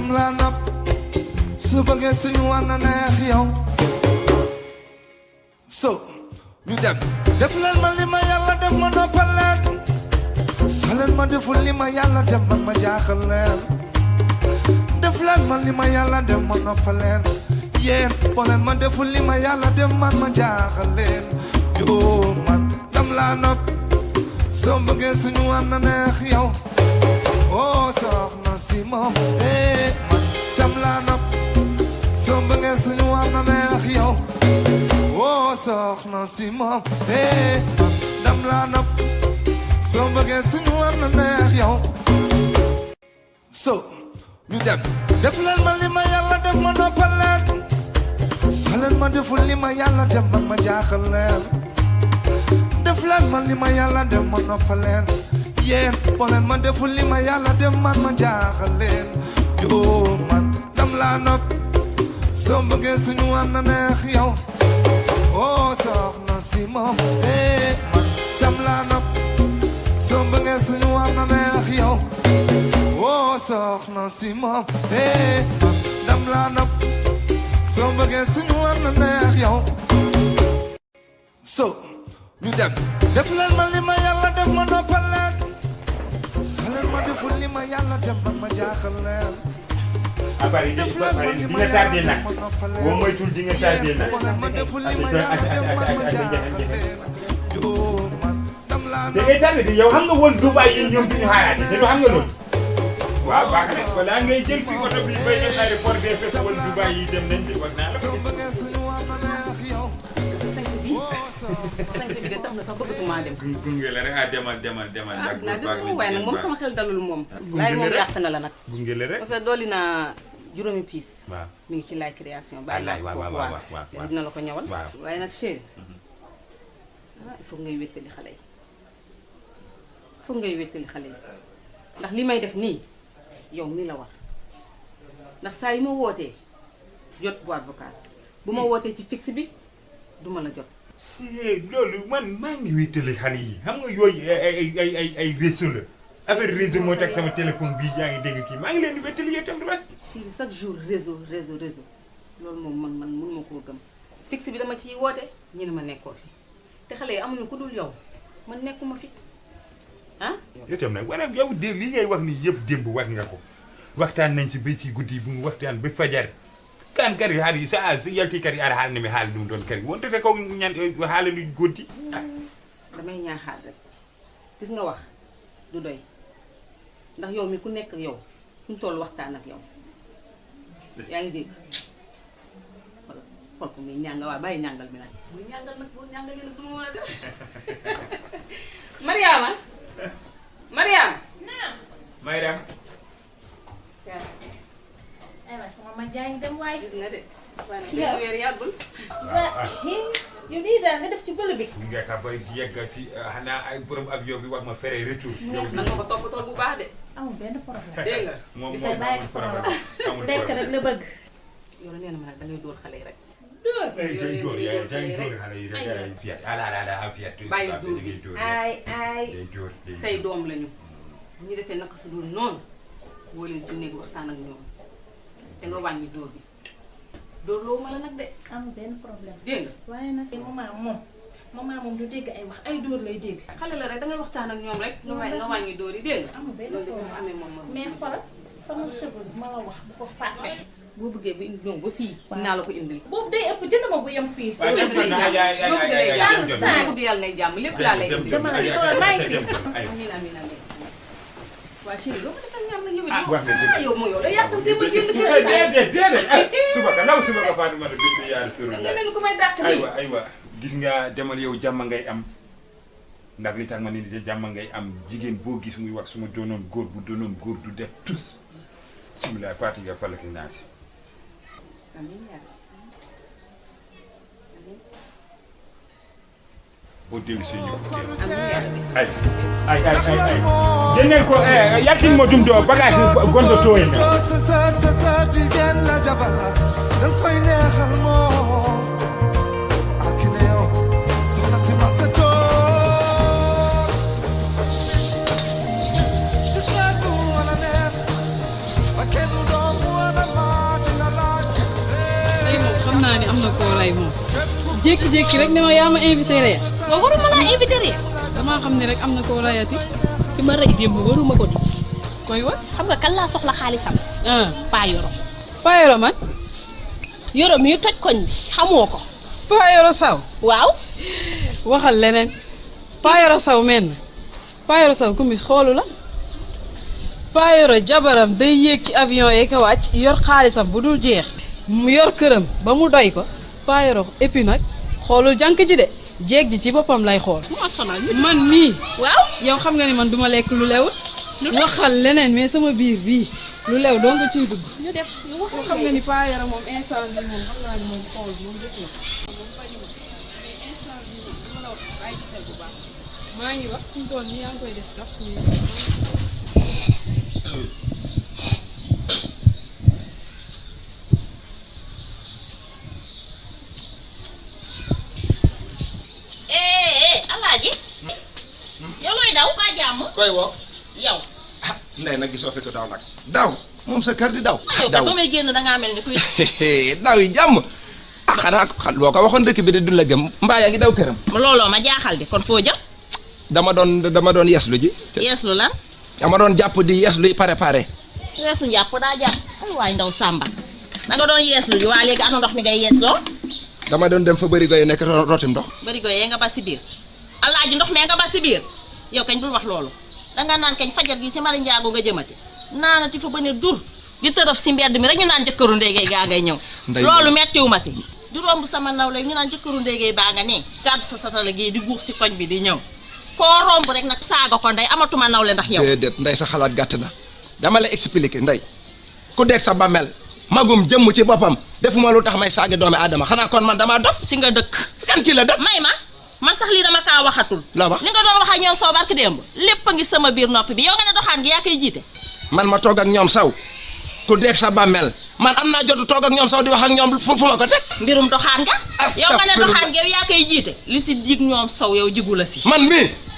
dam la nopp su bëggee suñu war na neex yow so ñu dem def leen ma li ma yàlla def ma noppal leen soo leen ma deful li ma yàlla def man ma jaaxal leen def leen ma li ma yàlla def ma noppal leen yéen boo leen ma deful li ma yàlla def man ma jaaxal leen yoo man dam laa nopp soo bëggee suñu war na neex yow oh soxna si moom man dam laa nopp soo bëggee suñu war na neex yow oh soxna si moom man dam laa nopp soo bëggee suñu war na neex yow so ñu dem def leen ma li ma yàlla def ma noppal leen soo leen ma deful li ma yàlla def man ma jaaxal leen def leen ma li ma yàlla def ma noppal leen yéen boo leen ma deful li ma yàlla def man ma jaaxal leen yoo man dam laa nopp soo bëggee suñu war na neex yow oh soxna si moom man dam laa nopp soo bëggee suñu war na neex yow oh soxna si moom man dam laa nopp soo bëggee suñu war na neex yow so ñu dem def leen ma li ma yàlla def ma noppal leen soo leen ma deful li ma yàlla def man ma jaaxal leen abari di nga tardé nag boo moytul di nga tardé nag da ngay tardé di yow xam nga woon Dubaay yi ñoom duñu xaaraate te du xam nga loolu waaw baax na balaa ngay jël fi oto bi bay dem aéroport bee fekk woon Dubaay yi dem nañ de war naa la ko sant bi de tax na sax bëggatuma dem. gunge la rek demal. waaye nag moom sama xel dalul moom. laay moom yàq na la nag. gunge la rek parce que dolli naa juróomi piis. waaw mi ngi ci laay création. bàyyi la ko waaw dina la ko ñëwal. waaye nag chéri il faut ngay wéttali xale yi. il faut ngay wéttali xale yi ndax li may def nii yow mi la war ndax saa yi ma wootee jot boîte vocale bu ma wootee ci fixe bi duma la jot. loolu man maa ngi wéetali xale yi xam nga yooyu ay réseau la affaire réseau moo tax sama téléphone bii yaa ngi dégg kii maa ngi leen di wéetali yow tam du bas. chéri chaque jour réseau loolu moom man mënuma koo gëm fixe bi dama ciy woote ñu ne ma nekkoo fi te xale yi amuñu ku dul yow man nekkuma fi ah. yow tam nag maanaam yow dé li ngay wax nii yëpp démb wax nga ko waxtaan nañ ci ba ci guddi bu mu waxtaan ba fajar. kan kari haali sa yalti kari ara haalni mi haali ɗum ɗon kari wonte ko ñan haalani gonti damay ñaaxaat rek gis nga wax du doy ndax yow mi ku nekk yow fu ñu toll waxtaan ak yow yaa ngi dégg xool ko muy ñàng waaw bàyyi ñàngal mi nag muy ñàngal nag boo ñàngalee nag du ma mën a def Mariama naam Mayram aywa sama ma jaay dem waay. gis nga de waaye nag benn weer yàggul. yow lii daal nga def ci bële bi. nga ka bay yegg si xanaa ay borom avion bi wax ma fere retour. yow man nga ko toppatoo bu baax de. amul benn problème. dégg nga. moom gisay bàyyi ko sama loxo dekk rek la bëgg. yow nee na ma nag da ngay dóor xale yi rek. dóor. day dóor yaay day dóor xale yi rek day fiat ala am fiat. bàyyi dóor bi ay day dóor say doom lañu bu ñu defee naka su dul noonu woo leen ci néeg waxtaan ak ñoom te nga wàññi dóor bi dóor loo ma la nag de. amul benn problème. dégg nga. waaye nag maman moom du dégg ay wax ay dóor lay dégg. xale la rek da ngay waxtaan ak ñoom rek. nga wàññi dóor yi dégg nga. amul benn loolu problème dafa amee moom mais xoolal sama cheveux bi ma la wax bu ko fàtte. boo bëggee ba indi ñoom ba fii. dinaa la ko indil. boobu day ëpp jënd ma bu yem fii. waaw lépp lay jàmm lépp lay yàlla nay jàmm lépp laa lay indi. dama la xoolal maa ngi fi. amiin amiin amiin. waa chéri loo ko defal ñaar nag yow it. wax nga dëgg yow mooy yow day yàqante ma génn kër gi. déedéet suba ka naw suba ka Fatoumata bintu yaari suru nga mel ni ku may dàq nii. aywa gis nga demal yow jàmm ngay am ndax li tax ma ni jàmm ngay am jigéen boo gis muy wax suma doonoon góor bu doonoon góor du def tous bismillah fatiga falaki naasi amiin yaa boo dellu si ñëw amiin ay jëndeel ko yattin mo dum do bagage gondo to en sa jigéen la jabar danga koy neexal moo ak ne yow soxna si ma sa tool ci xeetu wala neex ba kenn doomu jékki-jékki rek ne ma yaa ma invité reer. waaw waruma laa invité reer. damaa xam ne rek am na koo rayati. ki ma rey démb waruma ko di. koy wa. xam nga kan laa soxla xaalisam. Paa Yoro. Paa Yoro man. Yoro mii toj koñ bi xamoo ko. Paa Yoro Saw. waaw. waxal leneen. Paa Yoro Saw mel na. Paa Yoro Saw kumis xoolu la. Paa Yoro jabaram day yéeg ci avion yi ko wàcc yor xaalisam bu dul jeex. mu yor këram ba mu doy ko. Paa Yoro et puis nag xoolul jànk ji de. jeeg ji ci boppam lay xool. moo sonal man mii. waaw. yow xam nga ni man duma lekk lu lewul. waxal leneen mais sama biir bii lu lew doo nga ciy dugg. ñu def yow xam nga ni Paa Yoro moom instant bi moom xam naa ni moom xool moom def na. maa ngi wax fi mu toll nii yaa ngi koy def kaf Alaaji. yow looy daw ba jàmm. koy woo. yow. ndey nag gisoo fi ko daw nag. daw moom sa kër di daw. daw ba may génn dangaa mel ni kuy. daw yi jàmm. xanaa boo ko waxoon dëkk bi de du la gëm mbaa yaa ngi daw këram. looloo ma jaaxal di kon foo jëm. dama doon yeslu ji. yeeslu lan. dama doon jàpp di yesluy préparé. yeesu njàpp daa jàpp ay waay ndaw Samba. da nga doon yeeslu ji waa léegi ana ndox mi ngay yeesloo. dama doon dem fa bërigo yi nekk rotim ndox. bërigo yee nga ba si biir. Alaaji ndox mee nga ba si biir. yow kañ bul wax loolu. danga naan kañ fajar gi si mari njaago nga jëmati. naanati fa ba ne dur. di tërëf si mbedd mi rek ñu naan jëkkëru ndéygay gaa ngay ñëw. loolu mettiwu ma si. di romb sama nawle ñu naan jëkkëru ndéygay baa nga nii. gàddu sa satala gi di guux si koñ bi di ñëw. koo romb rek nag saaga ko ndey amatuma nawle ndax yow. déedéet ndey sa xalaat gàtt na dama la expliquer ndey ku dégg sa bàmmeel magum jëmm ci boppam defuma lu tax may saaga doomi aadama xanaa kon man damaa dof. si nga dëkk. kan ci la dëkk. may ma man sax lii dama kaa waxatul. la wax li nga doon wax ak ñoom saw barki démb lépp a ngi sama biir noppi bi yow nga ne doxaan gi yaa koy jiite. man ma toog ak ñoom saw ku dégg sa bàmmeel man am naa jotu toog ak ñoom saw di wax ak ñoom fu ma ko teg. mbirum doxaan nga. yow nga ne doxaan gi yow yaa koy jiite. li si jig ñoom saw yow jigu la si.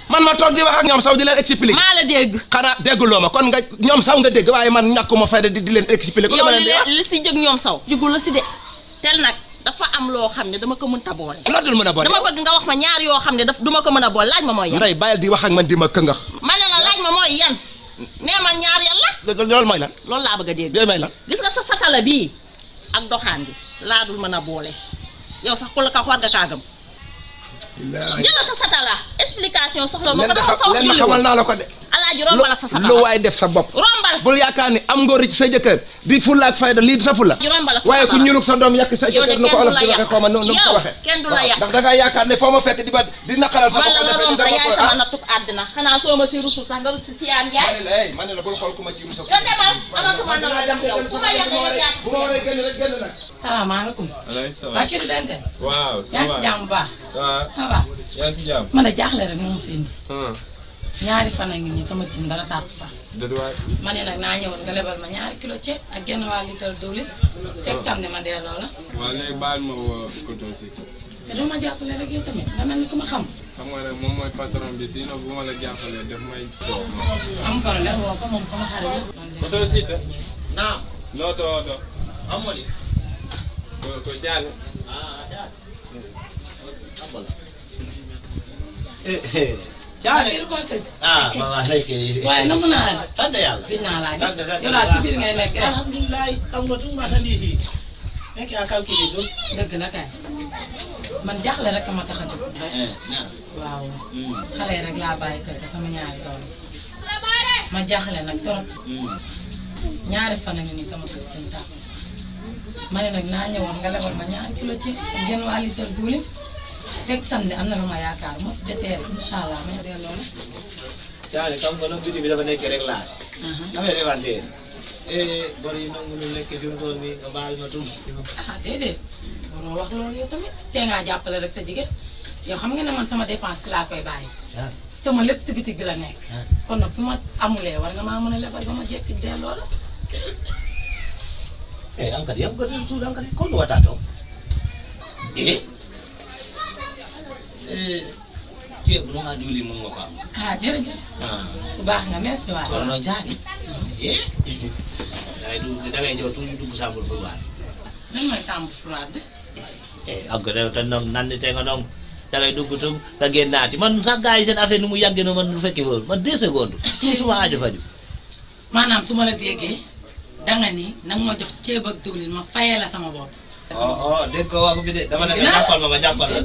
man ma toog di wax ak ñoom saw di leen expliquer. maa la dégg. xanaa dégguloo ma kon nga ñoom saw nga dégg waaye man ñàkkuma fayda di leen expliquer. yow li si jëg ñoom saw jigu la si de. tel nag dafa am loo xam ne dama ko mën a boole. loo dul mën a boole. dama bëgg nga wax ma ñaar yoo xam ne duma ko mën a boole laaj ma mooy yan. ndey bàyyil di wax ak man di ma këngax. ma ne la laaj ma mooy yan. nee man ñaar yan la. loolu mooy lan. loolu laa bëgg a dégg. loolu mooy lan. gis nga sa satala bii ak doxaan bi laa dul mën a boole yow sax ku la ka war nga kaa gëm. jëla sa satala explication soxla ma ko dafa saw leen xamal naa la ko de. Alaaji rombal ak sa satala lu waay def sa bopp. rombal bul yaakaar ni am ngóor ci sa jëkkër di fulla ak fayda lii sa fulla. rombal ak sa waaye ku ñunug sa doom yàq sa jëkkër nu ko olof di waxe xaw ma nu ko waxe. kenn du la yàq ndax da ngaa yaakaar ne foo ma fekk di naqaral sa bopp. man la romb yaay sama nattuk àddina xanaa soo ma si rusul sax nga rus si siyaan yaay. ma ne la bul xool ku ma ci rusul. yow demal amatuma na la dem yow ku ma yàq nga jàpp. bu ma waree génn rek génn nag. salaamaaleykum. waaleykum salaam. waa kii Dente. waaw ça va yaa ngi si jàmm bu baax. ça va. ça va. yaa ngi si jàmm. man a jaaxle rek moo ma fi indi. ñaari fan a ngi nii sama cin dara tàpp fa. déedéet waay. ma ne nag naa ñëwoon nga lebal ma ñaari kilo ceeb ak genn waa litre diwlin. fekk samedi ma delloo la. waaw léegi baal ma woo coton si. te doo ma jàppale rek yow tamit nga mel ni ku ma xam. xam nga rek moom mooy patron bi sinon bu ma la jàppalee daf may. am problème woo ko moom sama xarit la. coton si te. Naam. Noto. Amoli. Ko jàll. Jaane ko sëg. Mama nekk waaye namm naa la. sant yàlla. gis naa laa sant gis. sant yow daal ci biir ngay nekk rek. alhamdulilah xam nga tuma marchandise yi. nekk yaa calculé do. dëgg la kay. man jaaxle rek ma tax a jóg. waaw. xale rek laa bàyyi kër ga sama ñaari doom. ma jaaxle nag torop. ñaari fan a ngi nii sama kër cin tàpp. ma ne nag naa ñëwoon nga lebal ma ñaari kilo ceeb ak genn waa litre diwlin. fekk samedi am na lu ma yaakaar mos jotee rek incha allah may delloo la. Jaane xam nga nag biti bi dafa nekk rek laas. affaire inventaire. bor yi nangu nu nekk fi mu toll nii nga baal ma tum. ah déedéet waroo wax loolu yow tamit tee ngaa jàppale rek sa jigéen yow xam nga ne man sama dépense fi laa koy bàyyi. sama lépp si bitig bi la nekk. kon nag su ma amulee war nga maa mën a lebal ba ma jekki delloo la. angkat yang ko su angkat ko no watato. Ceeb bu nga diwlin moom nga ko am. ah jërëjëf. ku baax nga merci waay. kon noonu jaani. da ngay ñëw tuuti dugg Sambour Fouad. lan mooy Sambour Fouad. ak rew tan non nandi te nga non da ngay dugg tum nga génnaati man sax gars yi seen affaire nu mu yàggee no man du fekkee woon man 2 secondes suma aajo faju maanaam su ma la déggee danga ni nag ma jox ceeb ak diwlin ma fayee la sama bopp. dégg ko wax bi de dama ne nga jàppal ma jàppal la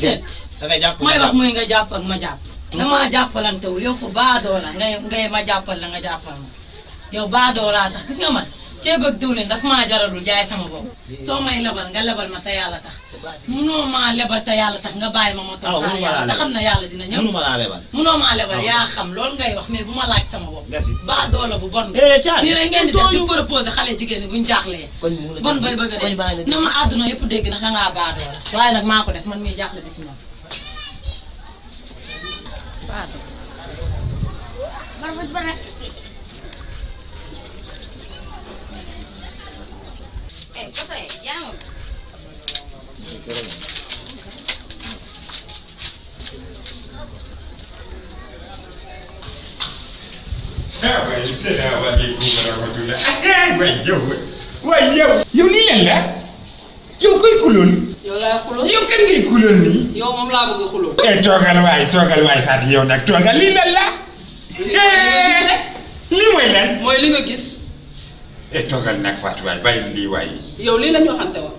da ngay jàpp mooy wax muy nga jàpp ak ma jàpp dama jàppalantewul yow ko baadoo la ngay ma jàppal la nga jàppal ma yow baadoo laa tax gis nga man ceeb ak diwlin daf maa jaralul jaay sama bopp soo may lebal nga lebal ma te yàlla tax munoo maa lebal te yàlla tax nga bàyyi ma toog xaar yàlla te xam na yàlla dina ñëw munoo maa lebal yaa xam loolu ngay wax mais bu ma laaj sama bopp baadoo la bu bon nii rek ngeen di def di proposé xale jigéen ñi buñ jaaxlee bon bay bëgg a dee na ma àdduna yëpp dégg ndax dangaa baadoo la waaye nag maa ko def man miy jaaxle defi noonu baadoo salaamaaleykum wa rahmatulah. waay yow lii lan la yow koy kuloon. yow laa xuloon yow kan ngay kuloon nii. yow moom laa bëgg a xuloon. toogal waay Fatou yow nag toogal lii lan la. lii mooy lan. mooy li nga gis. toogal nag Fatou waay bàyyi lii waay. yow lii la ñu waxante woon.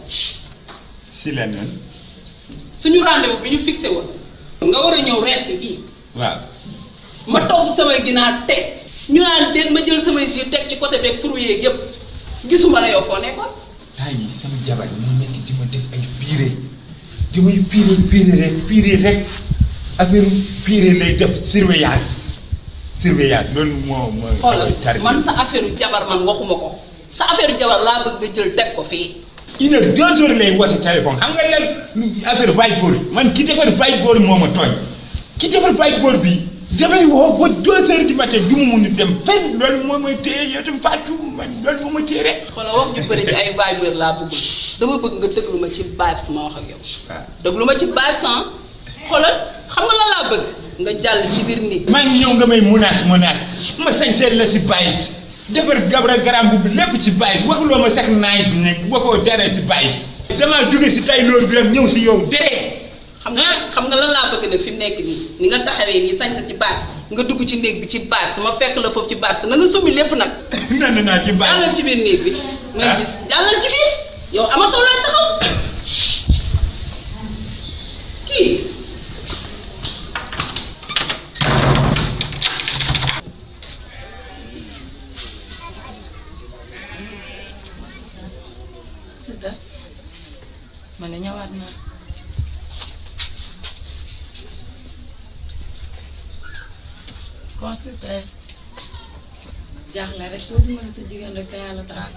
si lan noonu. suñu rendez-vous bi ñu fixé woon. nga war a ñëw reer si fii. waaw. ma toog samay ginaar teg. ñu naan déet ma jël samay jus teg ci côté beeg fruits yeeg yëpp gisuma la yow foo nekkoon. temps yii sama jabar mu nekk di ma def ay fiire rek affaire fiire lay def surveillance loolu moo xoolal man sa affaire jabar man waxuma ko sa affaire jabar laa bëgg nga jël teg ko fii. 1 heure 2 heures lay woote téléphone xam nga lan affaire whiteboard man ki defar whiteboard moo ma tooñ ki defar whiteboard bi. damay woo ba 2 heures du matin du mu mun a dem fenn loolu moo may téye yow tam Fatou man loolu moo ma téye rek. xoolal wax ju bëri ci ay vibe laa bëggul dama bëgg nga déglu ma ci vibe sama wax ak yow. waaw déglu ma ci vibe sans xoolal xam nga lan laa bëgg nga jàll ci biir nit. maa ngi ñëw nga may menace ma sañ seet la si bàyyis defar garam bu lépp ci bàyyis waxuloo ma sax nice nekk waxoo dara ci bàyyis. damaa jóge si tay loolu bi rek ñëw si yow dee. xam nga lan laa bëgg nag fi mu nekk nii ni nga taxawee nii sañ sa ci baab nga dugg ci néeg bi ci baab ma fekk la foofu ci baab na nga summi lépp nag. nan naa ci baab jàllal ci biir néeg bi. nga gis jàllal ci biir yow amatoo looy taxaw kii. Sita man de ñëwaat naa. consulté jaaxle rek doo dimbali sa jigéen rek te yàlla tax.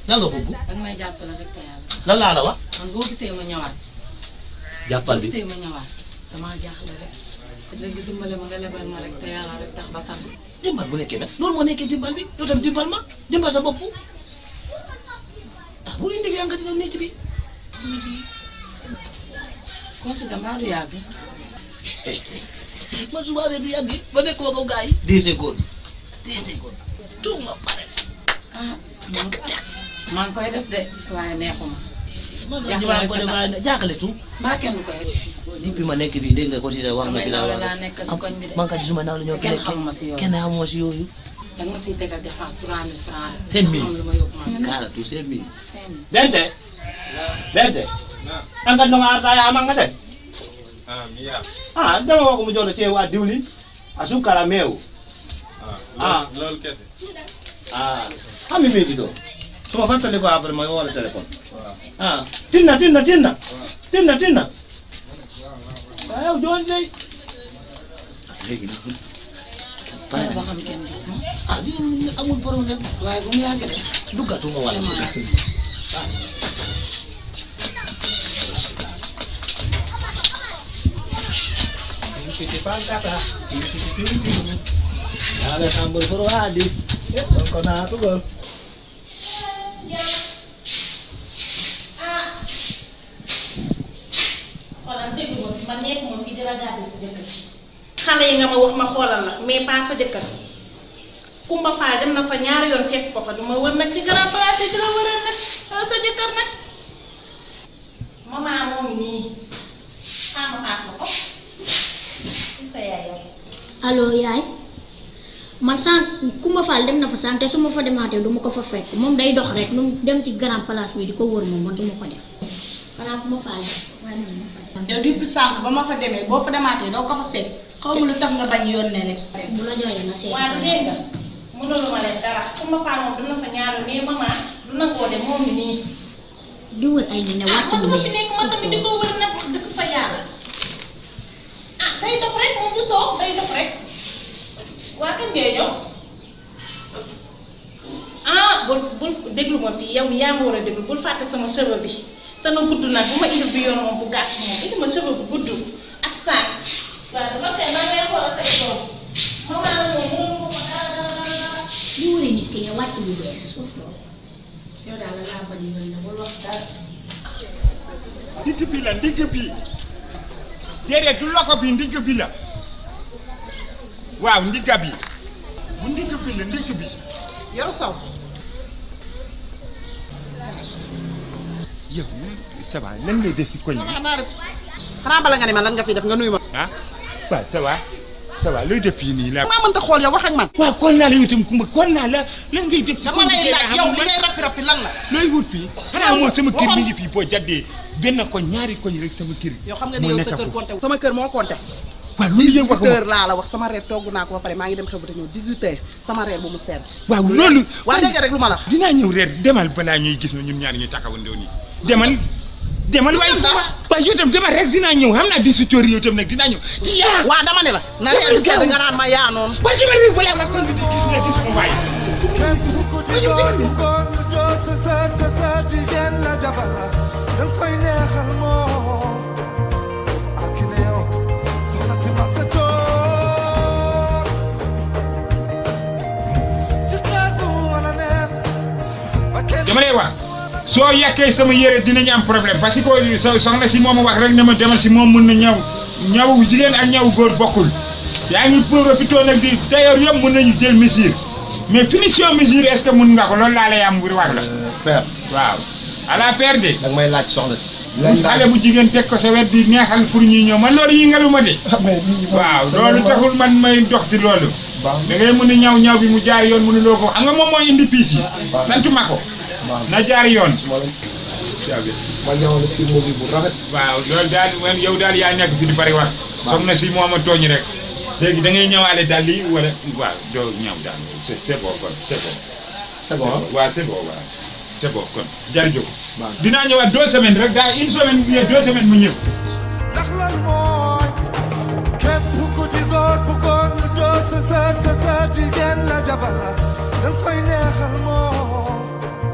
lan nga bëgg. danga may jàppale rek te yàlla. lan laa la wax. man boo gisee ma ñëwaat. jàppal bi boo gisee ma ñëwaat damaa jaaxle rek te léegi dimbale ma nga lebal ma rek te yàlla rek tax ba sax. dimbal bu nekkee nag loolu moo nekkee dimbal bi yow tam dimbal ma dimbal sa bopp bu indi yaa nga di doon nekk bi. consulté mbaa du yàgg. man su boobaa du yàgg ba nekk woo ko gars yi. 10 secondes tout nga pare. maa ngi koy def de waaye neexuma. jaaxle tout. mbaa kenn du koy def. depuis ma nekk fii dégg nga ko si wax na fi laa nekk si koñ bi de. man kat suma ndaw la ñoo fi nekk kenn xamuma si yooyu. kenn xamuma si yooyu. da nga ma siy tegal dépense 3000 francs. 5000 lu ma yóbbu ma. kaara tout 5000. 5000. Bente. Angkat dong artaya amang kasi. Iya. Dama ko mu jox ceeb waa diwlin asukar a meew. Loolu kese. Xam mi di do. Suma fàttali ko après ma wala téléphone. Tinna. Waaw doon day. Léegi nag. Pare ba xam kenn gis ma. Amul problème. waaye bu mu yàgg de. Duggatuma wala. Ada sambal Purwadi. Ko na to gol. xoolal dégg nga man nekk moom fii di la gàdde sa jëkkër ci xale yi nga ma wax ma xoolal nag mais pas sa jëkkër Kumba Faay dem na fa ñaari yoon fekk ko fa du ma wër nag ci grand place yi di la wëral nag sa jëkkër nag maman moo ngi nii ma paas la ko sa yaay yow. allo yaay man sant Kumba Fall dem na fa sant te su ma fa demaatee du ma ko fa fekk moom day dox rek lu dem ci grand place bi di ko wër moom man du ma ko def xanaa Kumba Fall waaye man ma fa def. yow depuis sànq ba ma fa demee boo fa demaatee doo ko fa fekk xaw ma lu tax nga bañ yoon ne rek. bu la jooyee na seeti waaw dégg nga mënuluma leen dara Kumba Fall moom dina fa ñaari mais maman du nangoo dem moom mi nii. di wër ay ñu ne wàcc bu man bees. fi nekk man tamit di ko wër nag wax dëgg fa yàlla day dox rek moom du toog day dox rek waa kañ ngay ñëw bul déglu ma fii yow yaa ma war a déglu bul fàtte sama cheveux bi te na gudd nag bu ma indi bi yoon moom bu gàtt moom indi ma cheveux bu gudd ak saak waaw dafa tey maa ngay xool say doom moom naa la moom mënul ko dara. di wëri nit ki ne wàcc bu bees suuf loolu. yow daal la laa bëri yoon na bul wax dara. ndigg bi la ndigg bi déedéet du loxo bi ndigg bi la waaw ndigga bi bu ndigg bi la ndigg bi. Yoro Saw. yow ça va lan lay def si koñ bi. xanaa bala nga ne ma lan nga fi def nga nuyu ma. ah waaw ça va looy def fii nii la. maa mënta xool yow wax ak man. waaw kon naa la yow itam Kumba kon naa la lan ngay def. si dama lay laaj yow li ngay rappi lan la. looy wut fii. xanaa moo sama kër mi ngi fii boo jàddee benn koñ ñaari koñ rek sama kër. yow xam nga ne yow sa kër compté sama kër moo compté. waaw loolu yëpp wax 18h laa la wax sama reer togg naa ko ba pare maa ngi dem xew ba te ñëw 18h sama reer bu mu sedd. waaw loolu. waa dégg rek lu ma la wax. dinaa ñëw reer demal balaa ñuy gis ñun ñaar ñu taxawandoo nii demal waaye waaye yow itam demal rek dinaa ñëw xam naa 18h yow itam nag dinaa ñëw ci yaa. waa dama ne la. na reer bi sedd nga naan ma yaa noonu. waaye demal rek balaa nga kon di gis mu waay. sa jigéen la jabala dañ koy neexal moom ak ne yow soxna si ma sa toor ci xeetu wala neex dama lay wax soo yàkkee sama yére dinañu am problème parce que soxna si moom wax rek ne ma demal si moom mun na ñaw jigéen ak ñaw góor bokkul yaa ngi profité nag di d'ailleurs yëpp mun nañu jël mesure mais finition mesure est-ce que mun nga ko loolu laa lay am ngir wax la. père waaw à la paire de. danga may laaj soxna si. xale bu jigéen teg ko sa wet di neexal pour ñuy ñëw man loolu yëngalu ma de. waaw loolu taxul man may dox si loolu. da ngay mën a ñaw bi mu jaar yoon mënuloo ko xam nga moom mooy indi piis yi. sant ma ko. na jaar yoon. ma ñëwoon si mobile bu rafet. waaw loolu daal man yow daal yaa nekk fi di bari wax. soxna si moom a tooñ rek. léegi da ngay ñëwaale daal lii wala waaw doo ñëw daal c'est bon kon c'est bon. c'est bon waaw c'est bon waaw c'est bon kon jërëjëf. dinaa ñëwaat 2 semaines rek daal une semaine ou 2 semaines mu ñëw. ndax lan mooy képp ku di góor bu góor lu doo sa jigéen la jabala dañ koy neexal moom.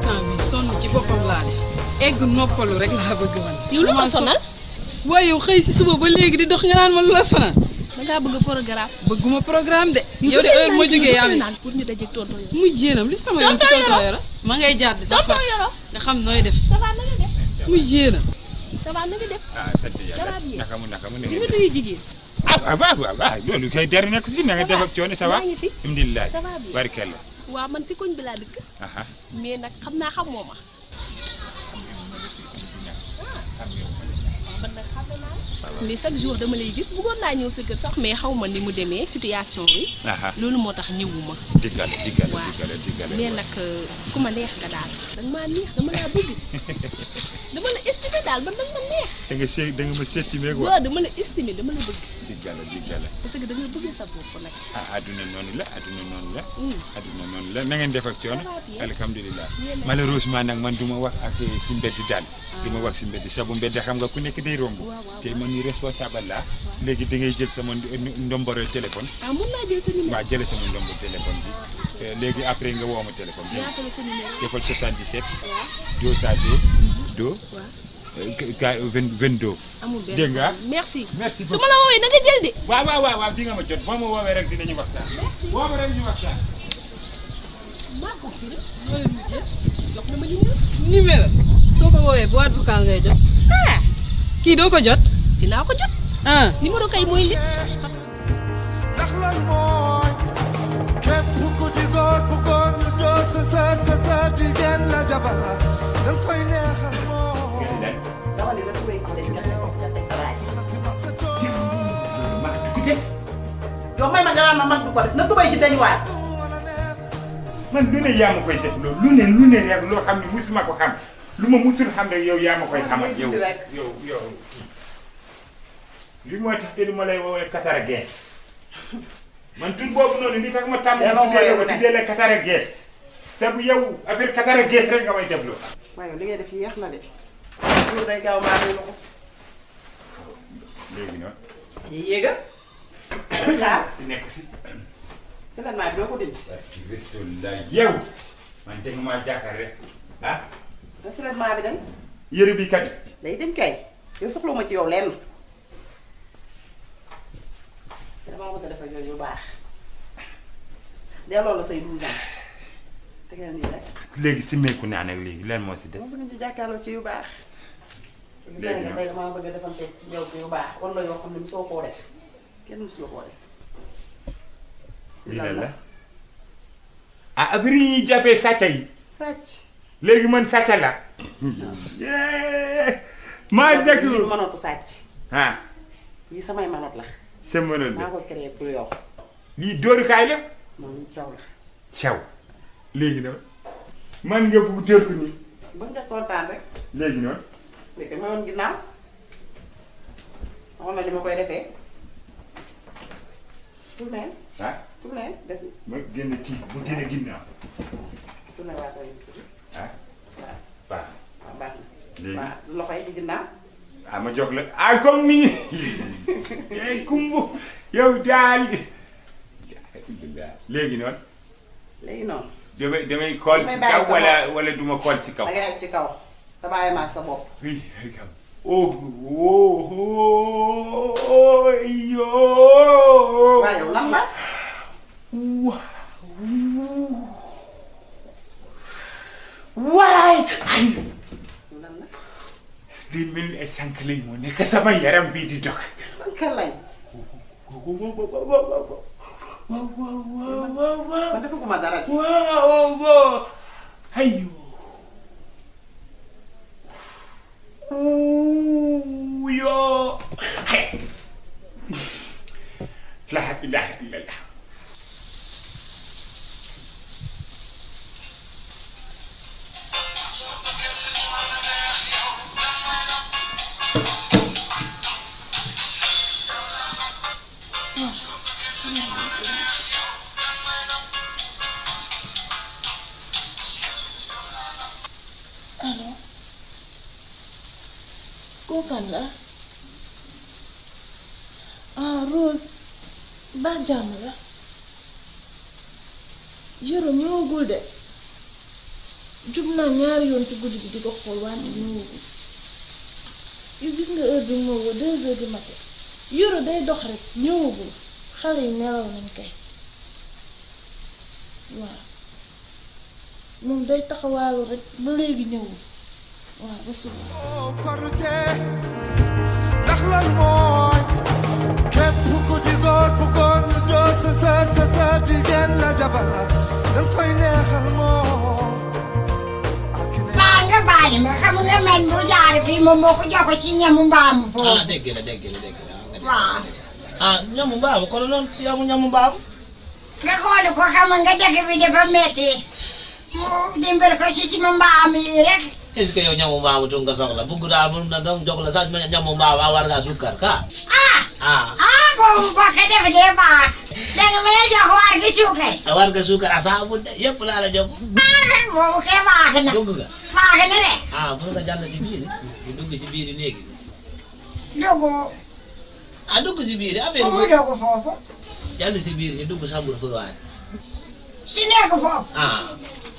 temps bi sonn ci boppam laa def egg noppalu rek laa bëgg man. yow lu ma sonal. waaye yow xëy si suba ba léegi di dox nga naan ma lu la sonal. da ngaa bëgg programme. bëgguma programme de. yow de heure moo jógee yaa ngi pour ñu daje tonton Yoro. muy jéenam li sama yoon si tonton Yoro. ma ngay jaar di sax tonton Yoro. nga xam nooy def. ça va na nga def. muy jéenam. ça va na nga def. ah sant yàlla naka mu li nga duy jigéen. waaw loolu kay dara nekk si na nga def ak coono ça va. maa ngi fi. alhamdulilah ça va bien barkella. waaw man si koñ bi laa dëkk. mais nag xam naa xamoo ma. man nag xam naa mais chaque jour dama lay gis bëggoon naa ñëw sa kër sax mais xaw ma ni mu demee situation bi. loolu moo tax ñëwuma. diggal mais nag ku ma neex nga daal. danga maa neex dama laa bëgg dama la estimé daal man danga ma neex. da nga ma estimé quoi. waaw dama la estimé dama la bëgg. diggal parce que da nga bëgg sa bopp nag. adduna noonu la. adduna noonu la na ngeen def ak coono. alhamdulilah malheureusement nag man du ma wax ak si mbedd daal. du ma wax si mbedd sabu mbedd xam nga ku nekk day romb. te man ni responsable la léegi da ngay jël sama ndomboro téléphone. mën naa jël sa numéro. waaw jëlee sama ndombo téléphone bi léegi après nga woo ma téléphone. ñaata la sa numéro. defal 77. 202. 22. amul benn dégg nga. merci merci su ma la woowee na nga jël de. waaw di nga ma jot boo ma woowee rek dinañu waxtaan. boo ma rek ñu waxtaan. maa ko kii rek loo leen mujjee jox na ma numéro soo ko woowee boîte vocale ngay jot. kii doo ko jot. dinaa ko jot. numéro kay mooy li. ndax lan mooy képp ku di góor bu góor lu doo sa jigéen la jabala dañ koy neexal moom. dama ne la jëf yow may ma nga naan ma mag du ko def na tubay ji dañ waay man lu ne yaa ma koy def loolu lu ne rek loo xam ne musuma ko xam lu ma musul xam rek yow yaa ma koy xamal yow li moo tax te du ma lay woowee katara gees man tur boobu noonu li tax ma tàmm tuddee la katara gees sabu yow affaire katara gees rek nga may def loo waaye li ngay def yéex na de loolu day gaaw maa ngi loxos léegi noonu yéega xaar si nekk si seulement doo ko dem parce que Rasulullah yow man te nga maa jàkkaar rek ah seulement bi dañ yëre bi kat day dañ kay yow soxla ma ci yow lenn damaa bëgg a defal yooyu yu baax delloo la say 12 ans tegal nii rek léegi si meeku naa nag léegi lan moo si des dama bëgg ñu jàkkaarloo ci yu baax léegi nga tey damaa bëgg a defante yow yu baax wala yoo xam ne mosoo koo def kenn mosu la koo def lii la ah affaire yi ñuy jàppee sàcca yi sàcc léegi man sàcca la maa njëkk lii mënootu sàcc ah lii samay manoot la sa mënoon maa ko créé pour yow lii dóorukaay la moom caw la caw léegi noonu man nga bugg dóor ko nii ba nga kontaan rek léegi noonu léegi ma woon ginnaaw waxoon na li ma koy defee tournée ah tournée des ma génn kii ma génn ginnaaw tournée waa koy ah waaw baax waaw baax na léegi waaw loxo yi ci ginnaaw ah ma jox la ah comme nii yaay kumbu yow daal léegi noonu léegi noonu damay kool si kaw wala duma kool si kaw da ngay ak ci kaw te bàyyi ma ak sa bopp oh yo waaw yow lan la waay lan la di mel ni ay sànq lañ moo nekk sama yaram bii di dox sànq lañ man defaguma dara ci waaw ayo yo la ilaha illallah allo kookan la ah Rose ba jàmm la Yoro ñëwagul de jub naa ñaari yoon ci guddi gi di ko xool wante ñëwagul yu gis nga heure bi mu woo 2 heures du matin Yoro day dox rek ñëwagul xale yi nelaw nañ kay waaw moom day taxawaalu rek ba léegi ñëwul waaw ba suba farlu cee ndax loolu mooy képp ku di góor bu góor ñu doon sa jigéen la jabar la dañ koy neexal moom maa nga baali ma xam nga man bu jaar fii moom moo ko jox si ñamu mbaamu foofu. ah dégg la. waaw. ah ñamu mbaamu kon noonu ñamu mbaamu. nga xool ko xam nga dëkk bi dafa metti mu dimbal ko si suma mbaam yi rek. est-ce que yow ñamu mbaamu tu nga soxla bugg daal mun na doon jox la sax ñamu mbaamu war ngaa sukkar ka. boobu boo ko def dee baax. danga may jox war gi suukar. war nga suukar a saabu de yëpp laa la jox. boobu kay baax na. dugg nga. baax na de. mun nga jàll si biir ñu dugg si biir léegi. dugg si biir affaire bi. mu dugg foofu. jàll si biir ñu dugg sambur furwaay. si nekk foofu.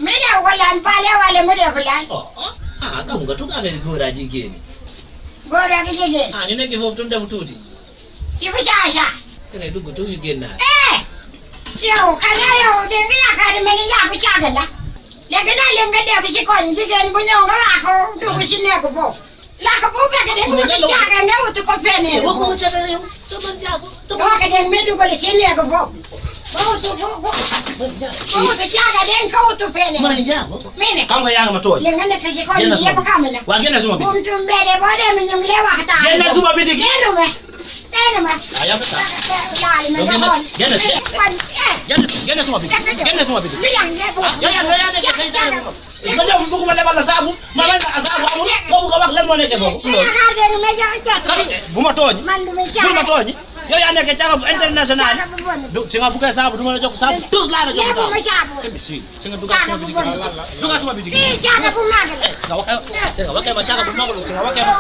mi def ko lan bale wala mu def lan. xam nga tugg affaire góor ak jigéen ñi. góor ak jigéen. ñu nekk foofu tu def tuuti. yu saasa. da ngay dugg tu ñu génnaat. yow xanaa yow dégg nga yaakaar ne ni yaa ko caaga la. léegi nag li nga def si koñ jigéen bu ñëw nga wax ko dugg si nekk foofu. lakk bu fekkee dañu wuti caaga nga wuti ko feneen. waxuma caaga réew sama njaago. boo ko dégg nga dugal si nekk foofu. ba wuti caaga dañ ko wuti feneen. maa njaago. mii ne. xam nga yaa ngi ma tooñ. li nga nekk si koñ bi yëpp xam na. waa génne suma biti. buntu mbedd boo demee ñu ngi lay waxtaan. génne suma biti gi. génn ma. ah yaa ngi saa. laali ma génn joxoon. génn génn sama biti. génn sama biti. bi yaa ma ñëw bëgguma lebal la saabu ma bañ la saabu amul boobu nga wax lan moo nekkee boobu. bu ma tooñ. man du ma bu ma tooñ. yow yaa nekkee caga bu international. du si nga buggee saabu du ma la jox saabu tous laa la jox saabu. si nga dugal sama biti dugal sama biti. caga bu mag la. nga waxee ma caga bu mag la si nga waxee ma.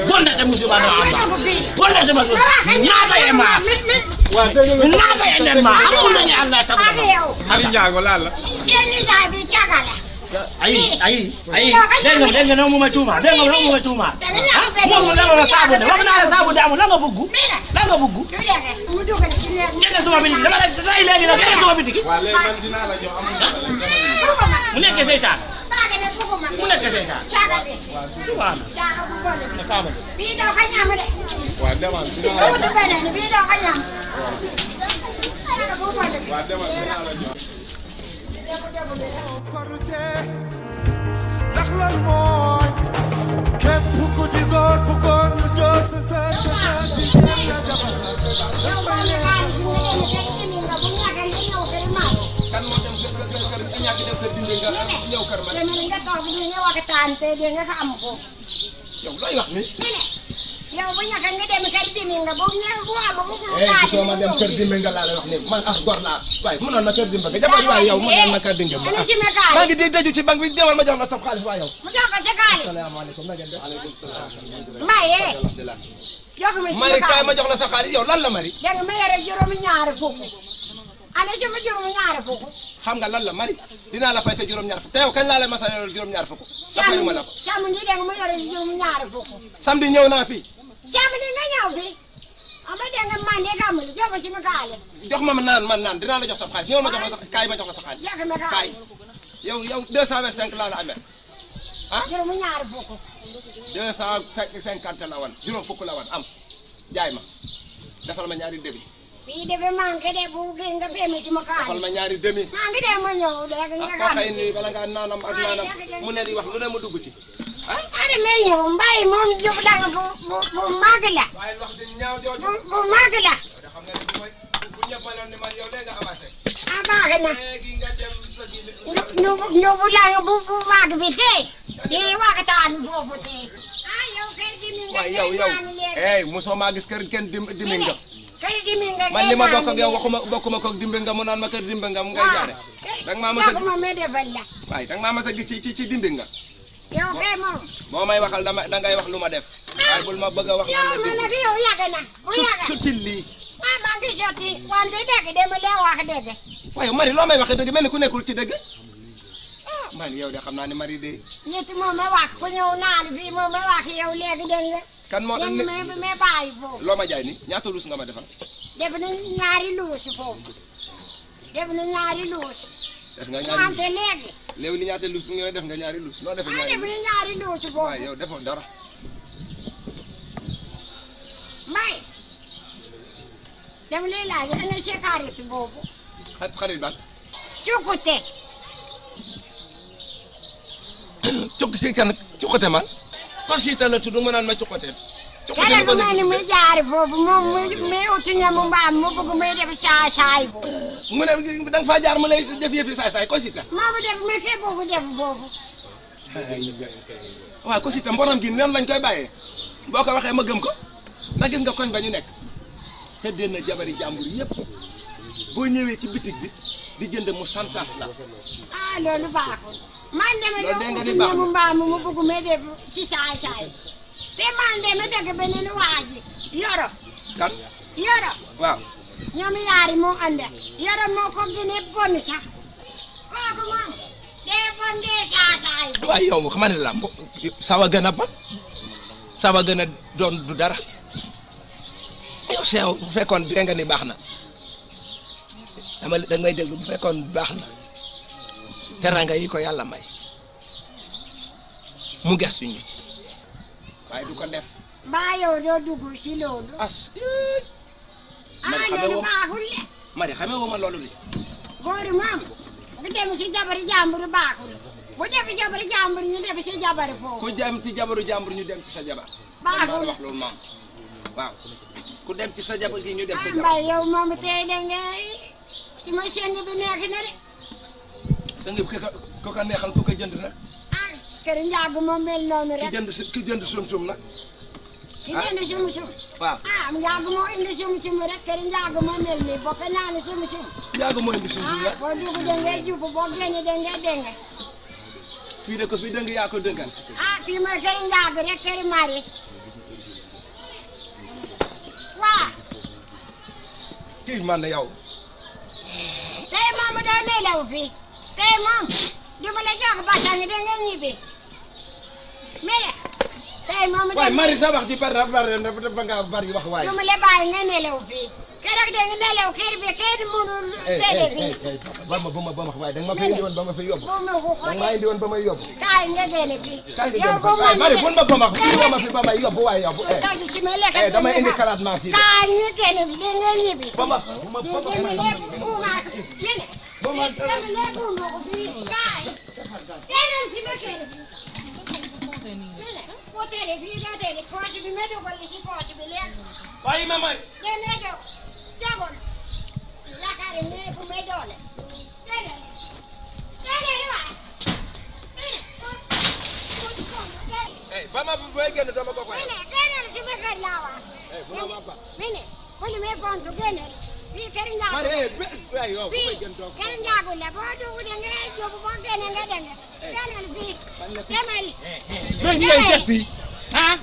bon na te musiba doo am ma bon na sama ñaata ye ma ñaata ye nen ma amul nañu ànd ak tabu Ali Njaago laal la seen nijaay bi caga la. ay dégg nga noonu mu ma tuuma dégg nga noonu mu ma tuuma moom la nga saabu de wax naa la saabu de amul la nga bëgg la nga bëgg mu dugal si néeg génne sama biti dama la tay léegi nag génne sama biti waa léegi man dinaa la jox amul mu nekk seytaan baaga ne bëgguma mu nekk seytaan caga bi subhana caga bu bon na faama bii doo ko ñam de waa demal dinaa la wutu beneen bii doo ko ñam caga bu bon waa demal dinaa la jox farlu cee ndax loolu mooy képp ku di góor bu góor mu joor sa jigéen la jabar yow boo ne xaalis mu ne ni kër gi nga bu ñàkkee nga ñëw kër maay kan moo dem kër ñàkk dem kër dindi nga ñëw kër ma dama nga toog di nga waxtaan te di nga ko am ko yow looy wax ni yow bu ñàkkee nga dem kër dindi nga bu ñëw bu am bu ko gisoo ma dem kër dimbe nga laa lay wax ni man as gor laa waaye mënoon na kër dimbe nga jabar waaye yow mënoon na kër dimbe ma ana ci mekaay maa ngi di daju ci banque bi demal ma jox la sa xaalis waa yow mu jox ko sa xaalis asalaamaaleykum na ngeen def Maye jox ma Mari kaay ma jox la sa xaalis yow lan la Mari dégg nga ma yore juróomi ñaari fukk ana sama juróomi ñaari fukk xam nga lan la Mari dinaa la fay sa juróom-ñaar fukk te yow kañ laa la masa yor juróom-ñaar fukk dafayu ma la ko càmm ndi dégg nga ma yore juróomi ñaari fukk samedi ñëw naa fii càmm ndi nga ñëw fi ama dégg nga man de gàmmul jox ma si ma kaale jox ma naan dinaa la jox sa xaalis ñëw ma jox la sa kaay ma jox la sa xaalis jox ma kaay kaale yow 225 laa la amee ah juróomi ñaari fukk 250 la wan juróom fukk la wan am jaay ma defal ma ñaari demi fii defe manqué de bu gën nga beme si ma kaale defal ma ñaari demi manqué de ma ñëw léegi nga koo xëy ni bala ngaa naanam ak naanam mu ne di wax lu ne mu dugg ci ada may ñëw mbay moom jub danga bu màgg la waaye wax di ñaaw jooju bu màgg la xam nga ni mooy bu ñëpp meloon ni man yow léegi nga avancé ah baax na léegi nga dem sa ji ñu bu danga bu màgg bi tey di waxtaan foofu tey ah yow kër gi mi nga waaye yow mosoo maa gis kër kenn dimi nga kër gi mi nga man li ma bokk ak yow bokkuma ko dimbe nga mu naan ma kër dimbe nga mu ngay jaare danga maa masa ma me defal la waaye danga maa masa gis ci dimbe nga yow kay moom boo may waxal dangay wax lu ma def waaye bul ma bëgg a wax yow man nag yow yàgg na bu yàgg sutil lii maa ngi sotti wante dëgg dama lee wax dëgg waaye Mari loo may waxee dëgg mel ni ku nekkul ci dëgg man yow de xam naa ne Mari de nit moom ma wax ku ñëw naan fii moom ma wax yow léegi dégg nga kan moo dem me bàyyi foofu loo ma jaay ni ñaata luus nga ma defal def na ñaari luus foofu def na ñaari luus def nga ñaari wante léegi léegi li ñaata luus bu ngeen def nga ñaari luus noo defee ñaari def na ñaari luus foofu waaye yow defoo dara may dem lay laaj ana sa xarit boobu xarit ba cukkute cukkute kan cukkute man ko siita la tudd mu naan ma cukkute kala ko mani muy jaari foofu moom muy utu ñamu mbaam mu bëgg muy def saay bu mu ne danga faa jaar mu lay def yëfi saay ko siita moo def me ke bëgg def foofu waaw ko siita mboram gi noonu lañ koy bàyyee boo ko waxee ma gëm ko na gis nga koñ ba ñu nekk te den na jabari jàmbur yëpp boo ñëwee ci bitig bi di jënd mu santaas la ah loolu baaxul man dama loolu doon nga utu di baax ñamu mbaam mu bëgg muy def si saay te man dama dëgg beneen waa ji yoro kan yoro waaw ñoom yaari moo ànd yoro moo ko gëne bon sax kooku moom dee bon dee saay waaye yow xam ne la sawa gën a bon sawa gën a doon du dara yow seew bu fekkoon dégg nga ni baax na danga may déglu bu fekkoon baax na teranga yi ko yàlla may mu gestu ñu ci waaye du ko def baa yow doo dugg ci loolu as loolu baaxul le Mari xamee woo ma loolu li góori moom nga dem si jabari jàmbur baaxul bu def jabaru jàmbur ñu def si jabaru foofu. ku dem ci jabaru jàmbur ñu dem ci sa jabar. baaxul maa la wax loolu maam waaw ku dem ci sa jabar gi ñu dem ci jabar. mbay yow moom tey da ngay si ma seng bi neex na de. sa ngi ko ka neexal ku ko jënd nag. ah kër njaagu moom mel noonu rek. ki jënd sum-sum nag. ki jënd sum-sum. waaw njaagu moo indi sum-sum rek kër njaagu moo mel nii bokk naa ne sum-sum. njaagu moo indi sum-sum nag. boo dugg da ngay jub boo génn da ngay dégg. fii de ko fii dëng yaa ko dëngal. fii mooy kër njaagu rek kër mari. waa. kii man na yow. tey moom doo nelaw fii. tey moom du ma la jox basang da nga ñibbi. mais tey moom waaye mari sa wax ci par ba nga bari wax waaye. du ma la bàyyi nga nelaw fii. keroog da nga nelaw kër bi kenn mënul télé fii. ba ma wax waaye danga ma fa indi woon ba ma fa yóbbu. danga ma indi woon ba may yóbbu. kaay nga génne fii. yow bu ma mari bul ma ba ma fi ba may yóbbu waaye yóbbu. damay indi kalaatmaa fii. kaay nga génne fii da nga ñibbi. ba ma Potete fii doo poche bi ma dugal si poche bi léegi. waaye ma may. génne jox jogoon yaakaar ne fu may doole. déedéet waay. ba ma booy génn dama ko koy. génneel si biir kër laa wax. mine fuli me kontu génneel. fii kër njaagu la fii kër njaagu la boo dugg da ngay jóg boo génne nga denge. génneel fii demal. lan ngay def fii ah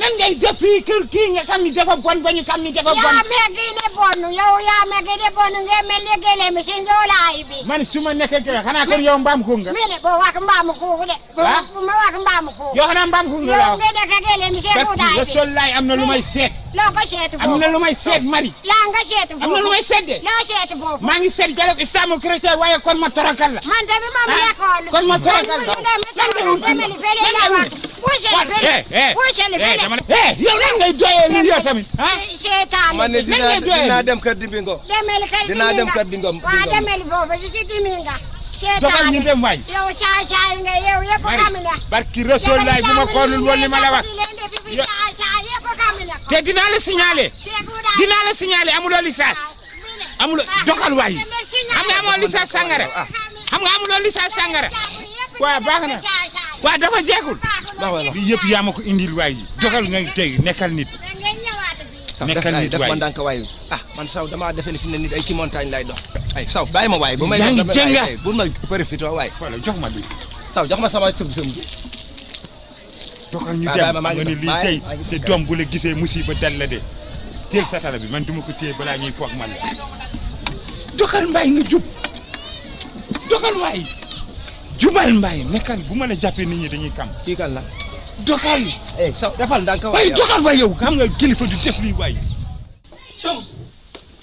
lan ngay def fii kër kii nga xam ni dafa bon ba ñu xam ni dafa bon. yaa meggi de bon yow yaa meggi de bon nga mel ni gëlëm si njoolaay bi. man su ma nekkee kër xanaa kon yow mbaam xuux nga. mine boo wax mbaamu xuux de. bu ma wax mbaamu xuux. yow xanaa mbaam xuux nga la yow nga dëkk gëlëm si njoolaay bi. sol laay am na lu may seet. loo ko seetu foofu am na lu may seet Marie. laa nga seetu foofu am na lu may seet de. loo seetu foofu. maa ngi seet garab islamu chrétien waaye kon ma torakal la. man tamit moom lekkool. kon ma torakal la. demeli fële la wax. puusal fële puusal fële. yow lan ngay doyee nii yow tamit ah. seetaan man ne dinaa dem kër Dimbingo. demeli kër Dimbingo dinaa dem kër Dimbingo. waaw demeli foofu di si Dimbingo. doxal ñu dem waay. yow saa nga yow yëpp xam na. barki Rasul laay bu ma xoolul woon li ma la wax. te dinaa la signalé. dinaa la signalé amuloo licence. amuloo doxal waay. xam nga amoo licence sangara. xam nga amuloo licence sangara. waaw baax na waaw dafa jeexul. lii yëpp yaa ma ko indil waay doxal nga tey nekkal nit. nekkal nit def waay ma ndànk waay man saw damaa defe ne fi ne nit ay ci montagne lay dox ay saw bàyyi ma waay bu may yaa ngi jënga bu ma profité waay voilà jox ma lii saw jox ma sama sum doxal ñu dem ma ne lii tey sa doom bu la gisee musiba dal la de teel satala bi man duma ko téye balaa ñuy foog man la doxal mbaay nga jub doxal waay jubal mbaay nekkal bu mën a jàppee nit ñi dañuy kam kii kan la doxal saw defal ndànk waay doxal waay yow xam nga kilifa du def lii waay cum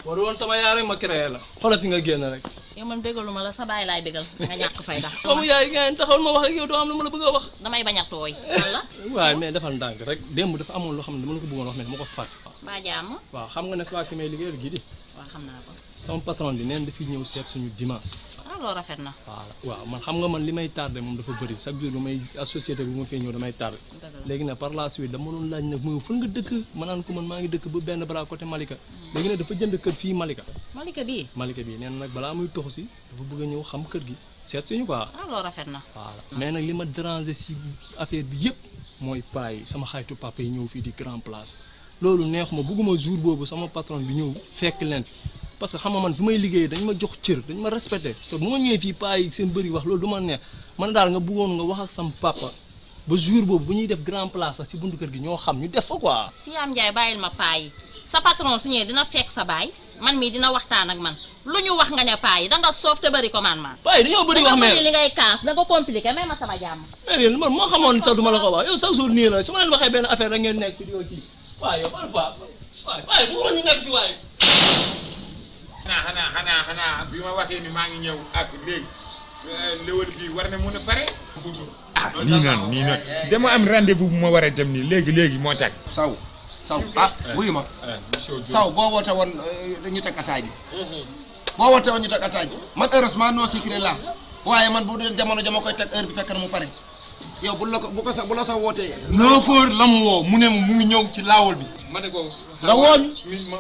waru woon sama yaay rek ma créé la xoolal fi nga génn rek yow man bégaluma la sa baay laay bégal nga ñàkk fay ndax sama yaay ngeen taxawal ma wax ak yow doo am lu ma la bëgg a wax damay bañ a tooy walla waaw mais defal ndànk rek démb dafa amoon loo xam ne dama la ko bëggoon wax mais dama ko fàtt baa jàmm waaw xam nga ne waa ki may liggéeyal gii di waaw xam naa ko sama patron bi neen dafiy ñëw seet suñu dimanche loolu rafet na waaw man xam nga man li may tardé moom dafa bëri chaque jour bu may société bu ma fee ñëw damay tardé léegi nag par la suite dama doon laaj nag mu fan nga dëkk ma naan ko man maa ngi dëkk ba benn bara côté Malika léegi nag dafa jënd kër fii Malika bii nee na nag balaa muy toxu si dafa bëgg a ñëw xam kër gi seet suñu quoi loolu rafet na voilà mais nag li ma dérangé si affaire bi yëpp mooy paa yi sama xaytu papa yi ñëw fii di grand place loolu neex ma bëgguma jour boobu sama patron bi ñëw fekk leen fi parce que xam nga man fi may liggéeyee dañ ma jox cër dañ ma respecté te bu ma ñëwee fii paa yi seen bëri wax loolu du ma neex man daal nga bëggoon nga wax ak sama papa ba jour boobu bu ñuy def grand place sax si buntu kër gi ñoo xam ñu def fa quoi. Siam Ndiaye bàyyil ma paa yi sa patron su ñëwee dina fekk sa baay man mii dina waxtaan ak man lu ñu wax nga ne paa yi danga soof te bëri commandement. paa yi dañoo bëri wax mais li ngay kaas da nga compliqué may ma sama jàmm. mais man moo xamoon sax du ma la ko wax yow chaque jour nii la su ma leen waxee benn affaire rek ngeen nekk fi di ko kii waaye yow ban paa waaye bu ñu nekk fi waaye. xanaa bi ma waxee ni maa ngi ñëw ak léegi léwal bi war na mun a pare. nii noonu dama am rendez-vous bu ma war a dem nii léegi moo tax. saw wuyu ma saw boo woote woon ñu teg ataay bi boo woote woon ñu teg ataay bi man heureusement non sécurité la waaye man bu dee jamono jama koy teg heure bi fekk na mu pare yow bu la sa wootee 9 heures la mu woo mu ne mu ngi ñëw ci laawol bi ma ne ko nga wooñ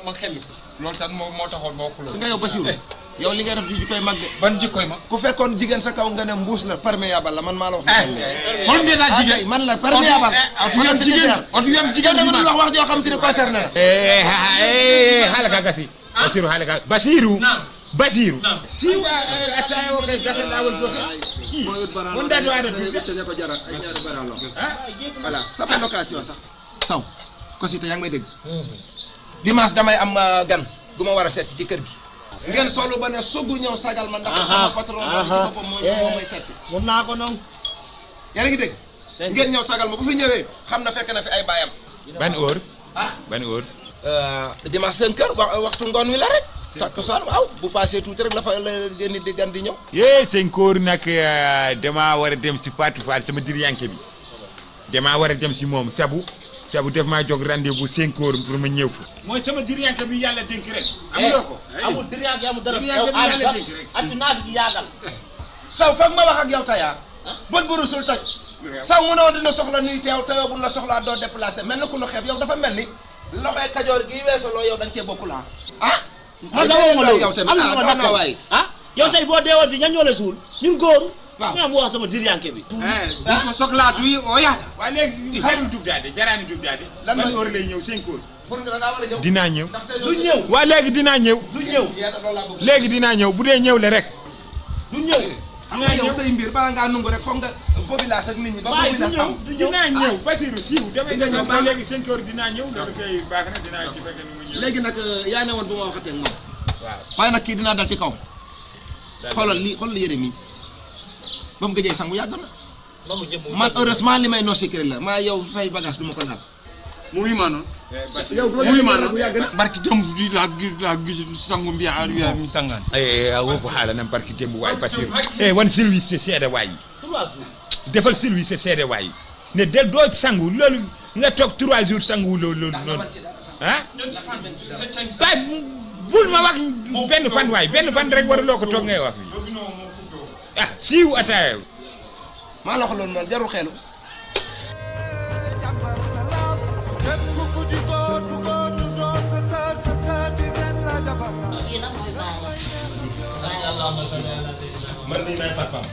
ma xel loolu tan moo taxoon ma wax loolu si nga yow Bassirou yow li ngay def di jikkoy mag de ban jikkoy mag ku fekkoon jigéen sa kaw nga ne mbuus la perméable la man maa la wax man de la jigéen man la perméable otu yam jigéen dama doon wax joo xam si ne concerné la halaka gasi Bassirou halaka Bassirou si wa ataya o kay gasa lawol do mon da do ada te ko jarat ay ñaari baralo voilà ça fait location sax saw ko si te yaa ngi may dégg dimanche damay am gan gu ma war a seet ci kër gi ngeen solo ba ne sogu ñëw sagal ma ndax sama patron ci boppam moo may seet si mun naa ko noonu yaa ngi dégg ngeen ñëw sagal ma bu fi ñëwee xam na fekk na fi ay baayam ban heure dimanche 5 heures waxtu ngoon wi la rek takkusaan waaw bu passé tuuti rek la fa la nit di gan di ñëw yee 5 heures nag dama war a dem si Fatou Fall sama diryanke bi dama war a dem si moom sabu def maa jóg rendez-vous 5 heures pour ma ñëw fa mooy sama diryanke bi yàlla dénk rek amuloo ko amul diryanke amul dara ati naatu di yaagal saw foog ma wax ak yow taya bët bu rusul toj saw mënoo dina soxla nuy teew te yow bu la soxlaa doo déplacé mel na ku nu xeeb yow dafa mel ni loxoy kajoor gi weesaloo yow dañ cee bokku laa man sama ma loolu yow tamit am waay yow tey boo deewoon fi ñan ñoo la suul ñun góor ñaa mu wax sama diryanke bi bu ko soxlaa tuy o yaata waaye léegi xarum dugdaade jaraani dugdaade ban heure lay ñëw 5 heures pour nga da war a ñëw dinaa ñëw du ñëw waa léegi dinaa ñëw du ñëw léegi dinaa ñëw bu dee ñëw le rek du ñëw dinaa ñëw say mbir bala ngaa nungu rek foog nga population ak nit ñi ba population am dinaa ñëw Bassirou siiw damay ñëw ba léegi 5 heures dinaa ñëw loolu kay baax na dinaa ci fekkee mu ñëw léegi nag yaa ne woon bu ma waxatee ak moom waaw waaye nag kii dinaa dal ci kaw xoolal yére mi ba mu gëjee sangu yàgg na man heureusement li may noosi kër la maa yow say bagage du ma ko laal mu wi ma noonu yow muy ma nag bu yàgg na barki jëm di la gis sangu mbiya mi sangaan woppu haala nan barki dembu waay Bassirou won service seede waay defal service seede waay ne del doo sangu loolu nga toog 3 jours sangu loolu bul ma wax benn fan waay benn fan rek waruloo ko toog ngay wax siiw ataaya maa la wax loolu noonu jarul xeelu man mii may papaam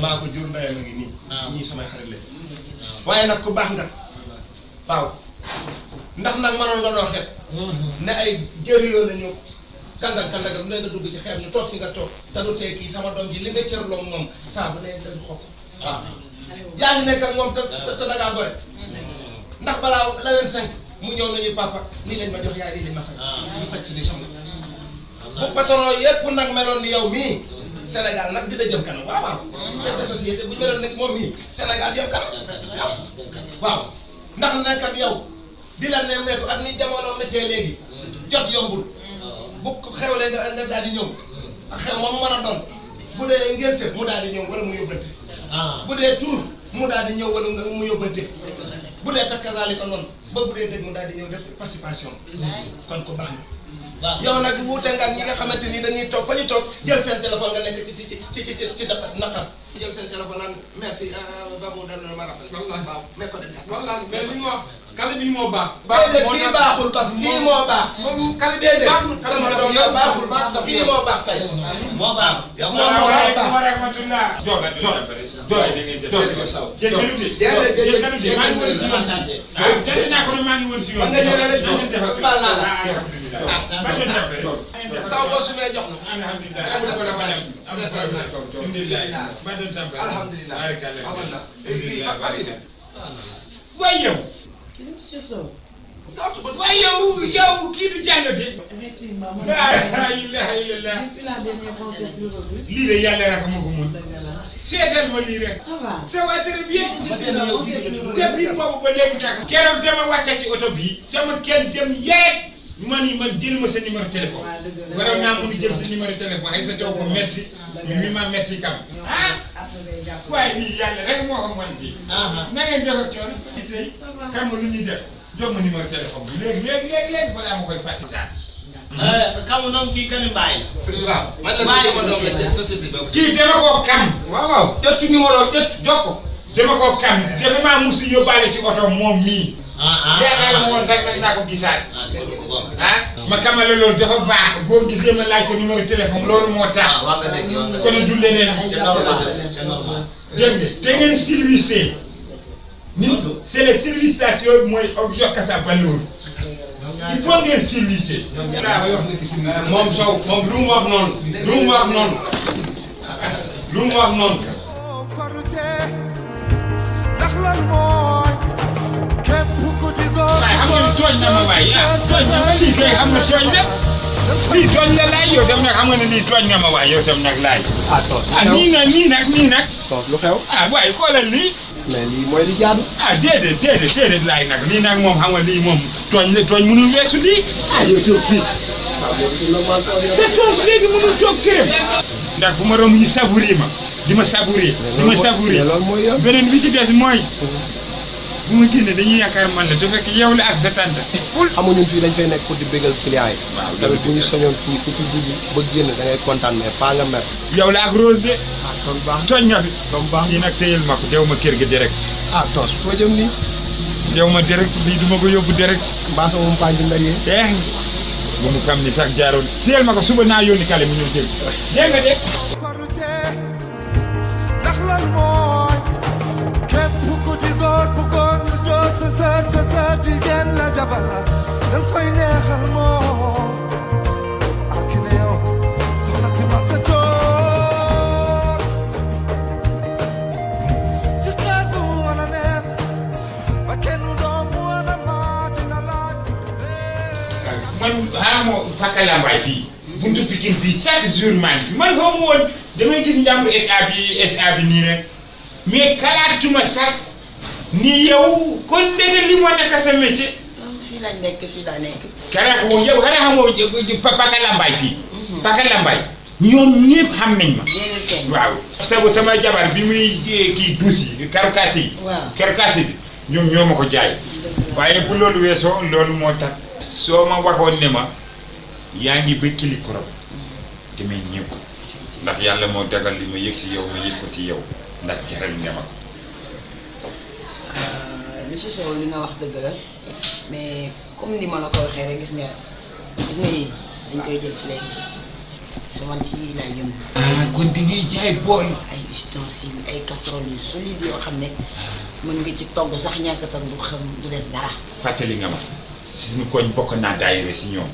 maa ko jur ndeyam a ngi nii ñii samay xarit la waaye nag ku baax nga waaw ndax nag mënoon nga noo xet ne ay jëri yoo la ñu kandagal lu ne nga dugg ci xeer ñu toog fi nga toog te du tee kii sama doom ji li nga cërloo moom saa bu ne dañ xokk waaw yaa ngi nekk ak moom te dangaa gore ndax balaa la 25 mu ñëw nañu papa lii lañ ma jox yaay lii lañ ma fay ñu faj ci li soxla bu patron yépp nag meloon ni yow mii Sénégal nag dina jëm kanam waaw chef de société bu ñu meloon nag moom mii Sénégal jëm kanam waaw ndax nekk ak yow di la nemmeeku ak ni jamono métier léegi jot yombul bu xewlee nga daal di ñëw ak xew moom mën a doon bu dee ngénte mu daal di ñëw wala mu yóbbante bu dee tuur mu daal di ñëw wala mu yóbbante bu dee takkasaali ko noonu ba bu dee dëgg mu daal di ñëw def participation kon ko baax na yow nag wuute nga ñi nga xamante ni dañuy toog fa ñu toog jël seen téléphone nga nekk ci naqar jël seen téléphone naan merci Babou dal na ma rappel waaw mais ko dañ wallaahi mais li mu wax kale bi moo baax kii baaxul parce que kii moo baax kale déedéet sama doom yow baaxul kii moo baax tey moo baax yow moo baax wa rahmatullah saw boo sumee jox na alhamdulilah waaye yow waaye yow kii du jàngate la ilaha illallah lii de yàlla rek moo ko mun seetal ma lii rek ça va très bien depuis boobu ba léegi tax keroog dama wàcce ci oto bii sama kenn dem yeeg man jël ma sa numéro téléphone waroon naa mun a jël sa numéro téléphone ay sa taw ko merci mi ma merci kam waaye lii yàlla rek moo ko mën ci na ngeen def ak coono tey xam nga lu ñuy def jox ma numéro téléphone bi léegi balaa ma koy fàtte saa kamu noonu kii kan mbaay la. waaw man la sama doom la seen société bi. kii dama koo kam. waaw jot ci numéro jot jokko. dama koo kam dafa maa musu yóbbaale ci oto moom mii. yaakaar naa woon sax nag naa ko gisaat. ma xamal la loolu dafa baax boo gisee ma laaj ko numéro téléphone loolu moo tax. kon du leneen. c'est normal c'est normal. dégg nga te ngeen service ni c'est la civilisation mooy yokk sa valeur. il faut ngeen service. moom Sow moom lu mu wax noonu. lu mu wax noonu. lu mu wax noonu. waaye xam nga ni tooñ na ma waaye tooñ na ma lii kay xam nga tooñ na lii tooñ la laay yow tam nag xam nga ne lii tooñ nga ma waaye yow tam nag laay. nii nag. lu xew. waaye xoolal lii. mais lii mooy li jaadu. déedéet laay nag lii nag moom xam nga lii moom tooñ mënul weesu lii. yow toog fii. sa toog léegi mënul toog këram. ndax bu ma romb ñu savouré ma di ma savouré. beneen bi ci des mooy. bu ma génnee dañuy yaakaar man la te fekk yow la ak sa tante. xamuñu fii dañ fay nekk pour di bégal client yi. waaw tamit bu ñu soñoon fii ku fi dugg ba génn da ngay kontaan mais pas nga mer. yow la ak Rose de. kon baax tooñ nga fi. kon baax lii nag téyel ma ko dew ma kër ga direct. toos foo jëm nii. dew ma direct lii du ma ko yóbbu direct. mbaa sama mu pànc ndar yee. bu mu xam ni sax jaaroon téyel ma ko suba naa yónni kale mu ñëw dégg. dégg nga de. sa jigéen la jabala dañ koy neexal moom ak ne yow soxna si ma sa toor ci xeet bu wana neex ba kenn doom wana maa dina laaj man xaamoo Pakalambaay fii buntu Pikine fii chaque jour maa ngi fi man xaw ma woon damay gis njàmbur SA bi nii rek mais kalaatuma sax ni yow kon ndege li moo nekk sa métier. fii laa nekk. kalaat moom yow xanaa xamoo Pakalambaay fii. Pakalambaay ñoom ñëpp xam nañ ma. waaw. sabu sama jabar bi muy kii duus yi karukaase yi. waaw karukaase bi ñoom ñoo ma ko jaay. waaye bu loolu weesoo loolu moo tax. soo ma waxoon ne ma yaa ngi ba kili korop damay ñëw ndax yàlla moo dagal li ma yëg si yow ma yëg ko si yow ndax jaral nga ma. monsieur Sow li nga wax dëgg la mais comme ni ma la ko waxee rek gis nga yii dañ koy jël si léegi su man ci yii laay yëngu. kon di ngay jaay bool. ay ustensiles ay casseroles yu solide yoo xam ne mën nga ci togg sax ñàkkatal du xam du def dara. fàttali nga ma suñu koñ bokk naa daayira si ñoom.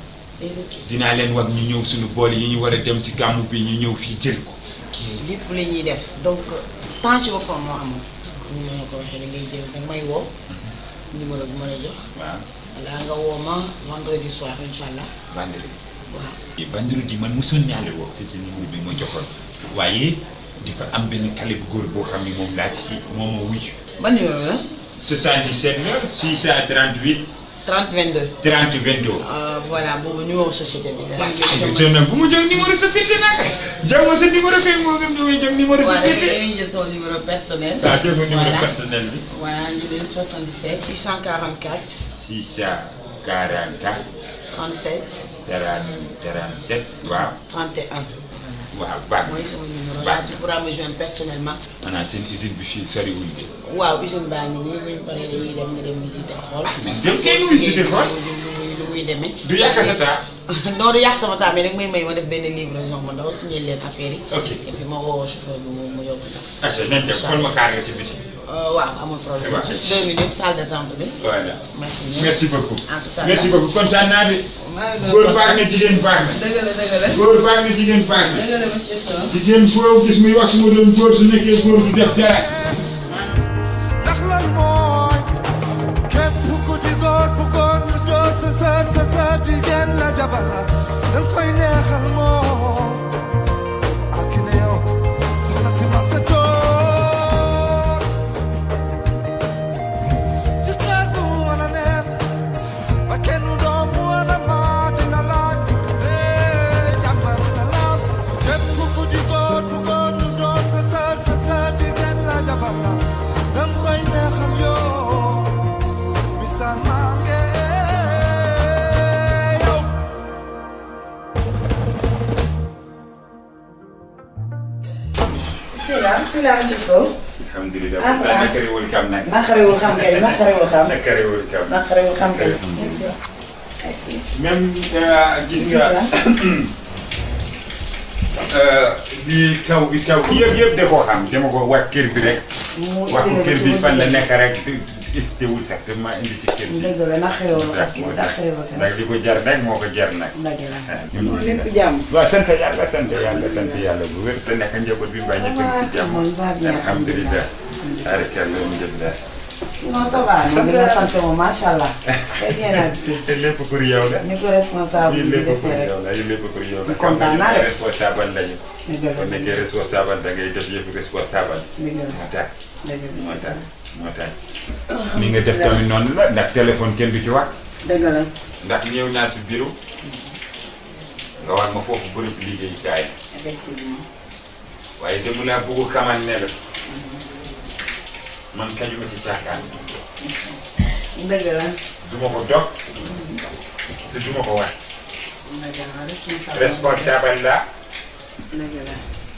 dinaa leen wax ñu ñëw suñu bool yi ñu war a dem si gàmmu bi ñu ñëw fii jël ko. lépp la ñuy def donc temps ci boppam moo amul. ni ma la ko waxee da ngay jël da may woo numéro bi ma la jox. waaw wala nga woo ma vendredi soir incha allah. vendredi. waaw vendredi man mosoon naa la woo ci numéro bi ma joxoon waaye dafa am benn xale bu góor boo xam ne moom laa ci moom moo wuyu. ban numéro la. 77 la 638. 30 22. 30 22. voilà boobu numéro société bi la. bu ma jox numéro société nag. jox ma sa numéro kay moo gën nga may jox numéro société. voilà dañuy jël sama numéro personnel. waaw jox ma numéro personnel bi. voilà ñu ngi 77. 644. 644. 37. 37 waaw. 31. waaw baax na mooy sama numéro là tu pourras me joindre personnellement. maanaam seen usine bi fii soriwul de. waaw usine baa ngi nii bu ñu paree dañuy dem nga dem visiter xool. dem kenn visiter xool. lu muy demee. du yàq sa temps. non du yàq sama temps mais nag may ma def benn livraison ma ndaw signé leen affaire yi. ok et puis ma woo chauffeur bi mu yóbbu la. acca nañ dem xool ma kaar nga ci biti. waaw amul problème juste 2 minutes salle d'attente bi. voilà merci merci beaucoup. en tout cas merci beaucoup kontaan naa de. maa ngi góor baax na jigéen baax na. dëgg la dëgg la. góor baax na jigéen baax na. dëgg la monsieur Sow. jigéen foo gis muy wax su ma doon góor su nekkee góor du def dara. ndax lan mooy képp ku di góor bu góor lu doon sa sër jigéen la jabala dañ koy neexal moom ak ne yow soxna si ma sa toor ci xeet bu wana neex ba kenn doom wana maa dina laaj jàmm ak salaam képp ku di góor bu góor lu doon sa sër jigéen la jabala dañ koy neexal yow misaal maa ngi yow bisimilah monsieur Sow. alhamdulilah. nakariwul kam nag. nakariwul xam kay nakariwul xam. nakariwul kam. nakariwul xam kay. même gis nga bi taw bi yëpp da koo xam dama ko wax kër bi rek. wax ko kër bi fan la nekk rek hésité wul sax te ma indi si kër bi. dëgg la nakariwul xam ndax di ko jar rek moo ko jar nag. dëgg la lépp jàmm. waaw sant yàlla bu wér te nekk njaboot bi mbaa ñëpp a ngi si jàmm. alhamdulilah. alhamdulilah. non ça va man di nga sant moom macha allah. très bien habitué. te lépp pour yow la. ni ko responsable bi defee rek lépp pour yow la. kontaan naa de. responsable lañu. dëgg la kon nekkee responsable da ngay def yëpp responsable. dëgg la moo tax moo tax. ni nga def tamit noonu la ndax téléphone kenn du ci wax. dëgg la. ndax ñëw naa si bureau nga war ma foofu bërëb liggéeyukaay. effectivement. waaye dama laa bëgg xamal ne la man kañu ma ci caakaan. dëgg la. du ma ko dog te du ma ko wax. responsable la. dëgg la.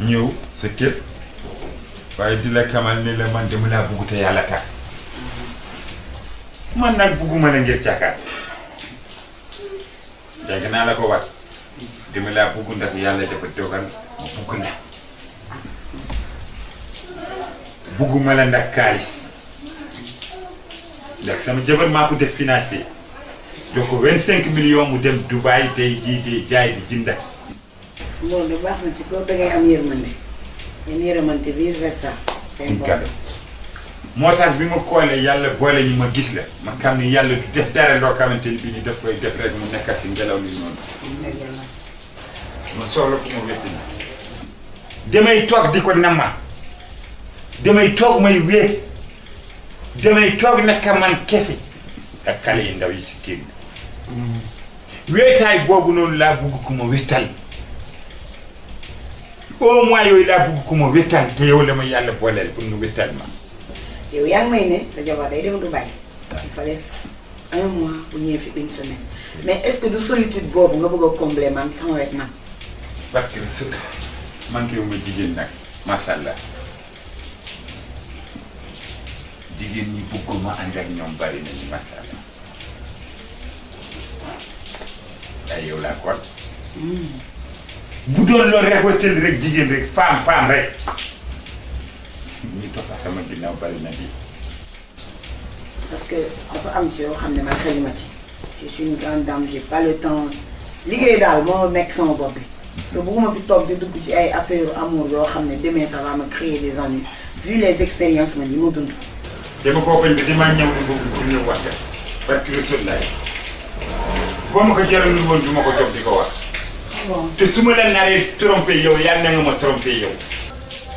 ñëw sa kër waaye di la xamal ne la man dama laa bëgg te yàlla tax man nag bëgguma la ngir caakaan. dégg naa la ko wax dama laa bëgg ndax yàlla dafa dogal ma bëgg la. bëgguma la ndax xaalis ndax sama jabar maa ko def financé jox ko 25 millions mu dem Dubaï tey jii di jaay di jënda. loolu de baax na si ko da ngay am yërmande yéen yërmante vice versa. moo tax bi ma koolee yàlla boole ñu ma gis la ma xam ne yàlla du def dara loo xamante ni bii ni daf koy def rek mu nekkat si ngelaw li noonu. ma soxla fu ma wétti damay toog di ko namma damay toog may wéet damay toog nekk man kese ak xale yi ndaw yi si kër gi. wéetaay boobu noonu laa bugg ku ma wéttal au moins yooyu laa bugg ku ma wéttal te yow la ma yàlla booleel pour nga wéttal ma. yow yaa ngi may ne sa jabar day dem Dubaï. il fallait un mois bu ñëwee fi une semaine mais est-ce que du solitude boobu nga bëgg a combler man sama wet man. parce que su manqué wu ma jigéen nag macha allah jigéen ñi bëgg ma ànd ak ñoom bari nañu macha allah ay yow laa kon bu doon loolu rek wëttal rek jigéen rek femme rek ñi toppa sama ginnaaw bari na bi. parce que dafa am ci yoo xam ne man xelima ci je suis une grande dame j'ai pas le temps liggéey daal moo nekk sama bopp bi. te bëgguma fi toog di dugg ci ay affaire amour yoo xam ne demain ça va me créer des ennuis vu les expériences man yi ma dund. dama koo bañ bi damaa ñëw ni boobu pour ñëw wax nga parce que Rasul laay boo ma ko jaralul woon du ma ko jóg di ko wax. te su ma la naree trompé yow yàlla na nga ma trompé yow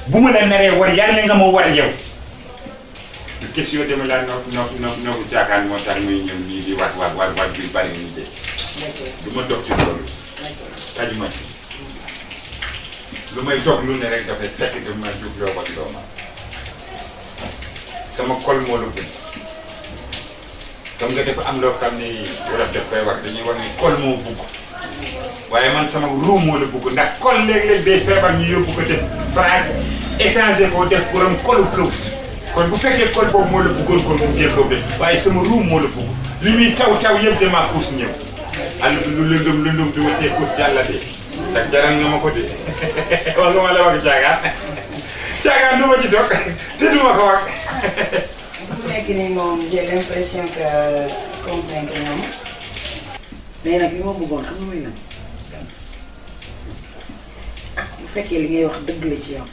bu ma la naree war yàlla na nga ma war yow. te question dama laa noobu caakaan moo tax muy ñëw nii di wax bi bari nii de. du ma dog ci loolu. tajuma ci lu may toog lu ne rek dafay fekk daf ma jug loo wax loo ma sama kol moo la bëgg comme nga dafa am loo xam ni wolof daf koy wax dañuy wax ni kol moo bëgg waaye man sama ruu moo la bëgg ndax kol léeg-léeg day feebar ñu yóbbu ko def France étranger ko def borom kolu këws kon bu fekkee kol boobu moo la bëggoon kon mu jël ko def waaye sama ruu moo la bëgg li muy taw yëpp damaa kuus ñëw àll bi lu lëndëm di watee kuus jàllale ndax jaral nga ma ko de wax nga ma la wax caagaan du ma ci toog te du ma ko wax. bu nekk nii moom j'ai l'impression que comprendre nga ma mais nag li ma bëggoon xam nga mooy lan bu fekkee li ngay wax dëgg la ci yow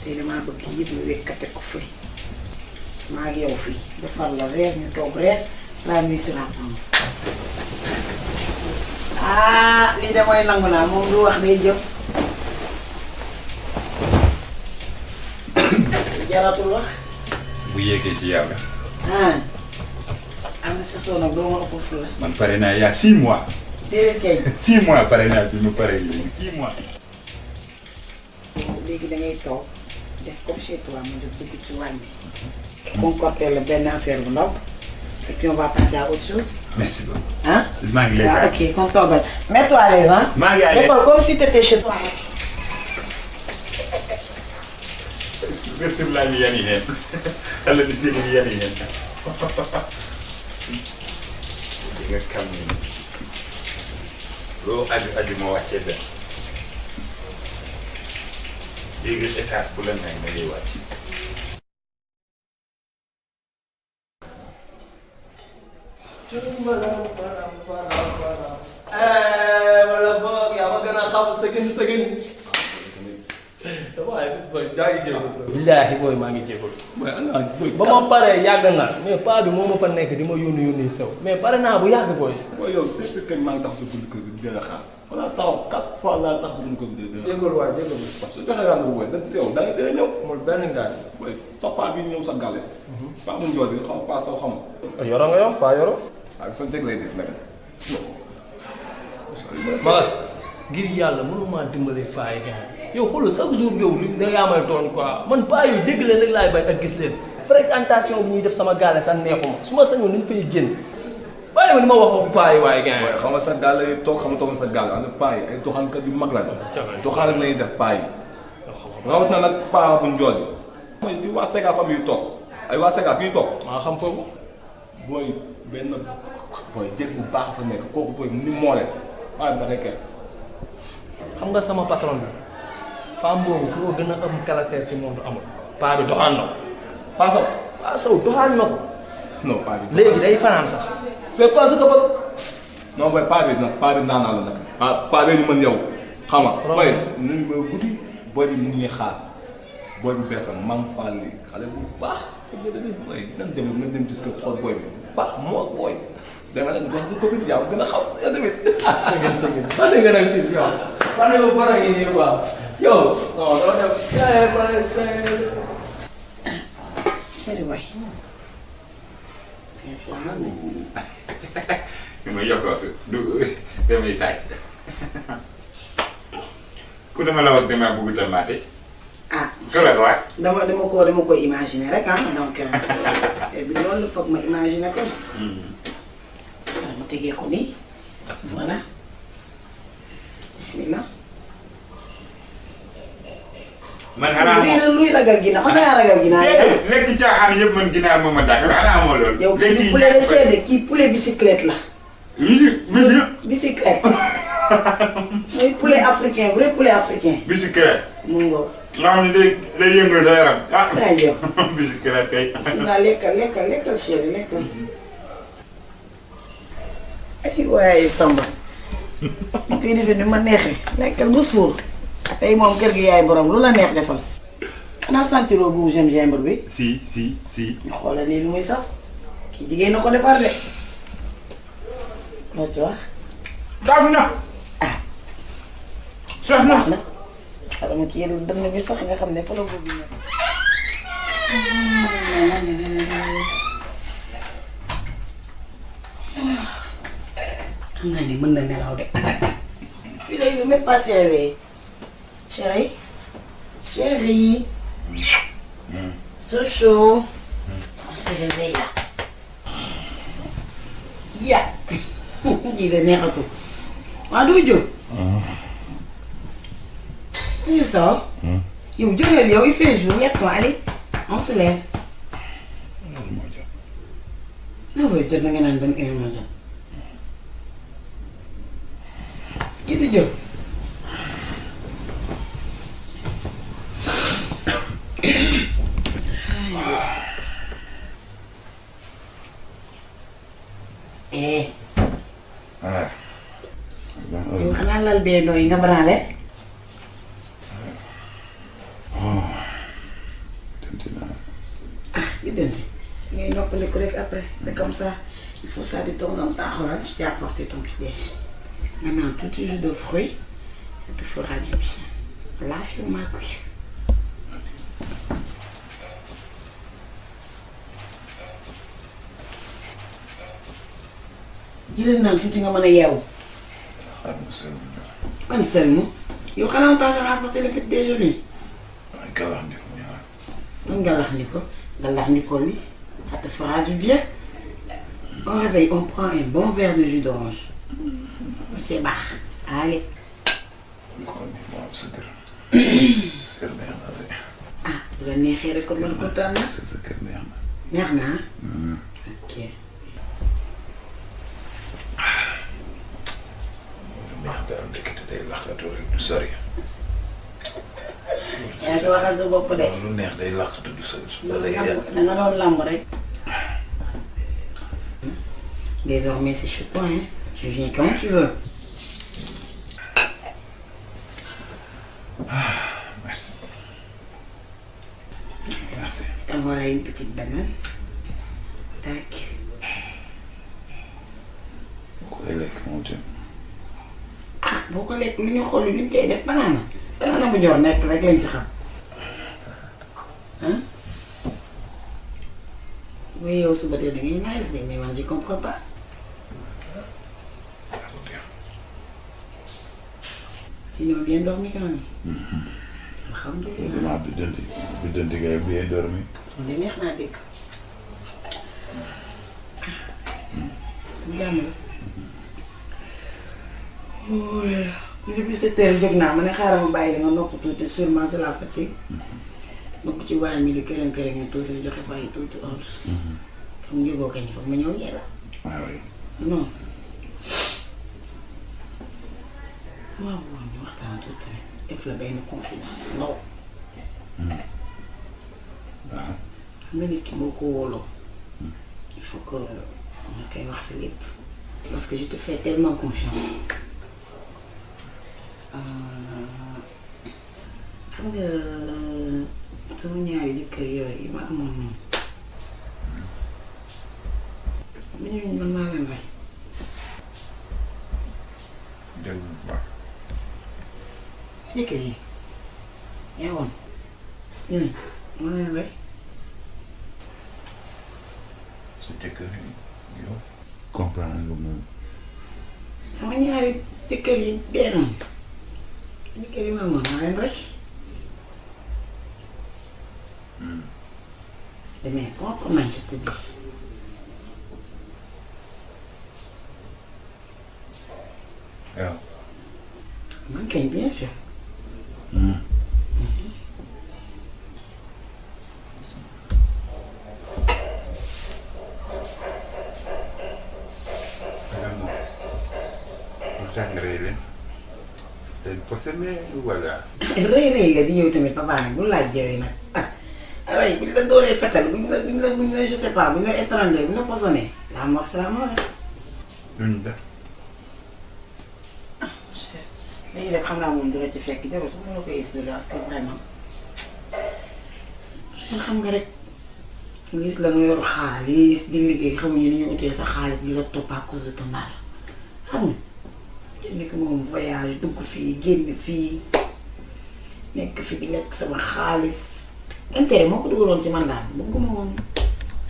te damaa bëgg yëpp ñu wekkate ko fëy maa ngi yow fii defar la reer ñu toog reer la nuit sera lii de mooy nangu naa moom du wax day jëf jaratul wax. bu yéegee ci yàlla. am na sa soo nag doo ma ëpp fu la. man pare naa yaa 6 mois. déedéet kay. 6 mois pare naa bi mu pare léegi 6 mois. léegi da ngay toog def comme chez toi ma jóg dugg ci wàll bi. concocter la benn affaire bu ndaw. et puis on va passer à autre chose. merci beaucoup. maa ngi lay waaw ok kon toogal. mets-toi à l'aise maa ngi à l'aise defal comme si t'étais chez toi. Rësul laa ñu yani neen xale ni seen ñu yani neen di nga kam ni loo aju moo wàccee benn léegi étage bu la neex nga ngay wàcc wala boog yaa ma gën a xam sëgën waaye bis booy yaa ngi jéego. billaahi booy maa ngi jéego. ba ma paree yàgg na mais paa bi moo ma fa nekk di ma yónni sew mais pare naa bu yàgg booy. booy yow est-ce que maa ngi tax sa bunt kër gi di la xaar wala taxaw 4 fois laa tax bunt kër gi di la xaar. jégalu waay jégalu. parce que joxe naa nga booy da yow da ngay teel a ñëw. amul benn ngaal. booy sa paa bi ñëw sa gàlle. paa bu njool bi xam paa saw xam. yoro nga yow paa yoro. waaw sa njëg lay def nag. Magas ngir yàlla mënuma dimbale paa yi gars yow xoolal chaque jour yow li da ngaa may tooñ quoi man paa yu dégg leen rek laay bañ ak gis leen fréquentation bu ñuy def sama gaale sax neexuma su ma sañoon nañ fay génn bàyyi ma ni ma wax paa yi waaye gars xam nga sa gaale yi toog xam nga toog sa gaale am na paa yi ay doxaankat yu mag la doxaan lañuy def paa yi rawat na nag paa bu njool bi mooy fi waa Sega fam yu toog ay waa Sega fi ñu toog maa xam foofu booy benn booy jéeg bu baax fa nekk kooku booy ni moole paa bi dafay kenn xam nga sama patron bi femme boobu ku ko gën a am caractère ci monde amul paa bi doxaan na ko paa Sow paa Sow doxaan na ko non paa bi léegi day fanaan sax mais paa Sow ko bëgg non booy paa bi nag paa bi naanaa la nag paa bee ñu mën yow xam nga booy nuñ ba guddi booy bi mu ñuy xaar booy bi beesam mam fall li xale bu baax booy nan dem nga dem gis ko xool booy bi baax moo booy danga nag jox sa copine yaa gën a xam yow tamit sëgën fan nga nag gis yow fan nga bara ngi nii quoi yow non doo dem chéri waay ma yokkoo si du damay sàcc ku dama la wax dama bëgg tamaate ah ku la ko wax dama ko imaginer rek ah donc bi loolu foog ma imaginer ko ma tegee ko nii voilà bismillah man xanaa luy ragal ginaar man ngaa ragal ginaar yow lekk caaxaan yëpp man ginaar moom ma dàkk xanaa amoo loolu yow kii poulet de chair de kii poulet bicyclette la bicyclette mooy poulet africain vrai poulet africain bicyclette mu ngoo nga xam ne day yëngal sa yaram ah yow bicyclette kay bismillah lekkal chéri lekkal ay waaye Samba ñu koy defee ni ma neexee lekkal bu suur tey moom kër gi yaay borom lu la neex defal xanaa sentiroo gu gingembre bi si ñu xoolal lii lu muy saf kii jigéen na ko defar de loo ci wax saf na saf na xala ma kii yëlul dënn bi sax nga xam ne fa la boobu ñëw xam naa ni mën na nelaw de fii lay même pas se réveiller chérie chérie Chouchou on se réveille là ya lii de neexatul waa doo jóg lii soo yow jógeel yow il fait jour lève-toi allez on se lève na koy jot na nga naan ban heure moo jot kii di jóg yow xanaa lal bee nooy nga branlé denti ngay noppaliku rek après c'est comme ça il faut ça de temps en temps xoolal je t'ai apporté ton petit déj maintenant tout jus de fruits ça te fera du bien là sur ma cuisse jëlee naan tuuti nga mën a yeewu man seulement yow xanaa on t'a jamais apporté le petit déjeuner man galax ni ko lii ça te fera du bien au réveil on prend un bon verre de jus d'orange c'est baax allez ah la neexee rek kon man kontaan na. sa kër neex na. neex na ok. neex daal ndekete day laqatu rek du sori. yaa ngi waxal sa bopp de. lu neex day laqatu du sori. da nga doon lamb rek. Désormais c'est chez toi hein. Tu viens quand tu veux. Merci. Merci. Et voilà une petite banane. Tac. boo koy lekk moom jëm. ah boo ko lekk lu ñu xool lu ñu koy def banana. banana bu ñor nekk rek lañ ci xam. ah. bu yow suba tey da ngay nice de mais man je comprends pas. Sinon bien dormi quand même. Alhamdulillah. Biddanti kay bien dormi. li neex naa dégg. jàmm la. depuis 7 heures jóg naa ma ne xaaral ma bàyyi la nga nokk tuuti sûrement c'est la fatigue. nokk ci waañ mi di kërën kërën ñu tuuti joxe fa ay tuuti ordre. xam nga jógoo kañ foog ma ñëw yee la. waaw oui. non. waaw waaw ñu waxtaan tuuti rek def la benn confident ndaw. waaw. xam nga nit ki boo ko wóoloo il faut que nga koy wax si lépp parce que je te fais tellement confiance. xam nga sama ñaari jëkkër yooyu ma amoon moom. ñooñu man maa leen rey. dégg nga bu baax. jëkkër yi yaa woon ñooñu maa leen rey. sa jëkkër yi yow. comprendre nga moom. sama ñaari jëkkër yi dee nañu. jëkkër yi ma amoon maa leen rey. de mes propres mains je te dis. waaw. man kay bien sûr. voilà. rëy nga di yow tamit papa nag bu laaj jooy nag ah rëy buñ la dooree fetal buñ la je sais pas buñ la étranglé buñ la posonné la mort c'est la mort. luñ def. léegi nag xam naa moom du la ci fekk jarul sax ma la koy expliquer parce que vraiment xam nga rek nga gis la nga yor xaalis di liggéey xamuñu ni ñu utee sa xaalis di la topp à cause de ton argent xam nga. nekk moom voyage dugg fii génn fii nekk fi di lekk sama xaalis intérêt moo ko dugaloon ci man daal bëgguma woon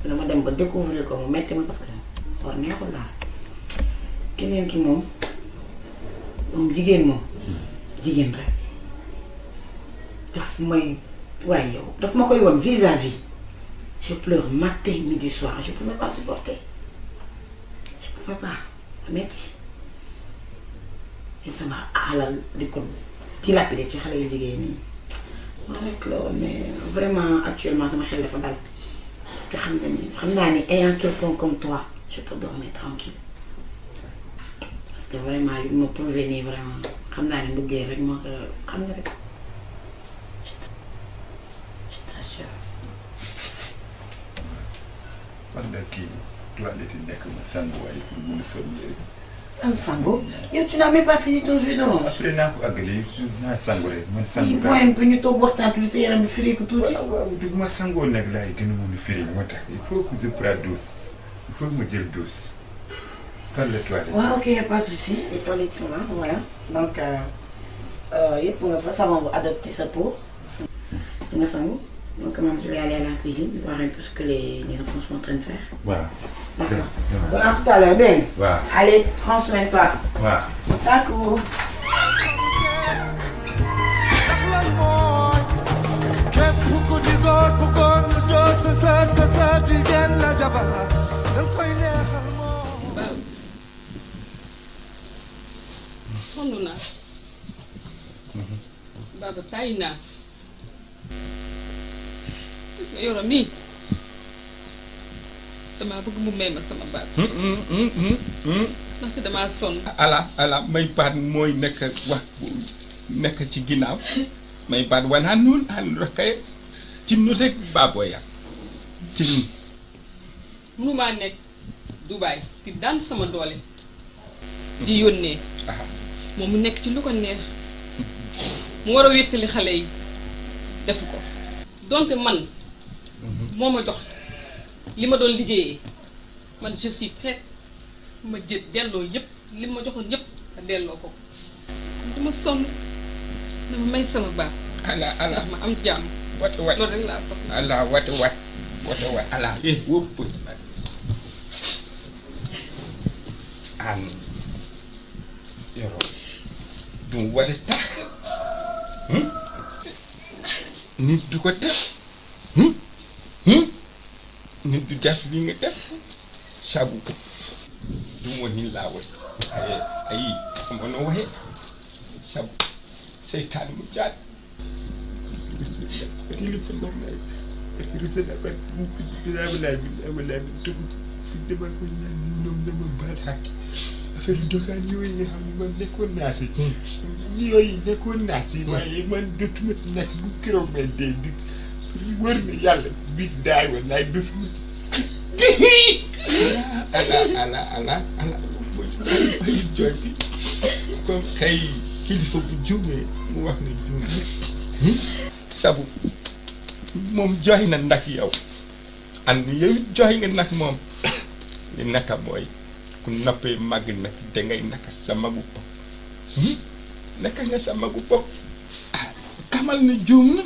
dama dem ba découvrir ko mu metti ma parce que war neexul daal keneen ki moom jigéen rek daf may waaye yow daf ma koy woon vis-à-vis je pleure matin midi soir je pouvais pas supporter je pouvais pas metti sama alal di ko dilapidé ci xale yu jigéen ñi moo rek la woon mais vraiment actuellement sama xel dafa dal parce que xam naa ni ayant quelqu'un comme toi je peux dormir tranquille parce que vraiment li ma prouvé nii vraiment xam naa ni bëggee rek moo ko xam nga rek je t'assure. man de kii toilette yi nekk ma sangu waaye pour mun a sonn léegi. Un sango? Tu n'as même pas fini ton jus d'orange. Après naa ko àggali naa sangu rek man sangu. Oui, point un peu ñu toog waxtaan tuuti sa yaram bi firi ko tuuti. waaw dugg ma sangoo nag laay gën a mun a firi moo tax il faut que je prenne douce il faut que ma jël douce. fan la toilette. waaw ok y a pas de souci les toilettes sont là voilà donc yëpp nga fa savon bu adapté sa peau. nga sangu donc man je vais aller à la cuisine voir un peu ce que les enfants sont en train de faire. waaw. D'accord. Bon, à tout à l'heure, dégg nga. waaw. Allez, prends soin de toi. waaw. D'accord. képp ku di góor bu góor lu doon sa sër jigéen la jabar la danga koy neexal moom. sonn naa. Baba tay naa. Yoro mii damaa bëgg mu may ma sama baat ndaxte damaa sonn. ala may baat mooy nekk ci ginnaaw may baat wana nun an rokkay cinnu rek baboya cinnu mënumaa nekk Dubaay di daan sama doole di yónnee moom mu nekk ci lu ko neex mu war a wéttali xale yi defu ko donte man moo ma jox li ma doon liggéeyee man je suis prête ma delloo yëpp li ma joxoon yëpp a delloo ko dama sonn dama may sama baat ndax ma am jàmm loolu rek laa soxla ala wata ala wópp an Yoro dum wala tax nit du ko def nit du def li nga def sabu du mo ni lawol ay amono waxe sabu seytaan mu jaat affaire dokaan yooyu nga xam ne man nekkoon naa si yooyu nekkoon naa si waaye man dootuma si nekk bu keroog may dee di wër na yàlla bi daay wallaay dootuma si ala ay jooy bi comme xëy kilifa bu juumee mu wax ne juumee sabu moom jooy na ndax yow and yow jooy nga nag moom li naka mooy ku noppee màgg nag dangay naka sa magu bopp naka nga sa magu bopp kamal na juum na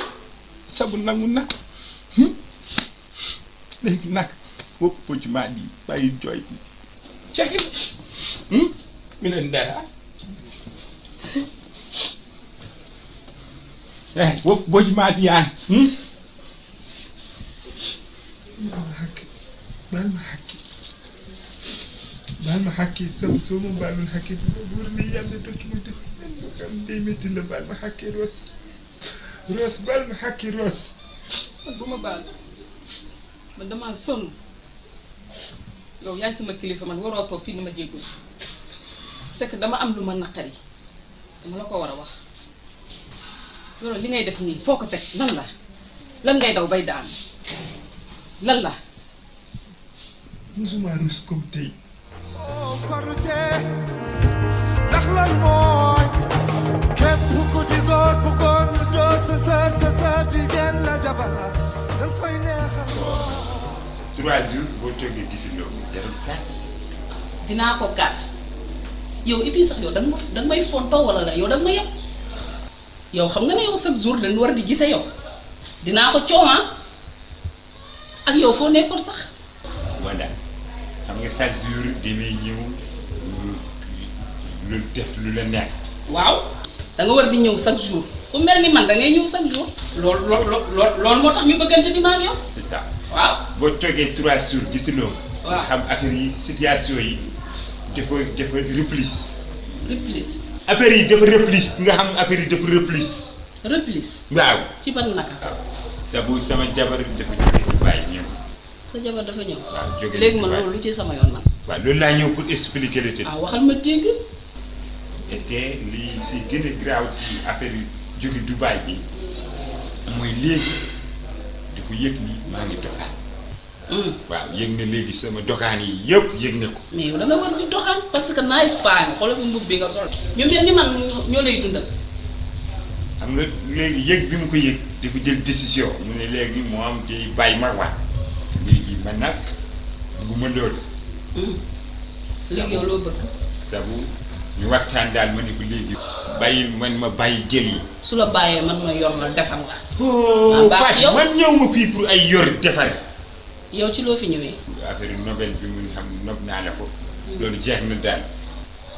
sabu nangu nag léegi nag wópp po ci maa di bàyyi jooy bi cexit mi leen dara wópp po ci maa di yaan baal ma xàkkee sama soo ma baalul xàkkee bi ma wóor ne yàlla dootuma def xam day métti la baal ma xàkkee Roos baal ma xàkkee Roos man bu ma baal man damaa sonn yow yaay sama kilifa man waroo toog fii ni ma jéggul c'est que dama am lu ma naqari dama la ko war a wax Yoro li ngay def nii foo ko teg lan ngay daw bay daan lan la musuma rus comme tey farlu cee ndax lan mooy képp ku di góor bu góor lu doon sa sër jigéen la jabar dañ koy neexal 3 jours boo toogee gisuloo jarul kaas dinaa ko kaas yow et puis sax yow danga may fontoo wala la yow danga ma yem yow xam nga ne yow chaque jour dañ war di gise yow dinaa ko cooma ak yow foo nekkoon sax wanda xam nga chaque jour damay ñëw lu def lu la neex waaw da nga war di ñëw chaque jour ku mel ni man da ngay ñëw chaque jour loolu moo tax ñu bëggante di maa yow c'est ça waaw boo toogee 3 jours gisuloo waaw xam affaire yi situation yi dafa replis affaire yi dafa replis nga xam affaire yi dafa replis waaw ci ban naka sabu sama jabar dafa jóge Dubaay ñëw sa jabar dafa ñëw waaw jóge léegi man loolu lu ci sama yoon man waaw loolu laa ñëw pour expliquer le te waxal ma dégg te lii si gën a graaw si affaire yi jóge Dubaay bi mooy léegi di ko yëg ni maa ngi doxaan waaw yëg na léegi sama doxaan yi yëpp yëg na ko mais yow da nga war di doxaan parce que nice paa nga xoolal sa mbubb bi nga sol ñu mel ni man ñoo lay dundal xam nga léegi yëg bi mu ko yëg di ko jël décision mu ne léegi moom day bàyyi ma waat léegi man nag bugguma loolu léegi yow loo bëgg sabu ñu waxtaan daal ma ne ko léegi bàyyil man ma bàyyi jël yi su la bàyyee man ma yor la defar nga baax yow man ñëw ma fii pour ay yor defar yow ci loo fi ñëwee affaire Nobel bi mu xam nob naa la ko loolu jeex na daal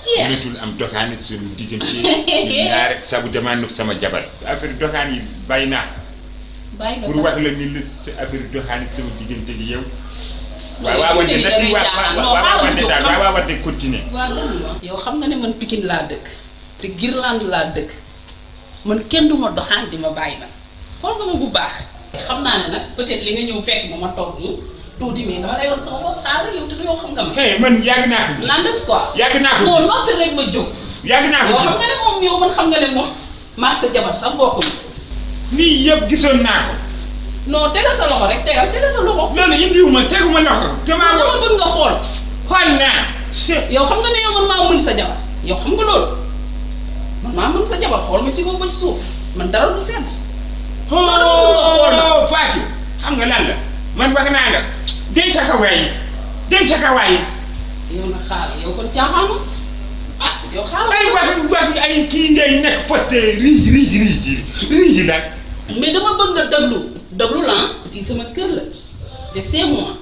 mënatul am doxaan suñu diggante ñaar rek sabu damaa nopp sama jabar affaire doxaan yi bàyyi naa pour wax la ni la affaire doxaan yi sama diggante gi yow waaw wante nag waaw wante daal waaw wante continuer yow xam nga ne man Pikine laa dëkk te Guirlande laa dëkk man kenn du ma doxaan di ma bàyyi man xool nga ma bu baax xam naa ne nag peut-être li nga ñëw fekk ma toog nii tuuti mais dama lay wax sama bopp xaaral yow te yow xam nga ma. man yàgg naa ko. nan des quoi. yàgg naa ko non noppi rek ma jóg. yàgg naa ko yow xam nga ne moom yow man xam nga ne moom maa sa jabar sax bokk na. lii yëpp gisoon naa ko. non tegal sa loxo rek tegal sa loxo. loolu indiwuma teguma loxo. dama bëgg nga xool. xool naa. yow xam nga ne yow man maa mën sa jabar yow xam nga loolu man maa mën sa jabar xool ma ci kaw ba ci suuf man dara du sedd. non dama bëgg nga xool ma Fatou xam nga lan la man wax naa la denc ka waay yow nag xaaral yow kon caaxaanu yow xaaral ay wax ay kii ngay nekk posté riiji la. mais dama bëgg nga déglu la fii sama kër la c'est chez moi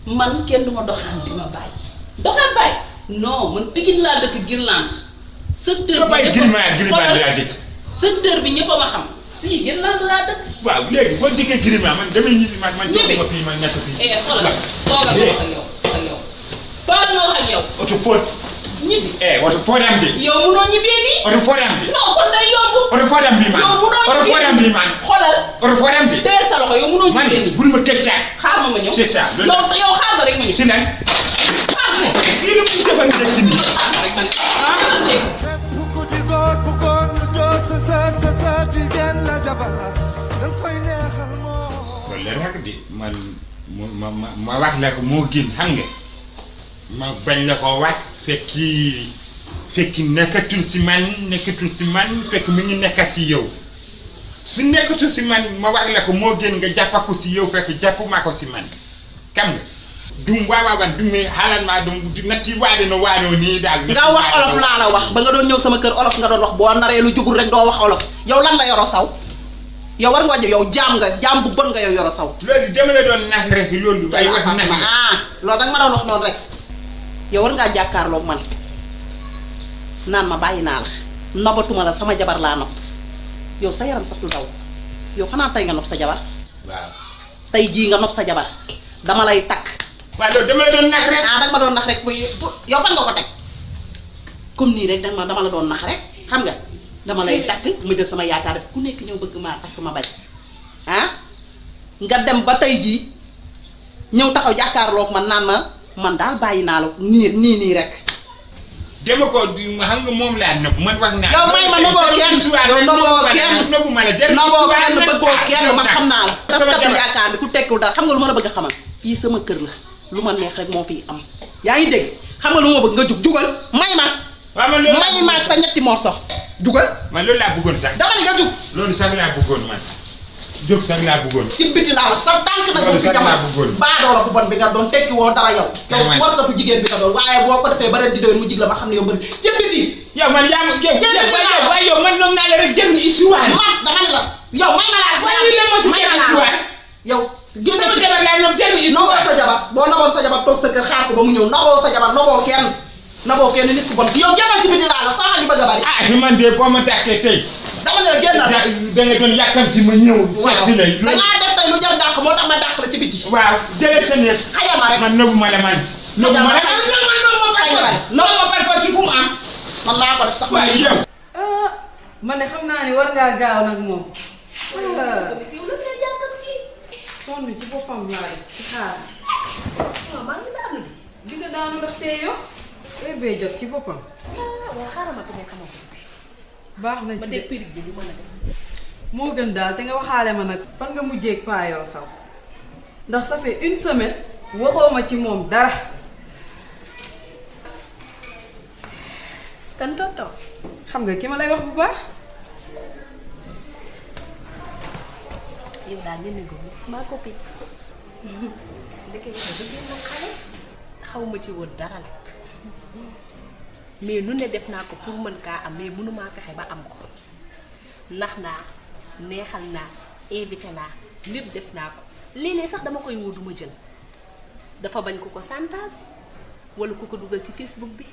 man kenn du ma doxaan di ma bàyyi. doxaan bàyyi non man Pikine laa dëkk Guirlande. secteur bi ñëpp a ma xam si Guirlande laa dëkk. waaw léegi boo dikkee Guirlande man damay ñibbi man toog ma fii man nekk fii. xoolal toogal ma wax ak yow toogal ma wax ak yow. oto fóot. ñibbi oto fóotam bi. yow munoo ñibbee nii. oto fóotam bi. non kon day yomb. oto fóotam bi man. yow munoo ñibbee oto fóotam bi man. xoolal. oto fóotam bi. teer sa loxo yow munoo ñibbee nii. bul ma këccaat. xaar ma ñëw. c'est ça yow xaar ma rek ma ñëw. si lan. xaar ma ne. kii la muy defar nekk nii. xaar ma rek ma ne. loolu la rek di man ma wax la ko moo gën xam nga ma bañ la ko wax fekki nekkatul si man fekk mi ngi nekkat si yow su nekkatul si man ma wax la ko moo gën nga jàppa ko si yow fekk jàppuma ko si man xam nga dum waawan dum xaaral maa dum natti waade no waanoo nii daal nga wax olof laa la wax ba nga doon ñëw sama kër olof nga doon wax boo naree lu jugul rek doo wax olof yow lan la Yoro Saw yow war nga wàññi yow jaam bu bon nga yow Yoro Saw. loolu dama la doon nax rek loolu ay wax nax loolu danga ma doon wax noonu rek yow war ngaa jàkkaarloog man naan ma bàyyi naa la nobatuma la sama jabar laa nopp yow sa yaram sax du daw yow xanaa tey nga nopp sa jabar. waaw tey jii nga nopp sa jabar dama lay takk. waaw loolu dama la doon nax rek. danga ma doon nax rek yow fan nga ko teg comme nii rek dama la doon nax rek xam nga. dama lay takk ma jël sama yaakaar def ku nekk ñëw bëgg maa takk ma bañ nga dem ba tey jii ñëw taxaw jàkkaarloog man naan man daal bàyyi naa la nii rek. dama ko xam nga moom laa nëbb man wax naa. yow may ma noboo kenn yow noboo kenn bëggoo kenn man xam naa la. taskatu yaakaar bi ku tekkul dara xam nga lu ma la bëgg a xamal fii sama kër la lu ma neex rek moo fiy am yaa ngi dégg xam nga lu ma bëgg nga jugal may ma. may ma sa ñetti morso jugal. man loolu laa bëggoon sax. dama ni nga jug. loolu sax laa bëggoon man jóg sax laa bëggoon. ci biti laa la sa tànk nag moom fi jamono baadoola bu bon bi nga doon tekki woo dara yow. yow warkatu jigéen bi nga doon waaye boo ko defee ba ren di déwén mu jig la ma xam ne yow mbëri ci biti. yow man yaa ma waaye yow man noom naa la rek jël ni histoire. man dama ne la yow may ma laa yow génn sama jabar laa ñoom jël ni histoire. noboo sa jabar boo noboon sa jabar toog sa kër xaar ko ba mu ñëw noboo sa jabar noboo kenn nit ku bon yow génnal ci biti laa la sax li bëgg a bari. man de boo ma tàkkee tey. dama ne la génnal rek. da nga doon yàkkamti ma ñëw. seet si la da ngaa def tey lu jar dàq moo tax ma dàq la ci biti. waaw jëlee sa nekk. xajama rek man nëbbu ma la man. nëbbu ma la non ma par force fu mu am. man laa ko def sax. waaye yow. man ne xam naa ne war ngaa gaaw nag moom. sonn ci boppam laay ci xaar. waaw maa ngi daanu di. di nga daanu ndax tey yow. bee jot ci boppam. waaw xaaral ma tuddee sama bopp bi. baax na ci ma dégg périg bi du mën a def. moo gën daal te nga waxaale ma nag fan nga mujjee ak Pa Yoro Saw ndax ça fait une semaine waxoo ma ci moom dara. kan tonton. xam nga ki ma lay wax bu baax. yow daal ngeen ne ko ma copine. ndeke yow da ngeen doon xale. xaw ma ci woon dara la. mais nu ne def naa ko pour mën kaa am mais mënumaa fexe ba am ko nax naa neexal naa invité naa lépp def naa ko léeg-léeg sax dama koy woo du ma jël dafa bañ ku ko santaas wala ku ko dugal ci Facebook bi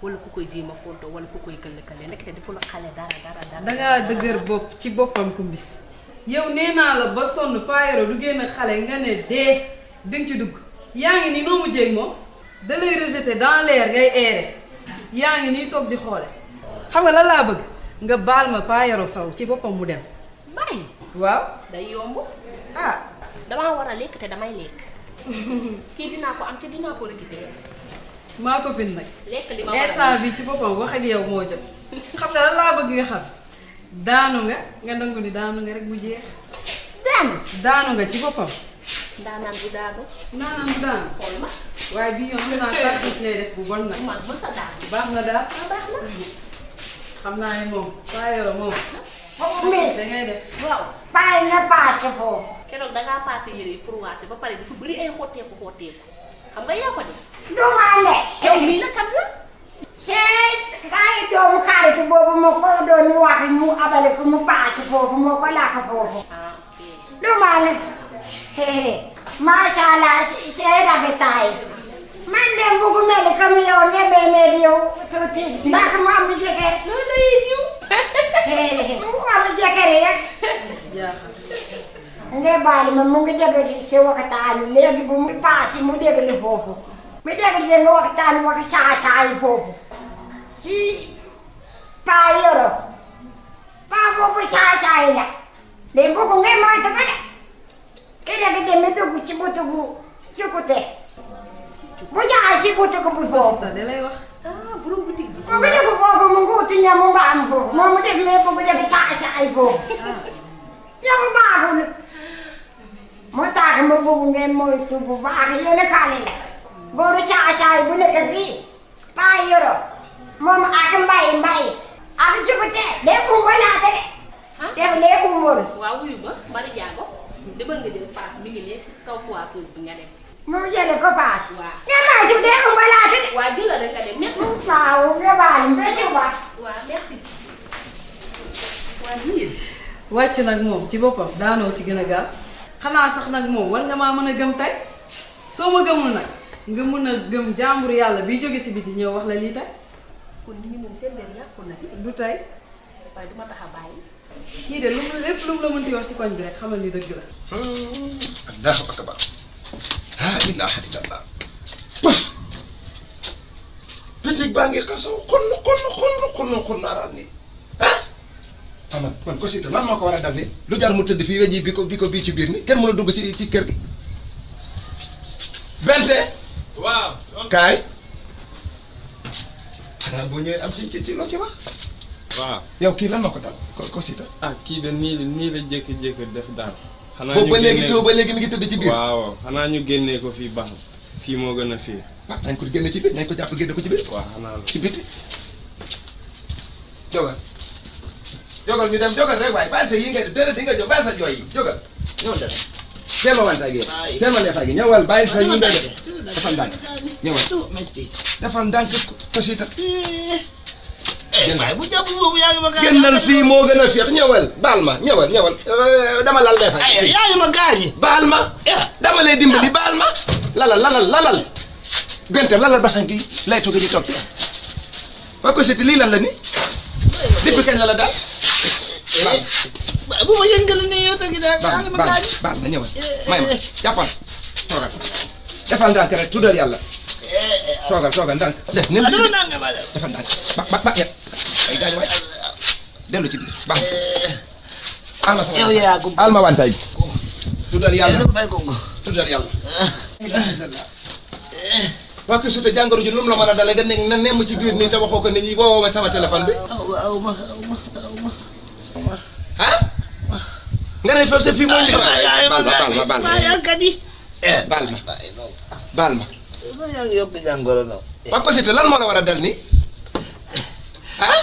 wala ku koy jéem a fonto wala ku koy këll-këlle ndekete defu la xale dara. dangaa dëgër bopp ci boppam kumbis yow nee naa la ba sonn Pa Yoro du génn xale nga ne dee dinga ci dugg yaa ngi nii noo mujjee ak moom da lay rejeté dans l'air ngay aéré. yaa ngi nii toog di xoole xam nga lan laa bëgg nga baal ma Pa Yoro Saw ci boppam mu dem bàyyi waaw day yomb. ah damaa war a lekk te damay lekk. kii dinaa ko am te dinaa ko récupérer. maa ko bind nag. lekk li ma war a instant bi ci boppam wax ak yow moo jot. xam nga lan laa bëgg nga xam. daanu nga nangu ni daanu nga rek mu jeex. daanu nga ci boppam. ndaanaan bu daanu. ndaanaan bu daanu. xool ma. waaye bii yoon xam naa tarkis ngay def bu bon nag. man mës a daanu. baax na daal. baax na. xam naa ne moom Paa Yoro moom. Miss da ngay def. waaw. pare na paase foofu. keroog dangaa paase yére yi furwaase ba pare dafa bëri ay xotteeku xam nga yaa ko def. du ma ne. yow mii la kan la. kaay doomu xarit boobu moo ko doon wax mu abale ko mu paase foofu moo ko lakk foofu. du ma ne. macha allah c'est rafetaay. man de bëgg mel ni comme yow ñebe mel yow tuuti. ndax mu am jëkkër. loolu lay jiw. mu am jëkkër rek. nga baal ma mu ngi dégg si waxtaan léegi bu mu paase mu dégg foofu. mu dégg nga waxtaan wax saa foofu. si Paa Yoro. Paa boobu saa la. léegi bëgg nga moytu ko de. keneen ki demee dugg ci butugu cukkute. bu jaa si butugu bu foofu. da lay wax. borom boutique bi. mu ngi dugg foofu mu ngi uti ñam mu mbaam foofu. moom mu def lépp bu def saa foofu. yow baaxul. moo tax ma bëgg ngeen moytu bu baax yéen a kaale la. góoru saa bu nekk fii. Paa Yoro. moom ak mbay ak cukkute. day umbalaate de. def lee umbal. waaw wuyu ba Mari Jaago demal nga jël paas mi ngi ne si kaw coiffeuse bi nga dem. mu jële ko paas. waaw. nga maa ci dee umbalaate de. waaw jëlal rek nga dem merci. waaw nga baal mbési ba. waaw merci. waa lii. wàcc nag moom ci boppam daanoo ci gën a gaaw. xanaa sax nag moom war nga maa mën a gëm tey. soo ma gëmul nag nga mën a gëm jàmbur yàlla bi jóge si biti ñëw wax la lii tey. kon lii moom seen benn yàqu na fi. du tey. waaye duma tax a bàyyi. kii de lépp lu mu la mënti wax si koñ bi rek xamal ni dëgg la. Allahu akbar. La ilaha illallah. Bitig baa ngi xasaw xonn naaraan nii. ah man ko siita lan moo ko war a dal nii. lu jar mu tëdd fii weji bi ko bii ci biir ni kenn mën a dugg ci kër gi. Bente. waaw. kaay. xanaa boo ñëwee am ci loo ci wax. waaw. yow kii lan moo ko dal ko siita. ah kii de nii la jékki-jékki def daal. xanaa boobu ba léegi ba léegi mi ngi tëdd ci biir. waaw xanaa ñu génnee ko fii baax fii moo gën a fii. waaw nañ ko génne ci biir nañ ko jàpp génne ko ci biir. waaw xanaa la ci biti. jógal ñu dem jógal rek waaye baal sa yi nga def déedéet di nga jóg baal sa jooy yi jógal ñëwal dem. teel ma wantaay gi teel ma neefaay gi ñëwal bàyyi sa yi nga def defal ndànk ñëwal defal ndànk ko si tam. waaye bu jàpp boobu yaa ngi ma gaañ. génnal fii moo gën a féex ñëwal baal ma ñëwal dama lal neefaay. yaa ngi ma gaañi. baal ma dama lay dimbali baal ma lalal Bente lalal basan gi lay toog di toog ci waa ko siti lii lan la ni depuis kañ la daal. bu ma yëngal ne yow tamit yaa ngi ma gaañ. baal ma ñëwal may ma jàppal toogal defal ndànk rek tuddal yàlla toogal ndànk. defal ndànk ba ay gaañ waay dellu ci biir baax yow yaa ko alma wantaay bi tuddal yàlla tuddal yàlla. waa kii suute jàngoro ji lu mu la mën a dalee nga ne na nemm ci biir nii te waxoo ko nit ñi boo woowee sama téléphone bi. aw ma ah. nga ne foofu sa fii mooy. baal ma. yaa ngi yóbbu jàngoro nag. waa ko suute lan moo la war a dal nii. ah.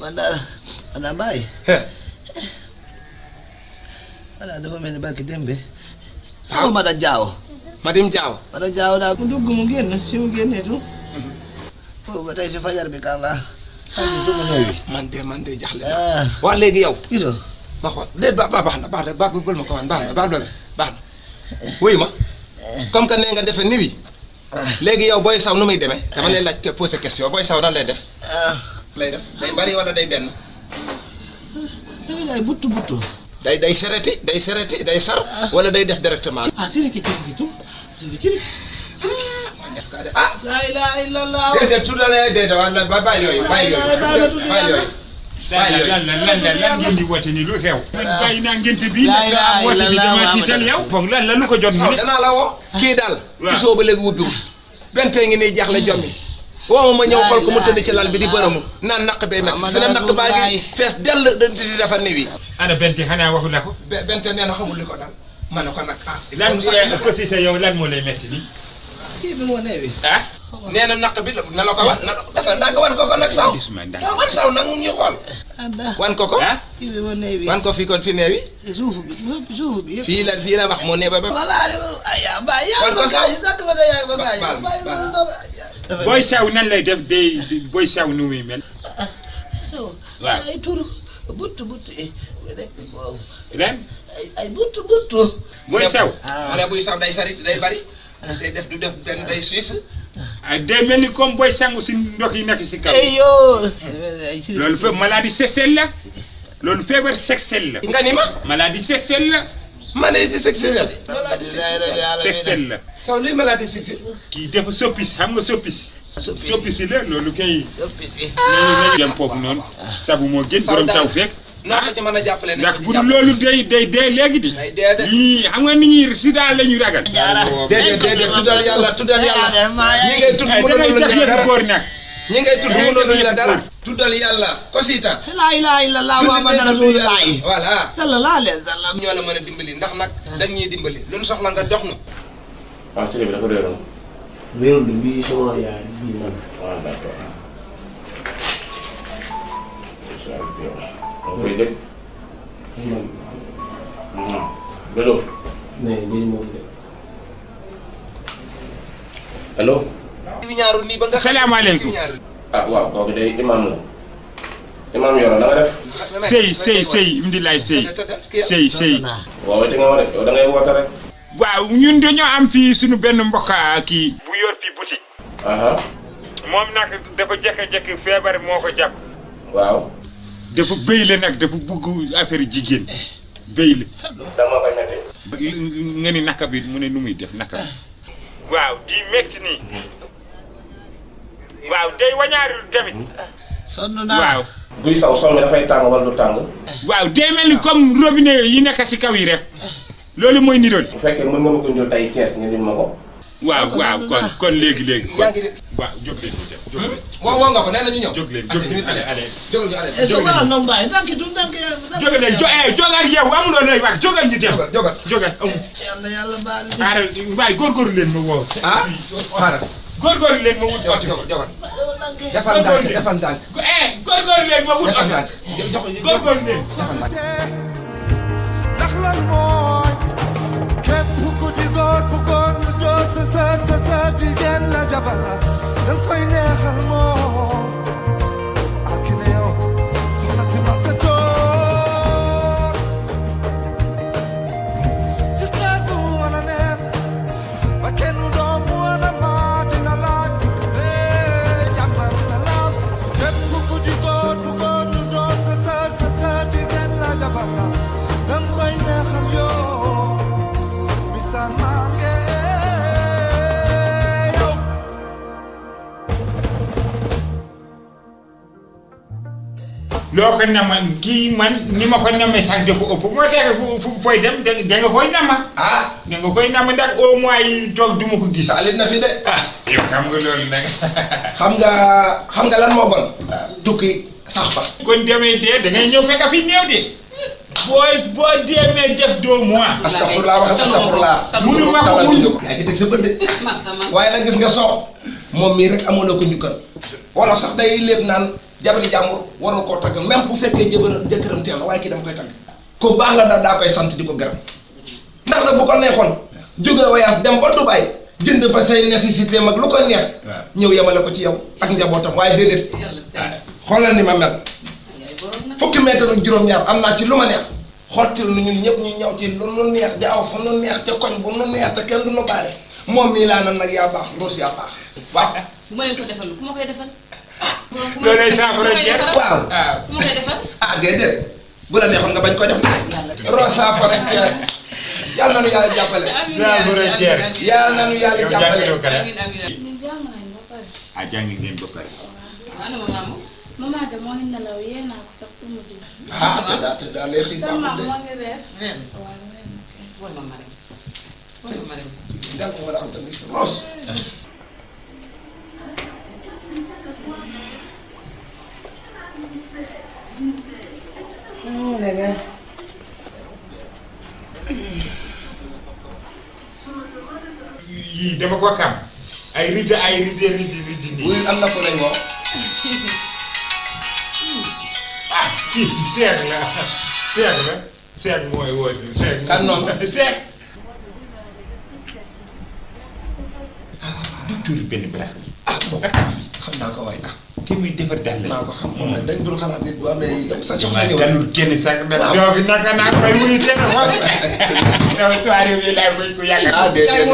man daal bàyyi. voilà dafa mel ni barki Dembe. waaw ma da jaaw. Madim Jaaw. Madim Jaaw daal mu dugg mu génn si mu génneetu. foofu ba tey si fajar bi kan laa. man de jaxle na. wax léegi yow. gisoo. ma xool déet baax na bël ma ko wan baax na. wuyu ma. comme que nee nga defee niwi. léegi yow booy saw nu muy demee. dama lay laaj poser question booy saw nan lay def. lay def day bari wala day benn. day buttu. day sereti day sar. wala day def directement. la ilaha illallah. déedéet tuddale déedéet wala bàyyi yooyu. lan ngeen di woote ni lu xew. man bàyyi naa ngénte bi nga woote bi dama tiital yow. foog lan la lu ko jot Sow danaa la woo. kii daal. ci soo ba léegi wubbiwul. bente ngi nii jaaxle jommi. woo ma ñëw xool ko mu tëdd ci lal bi di bërëmu. naan naq bee métti fi ne naq baa ngi fees dell di defar néew yi. ana bente xanaa waxu la ko. bente nee na xamul li ko dal. ma ne ko nag ah. lan ko si te yow lan moo lay métti nii. kii bi moo neewi. ah. nee na naq bi na la ko wan na dafa ndànk wan ko ko nag Sow. wan Sow nag mu ñu xool. wan ko ko. kii bi moo neewi. wan ko fii kon fi neewi. suuf bi. fii la wax moo nee ba ba. wan ko Sow. booy saw nan lay def day booy saw nu muy mel. waaw ay turu but ren. ay but. booy saw. mu ne buy saw day sari day bari. day def du def benn day suisse. ah day mel ni comme booy sangu si ndox yi nekk si kaw. loolu fe maladie sexuelle la. loolu feebar sexuelle la. nga ni ma. maladie sexuelle la. maladie sexuelle. maladie sexuelle la. Sow luy maladie sexuelle. kii dafa soppis xam nga soppis. soppis la loolu kay. soppis yi. nañu dem foofu noonu. sabu moo gën borom taw fekk. noo ko ci mën a jàppale ndax bu loolu day dee léegi di. ñii xam nga nit ñi sida la ñu ragal. déedéet tuddal yàlla. ñi ngay tudd mënoon la dara. ñi ngay tudd mënoon la dara. tuddal yàlla kosita. la ilaha illallah muhammad rasulullah. voilà. sallallahu alayhi wa sallam. ñoo la mën a dimbali ndax nag dañ ñuy dimbali lu ñu soxla nga dox nu. waaw ci bi dafa réeroon. réew mi bii sama yaay bii man. waaw d'accord. moo koy dégg. allo. mais lii moom de. allo. salaamaaleykum. ah waaw kooku day imam la. imam Yoro na nga def. sëy Imdilaay sëy. waaw te nga ma rek yow da ngay woote rek. waaw ñun dañoo am fii suñu benn mbokk kii. bu yor fii boutique. moom nag dafa jékki-jékki feebar moo ko jàpp. waaw. dafa béy la nag dafa bugg affaire jigéen béy la. dama koy metti. nga ni naka bi mu ne nu muy def naka bi. waaw di métti nii. waaw day wañaarul tamit. sonn naa waaw. buy saw mi dafay tàng wala du tàng. waaw day mel ni comme robinet yi nekk si kaw yi rek. loolu mooy niroon. bu fekkee mën nga ma ko indil tey Thiès nga indil ma ko. waaw kon léegi. waaw jóg leen ñu dem jóg leen. woo nga ko nee na ñu ñëw. jóg leen allez. jógal ñu allez. jógal leen jógal yow amuloo lay wax jógal ñu dem. jógal amul. yàlla baal. xaaral waaye góorgóorlu leen ma woo. xaaral. góorgóorlu leen ma wut oto. jógal. defal ndànk. góorgóorlu leen ma wut oto. góorgóorlu leen. ndax loolu mooy képp ku di góor bu góor ñu doo sa jigéen la jabar danga koy neexal moom ak ne yow soxna si ma sa toor ci xeer bu wana neex ba kenn doom wana maa dina laaj jàmm ak salaam képp ku di góor bu góor ñu doo sa jigéen la jabar danga koy neexal yow misaal maa ngi yow. loo ko nama kii man ni ma ko namee sax dafa ëpp moo tax fu fooy dem da nga koy nama. da nga koy nama ndax au moins yi toog du ma ko gis. saalit na fi de. yow xam nga loolu nag. xam nga lan moo bon. tukki sax fa. kon demee dee da ngay ñëw fekk fi néew de. boo demee def 2 mois. astafurlaa. munu ma ko muñ. yaa ngi teg sa bët de. waaye nag gis nga Sow moom mii rek amoon na ko njukkal. wala sax day lépp naan jabari jàmbur warul koo tagg même bu fekkee jëkkëram teel na waaye kii dama koy tagg. ku baax la daal daa koy sant di ko gërëm. ndax nag bu ko neexoon jóge voyage dem ba Dubaï jënd fa say nécessité mag lu ko neex. ñëw yemale ko ci yow ak njabootam waaye déedéet. xoolal ni ma mel. fukki mètre ak juróom-ñaar am naa ci lu ma neex xottil nu ñun ñëpp ñu ñëw ci lu nu neex di aw fu nu neex ca koñ bu nu neex te kenn du nu baale moom mii laa nan nag yaa baax loos yaa baax waaw. bu ma leen ko defal ku ma koy defal. loolay saafara jeex waaw. ku ma koy defal. déedéet bu la neexoon nga bañ ko def nag. roo saafara jeex yàlla na nu yàlla jàppale. saafara jeex yàlla na nu yàlla jàppale. jàngi ngeen ba pare. ana ma maamu. maman de moo ngi nelaw yee naa ko sax pour mu dugg. ah te daa lay xiir sama moo ngi reer. reer waaw reer na kay. wol ma Marème wol ma Marème. jàng ma la am tamit Rose. yii dama ko xam ay ridde nii. wuy am na ko lañ wax. ah kii seeg mooy woote seeg. kan noonu seeg. du tuuri benn barax bi. xam naa ko waay ki muy defar daal la. maa ko xam moom nag dañ dul xalaat nit bu amee yow sa soxna ñëw. dalul kenn sax nag. doo fi naka naa koy wuyu téléphone. yow soirée bi laay muy ku yàgg. ah déedéet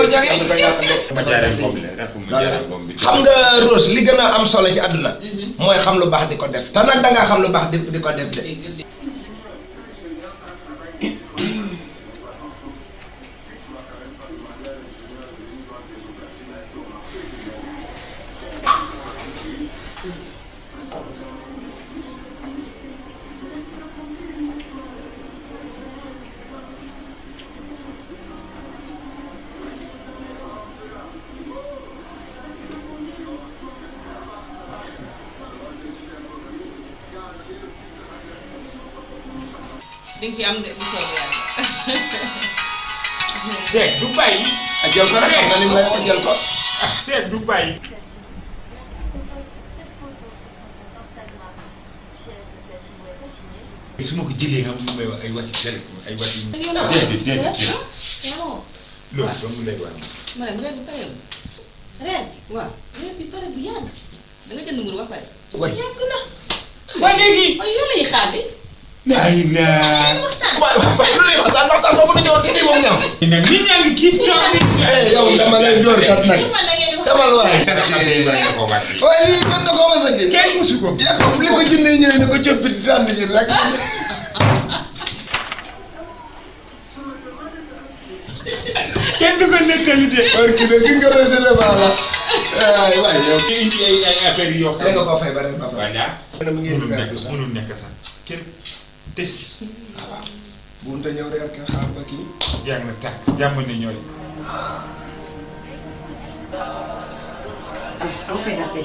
ma jaaree moom la rek ma jaaree moom bi. xam nga Rose li gën a am solo ci àdduna. mooy xam lu baax di ko def. te nag da ngaa xam lu baax di ko def de. di nga ci am de bu soobee yàlla. seeg du bàyyi. jël ko rek xam nga li mu lay wax jël ko. seeg du bàyyi. su ma ko jëlee nga may wax ay wàcc téléphone ay wàcc yu. déedéet. loolu dong lay wax. Marème reer bi pare la. reer waaw reer bi pare bu yàgg. da nga jënd mburu ba pare. waay yàgg na. waaye léegi. waaye yow lay xaar de. ay la. waay lu lay waxtaan boobu la ñëwoon ci lii moom ñam. nag nit ñaa ngi kii toog. yow dama lay door kat nag. dama la waay. waaye lii mën na ko mos a gën. kenn mosu ko. yaa ko li ko jëndee ñëwee ne ko coppi di tànn ji rek. kenn du ko nettali de. parce que gis nga recevement la. waay yow. indi ay affaires yoo xam ne nga koo fay ba rek ba pare. voilà. mënul nekk sax kenn des. waaw bu mënta ñëw rek ak xaar ba kii. yaa ngi na tàkk jàmm ne ñooy. On fait l'appel.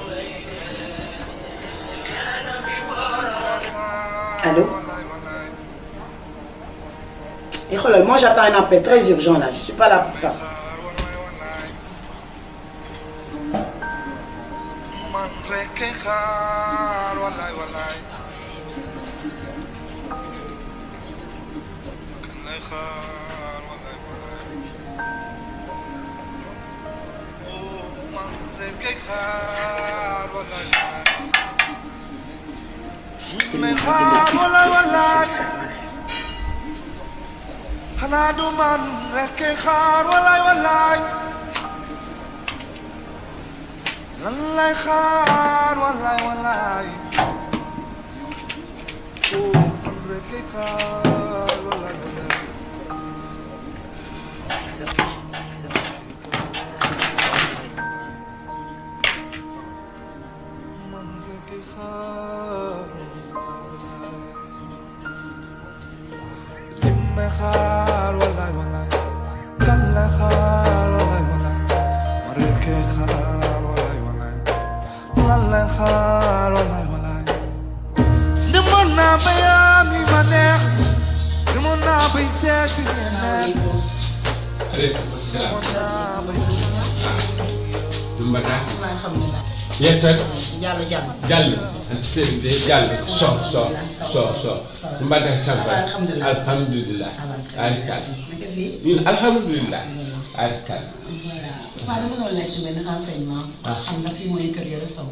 Allô? Et oh là, moi j'attends un appel très urgent là, je suis pas là pour ça. xanaa du man rek kay xaar walaay walaay lan lay xaar walaay walaay man rek kay xaar walaay walaay man rek kay xaar may xaar walaay walaay kan lay xaar walaay walaay ma rekkee xaar walaay walaay lan lay xaar walaay walaay demoon naa ba am li ma neex demoon naa bay seeti ñeneen aleykum salaam. demoon naa bay Mbata. alhamdulilah. yettat. Diallo Diallo. Diallo. sëñ bi Diallo so. Mbata Tamba. alhamdulilah. alhamdulilah. alhamdulilah. waaw dama doon laajte benn renseignement. xam ndax fii mooy kër Yoro Sow.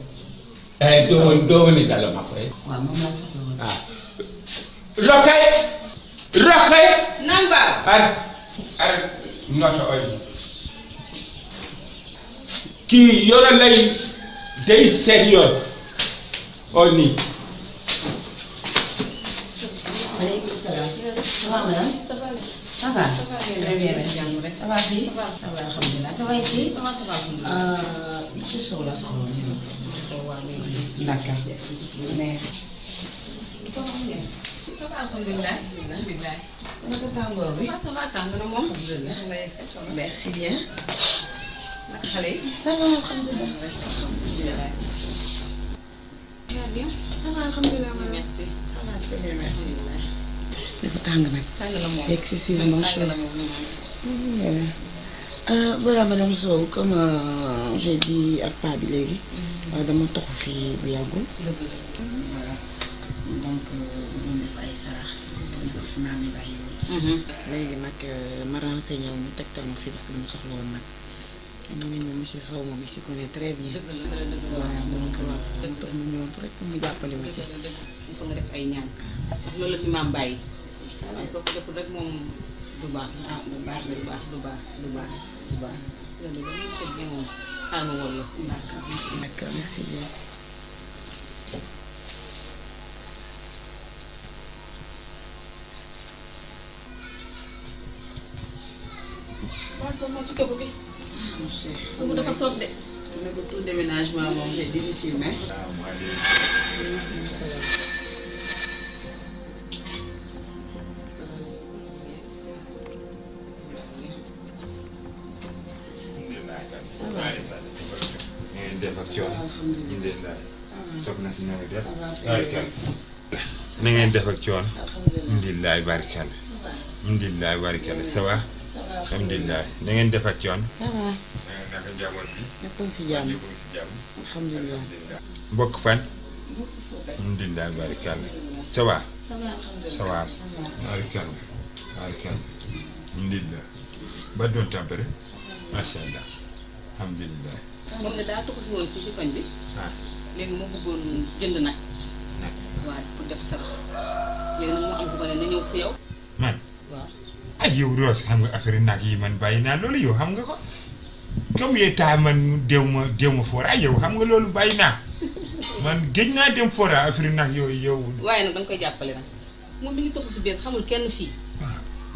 doo woon ni Diallo ma koy. waaw moom laa soxla woon. Rokhaya. Naan Ba. ar noto oy. kii Yoro lay day sérieux o nii. Maaleykum salaam. Ça va madame? Ça va. Très bien, merci. Ça va fille? Ça va, alhamdulillah. Ça va ici? Ça va, alhamdulillah. Monsieur Sow la soxla. D'accord. Mais. Ça va, alhamdulillah. Alhamdulillah. Naka tàngoor bi? Ça va, tàng na moom. Alhamdulillah. Merci bien. Naka xale yi? Ça va, alhamdulillah. Alhamdulillah. Bien. Ça va, alhamdulillah. Merci. Ça va, très bien, merci. Dafa tàng nag. Tàng na moom. Excessivement chaud. Tàng na moom. Voilà madame Sow, comme j'ai dit ak paa bi léegi dama toxu fii bu yàggul. Voilà. Donc doon def ay sarax doon def fi maam yi bàyyi woon. Léegi nag ma renseigné wu mu tegtal ma fii parce que dama soxla woon nag. ñu ne ñu monsieur Sow moom il s'y connaît très bien. Voilà donc waaw tax mu ñëwoon rek pour mu jàppale ma ci. Il faut nga def ay ñaan ndax loolu la fi maam bàyyi. waaye soo ko deful rek moom du baax. Ah du baax du baax du baax du baax du baax. loolu la ñu ko bien moom xaaral ma wóor la si. D'accord merci. D'accord merci bien. waaw soo moom tuddee ko bi. Monsieur. dafa soof de. ne ko tout déménagement moom c'est difficile mais. ngeen def ak coono. alhamdulilah. soxna si ñoo ngi def. barikal. na ngeen def ak coono. alhamdulilah barikal. alhamdulilah barikal ça va. alhamdulilah na ngeen def ak coono. Ça va. naka njaboot bi. ñëpp a ngi si jàmm. ñëpp a ngi si jàmm. alhamdulilah. mbokk fan. alhamdulilah barikal. ça va. ça va. barikal. barikal. alhamdulilah. ba doon tempéré. macha allah. alhamdulilah. moom ne daa tukku si woon fii ci koñ bi. léegi moo bëggoon jënd nag. waaw pour def sarax. léegi nag moo am ko ne na ñëw si yow. man. waaw. ak yow Rose xam nga affaire nag yi man bàyyi naa loolu yow xam nga ko. comme yee taa man dew ma fora yow xam nga loolu bàyyi naa. man géej naa dem fora affaire nag yooyu yow. waaye nag danga koy jàppale nag moom mi ngi topp si bees xamul kenn fii.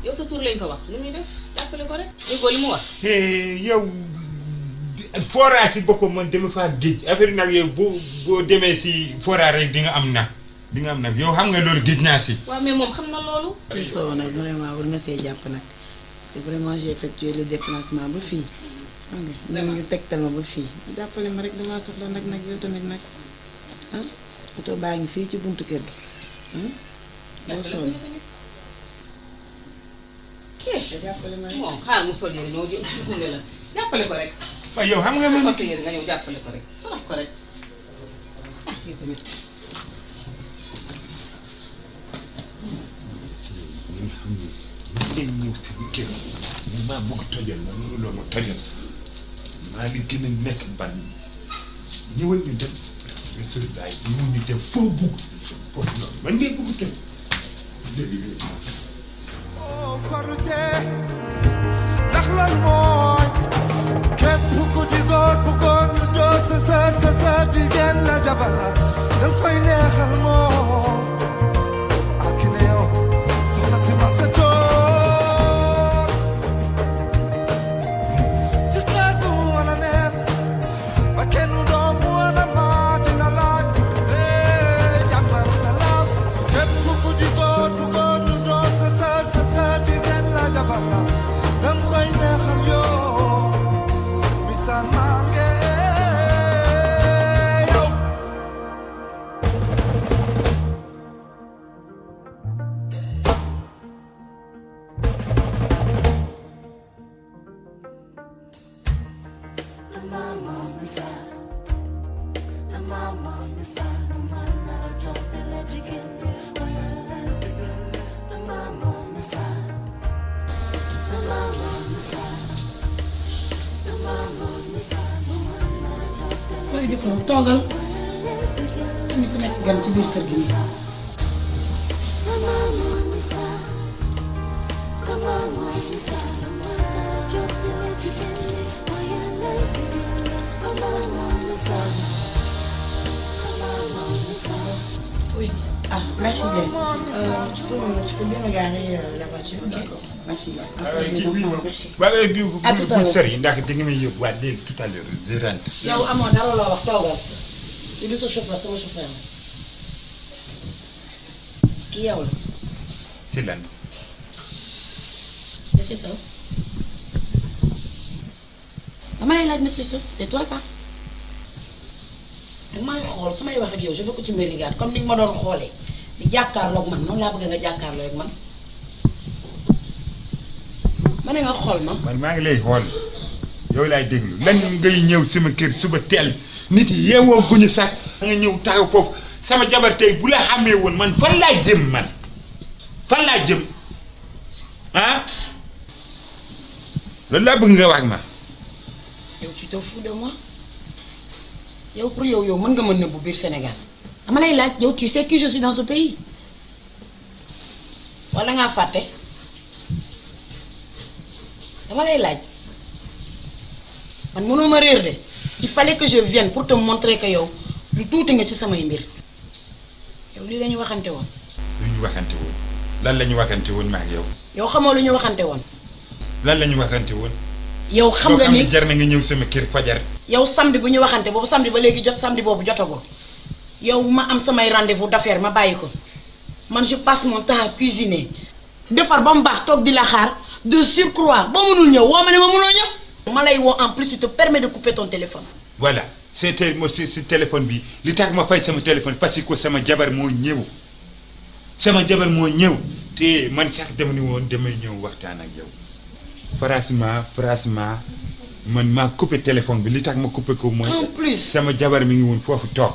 yow sa tur lañ ko wax nu muy def jàppale ko rek. déggoo li mu wax. yow fora si boppam man dama faa géej affaire nag yow boo demee si fora rek di nga am nag. di nga am nag yow xam nga loolu géej naa si. waaw mais moom xam na loolu. Monsieur Sow nag vraiment war nga see jàpp nag parce que vraiment j'ai effectué le déplacement ba fii xam nga ñoom ñu tegtal ma ba fii jàppale ma rek damaa soxla nag yow tamit nag ah oto baa ngi fii ci buntu kër gi boo sonn. jàppale ma rek moom xaar mu sol yére ñoo jënde la jàppale ko rek. waaw yow xam nga man sol sa yére nga ñëw jàppale ko rek sarax ko rek ah yow tamit. day ñëw seen kër maa bëgg tojal ma mënuloo ma tojal maa ngi gën a nekk ban ñëwal ñu dem résultat yi ñu dem foo bugg foofu noonu man ngay bëgg toj léegi farlu cee ndax loolu mooy képp ku di góor bu góor ñu doon sa sër jigéen la jabar la danga koy neexal moom ak ne yow soxna si ma sa toor ci xeet bu wana neex ba kenn doom wana maa dina laaj jàmmal salaam képp ku di góor bu góor ñu doon sa sër jigéen la jabar la danga koy neexal yow misaal maa ngi yow looy def moom toogal ñu ko nekk gan ci biir kër gi. oui Ah, merci bien. Tu peux bien regarder la voiture, ok? Merci. Merci. waaye bi À tout à bu l'heure. sori ndax di nga may yóbbuwaat léegi tout à l'heure je rentre. yow amoo dara loo wax toogal. kii du sa chauffeur sama chauffeur la. kii yow la. si lan. Monsieur Sow. dama lay laaj monsieur Sow c'est toi ça. danga may xool su may wax ak yow je veux que tu me regardes comme ni nga ma doon xoolee di jàkkaarloog man noonu laa bëgg nga jàkkaarloo ak man. ma ne nga xool ma. man maa ngi lay xool yow laay déglu lan ngay ñëw sama kër suba teel nit yi yeewoo guñu sax nga ñëw taxaw foofu sama jabar tey bu la xamee woon man fan laay jëm man fan laa jëm ah loolu laa bëgg nga wax ma. yow tu te fous de moi. yow pour yow mën nga mën nëbbu biir Sénégal. dama lay laaj yow tu sais que je suis dans ce pays. wala ngaa fàtte. dama lay laaj man mënoo ma réer de il fallait que je vienne pour te montrer que yow lu tuuti nga ci samay mbir yow lii la ñu waxante woon. lu ñu waxante woon lan la ñu waxante woon ma ak yow. yow xamoo lu ñu waxante woon. lan la ñu waxante woon. yow xam nga ni jar na nga ñëw sama kër fajar. yow samedi bu ñu waxante boobu samedi ba léegi jot samedi boobu jotagoo yow ma am samay rendez-vous d'affaires ma bàyyi ko man je passe mon temps à cuisiner defar ba mu baax toog di la xaar de surcroît ba mënul ñëw woo ma ne ma mënoo ñëw. ma lay woo en plus tu te permets de couper ton téléphone. voilà c'était si téléphone bi li tax ma fay sama téléphone parce que sama jabar moo ñëw te man sax dem ni woon damay ñëw waxtaan ak yow franchement man maa coupé téléphone bi li tax ma coupé ko mooy. en plus sama jabar mi ngi woon foofu toog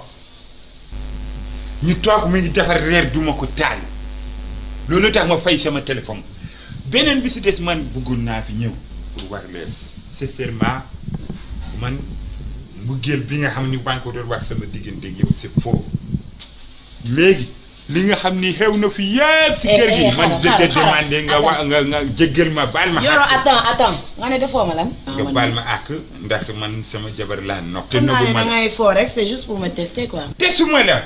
ñu toog mi ngi defar reer du ma ko taal loolu tax ma fay sama téléphone beneen bi si des man bëggoon naa fi ñëw pour wax leen sincèrement man mbëggeel bi nga xam ni maa ngi ko doon wax sama diggante yow c'est faux léegi li nga xam ni xew na fi yëpp si kër gi man je te demandé nga wax nga jéggal ma baal ma. Yoro attends nga ne defoo ma lan. nga baal ma àq ndax man sama jabar laa nopp. te xam naa ne nëbbu ma da ngay foo rek c'est juste pour me tester quoi. tesuma la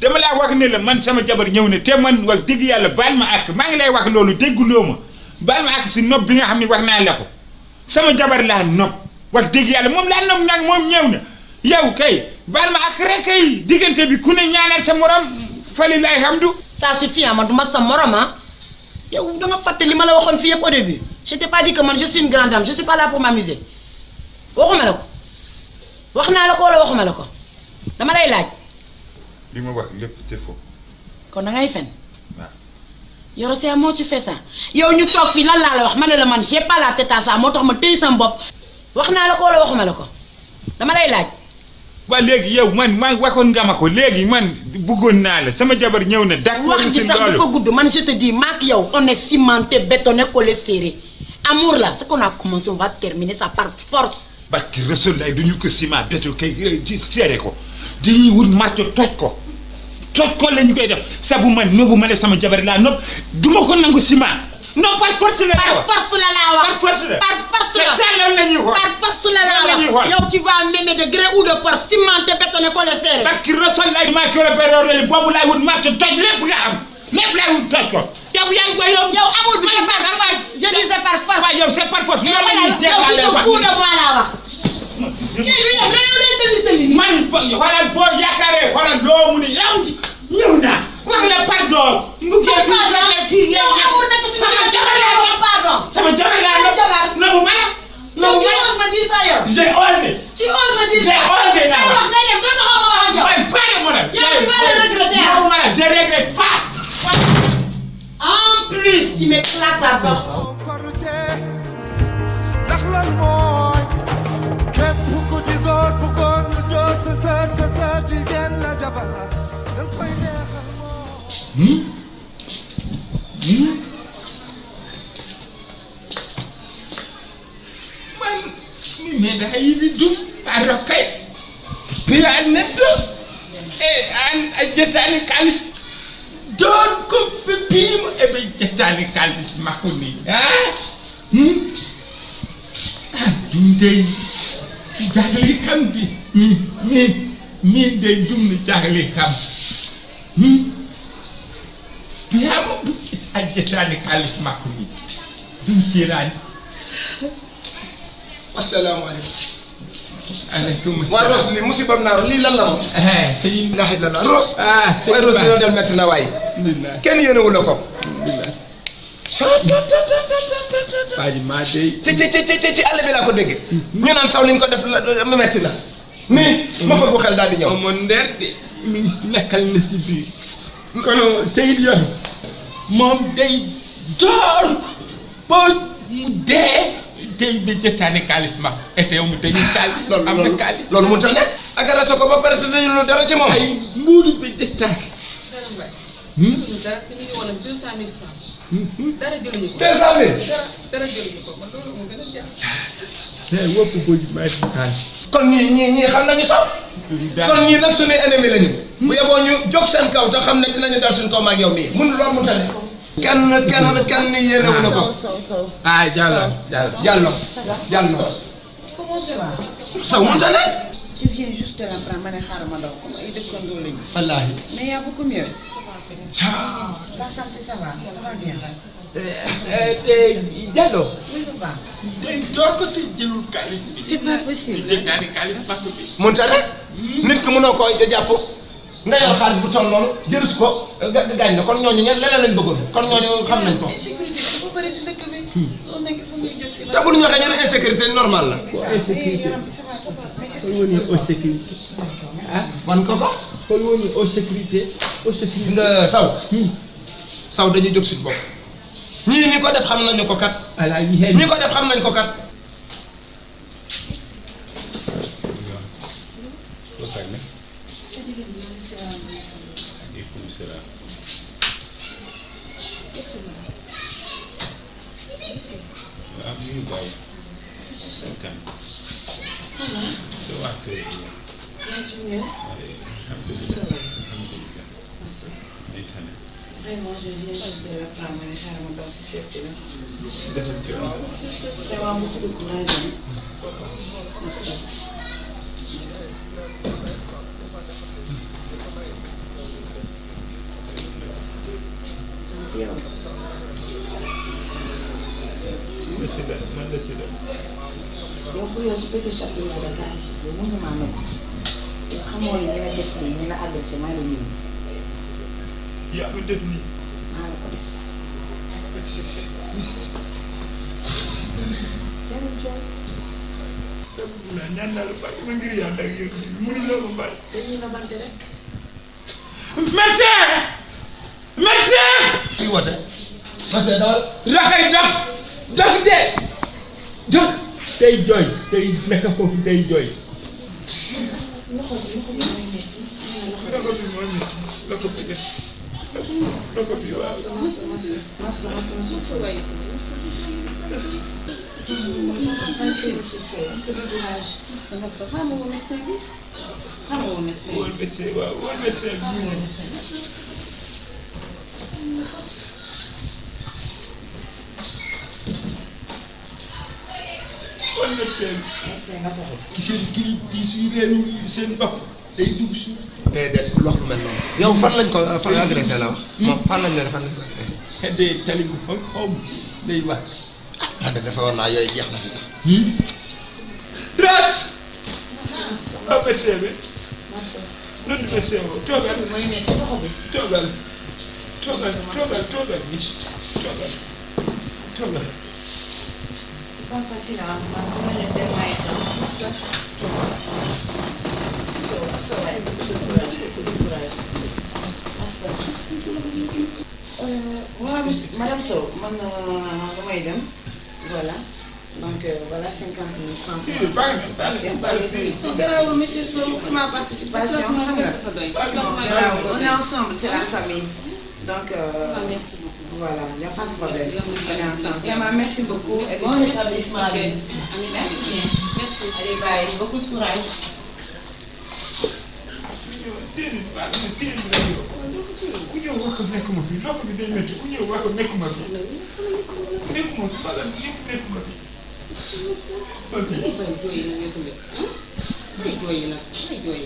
dama laa wax ne la man sama jabar ñëw ne te man wax dëgg yàlla baal ma àq maa ngi lay wax loolu dégguloo ma baal ma àq si nopp bi nga xam ne wax naa la ko sama jabar laa nopp wax dëgg yàlla moom laa nopp nag moom ñëw na yow kay baal ma àq rek kay diggante bi ku ne ñaanal sa morom fali lay hamdu. ça suffit man du ma sa morom ah yow da nga fàtte li ma la waxoon fii yëpp au début je t'ai pas dit que man je suis une grande dame je suis pas là pour m'amuser waxuma la ko wax naa la ko wala waxuma la ko dama lay laaj. li ma wax lépp c'est faux. kon da ngay fen. waaw. Yoro c'est à moi tu fais ça. yow ñu toog fii lan laa la wax ma ne la man j'ai pas la tête à ça moo tax ma téye sama bopp wax naa la ko wala waxuma la ko dama lay laaj. waa léegi yow man waxoon nga ma ko léegi man bëggoon naa la sama jabar ñëw na d'accord wax ji sax dafa gudd man je te dis maak yow on est cimenté bétonné collé serré amour là ce qu'on a commencé on va terminer ça par force. barki Rasul lay du ñu ko ciment béton kay di seere ko dañuy wut marto toj ko la ñu koy def sabu man noobu ma ne sama jabar laa nopp duma ko nangu ciment non par force la laa wax par force la laa wax par force la c'est ça la ñuy xool par force la laa wax yow tu vas m'aimer de gré ou de force cimenté bétonné collé serré. barki Rasul lay maa ko la période boobu laay wut marto toj lépp nga am lépp laay wut toj ko yow yaa ngi koy yow amour bi c'est par force je dis c'est par force. waaw yow c'est par force yow tu te fous de moi laa wax. kii du yow na yow day tënni nii. man xoolal boo yaakaaree xoolal loo mu ne yow ñëw naa wax la pardon. mu génn kii yow amul nekk si sama jabar laa wax pardon. sama jabar laa wax na mu mën a. yow tu oses me dire ça yow. j'ai osé. tu oses me dire ça. j'ai osé naa wax nga dem doo taxaw ma wax ak yow. waaye pare ma nag. yow tu vas le regretter. yow ma la je regrette pas. en plus il m'éclate la porte. ndax lan mooy képp ku di góor bu góor ñu door sa sër jigéen la jabar dañ koy neexal man mi meeɗa yiɗi dum a rokkay piya neɗɗo an a jettani kalis don ko ɓe piima eɓe jettani kalis makko ni ɗum dey jahli kam di min dey dum no jahli kam ajjataani xaalis makko ni ɗum sirani asalaamaaleykum aleykum waa Rose lii musibam naaru lii lan la moom sëñ la ilaha illallah Rose sëñ waaye Rose li doon del metti na waay kenn yéenewu la ko Fadi maa dey ci àll bi laa ko dégg ñu naan saw li nga ko def la metti na nii ma fa bu xel daal di ñëw mo nder de mi ngi nekkal na si biir kono Seydou Yor moom day door ba mu dee tey bi jëtaane kaalis ma ete yow mu dañuy kaalis am na kaalis loolu mënut a nekk agressé ko ba pare te dañu lu dara ci moom ay mbuuru bi jëtaane dara te ñu ngi woon ak 200 000 francs dara jëluñu ko 200 000 dara jëluñu ko man loolu moo gën a jaax wopp boji may kaalis kon ñii xam nañu sax kon ñii nag suñuy ennemi lañu bu yeboo ñu jóg seen kaw te xam ne dinañu dal suñu kaw ma ak yow mii mun loolu mu tane kenn yéenewu na ko ah Diallo Comment tu vas? saw mu tane Je viens juste de l'apprendre ma ne xaaral ma daw comme ay dëkkandoo lañu. wallaahi Mais y a beaucoup mieux. La santé ça va bien. te Diallo Oui papa. day door ko te jëlul kaalis bi C'est pas possible. jëtaane kaalis makko bi mun tane nit ki mënoo koy jàpp nga yor xaalis bu toll noonu jëlus ko gaañ na kon ñooñu ñen leneen lañ bëggoon kon ñooñu xam nañ ko Insécurité dafa bëri si dëkk bi. Loolu nekk fu muy jóg si. te bu ñu waxee ñu ne insécurité normal la kon woni o sécurité wan ko kon woni o sécurité nga saw dañuy jóg suñu bopp ñii ñi ko def xam nañu ko kat ñi ko def xam nañ ko kat Vraiment, je viens juste de l'apprendre ma ne xaaral ma daw si seet si la. Vraiment beaucoup de courage. Merci. yow pour yow ci petit château yow da gaa si yow mën nga maa nopp yow xamoo ne ñu la def lii ñu la agressé maa la ñëw. yaa ma def nii maa la ko def. jarul jooy. ñaan naa la bàyyi ma ngir yàlla ak yow mënu la ma bàyyi dañuy nabante rek. médecin kii woote médecin dawal raxay dox de dox tey jooy tey nekk foofu tey jooy loxo bi mooy metti. loxo bi mooy metti loxo bi waaw wóor médecin waaw wóor médecin wóor médecin ki seen kii yi suy reenu seen bopp day dugg suuf déedéet wax lu mel noonu yow fan lañ ko fan agressé la wax moom fan lañ ko agressé xeddee tali bu xom day wax man de dafa war naa yooyu jeex na fi sax ras a médecin bi noonu médecin boobu toogal toogal C'est pas facile à apprendre, mais tellement intense. Voilà, Madame Sow, voilà. Donc voilà 50 000 francs pour ma participation. Bravo, monsieur Sow, c'est ma participation. Bravo, on est ensemble, c'est la famille. Donc voilà, il n'y a pas de problème. On est ensemble. Vraiment, merci beaucoup. Et bon rétablissement. Merci bien. Merci. Allez, bye. Beaucoup de courage. ku ñëw wax ko nekkuma fi loxo bi day métti ku ñëw wax ko nekkuma fi nekkuma fi maanaam nekkuma fi. ok. jooy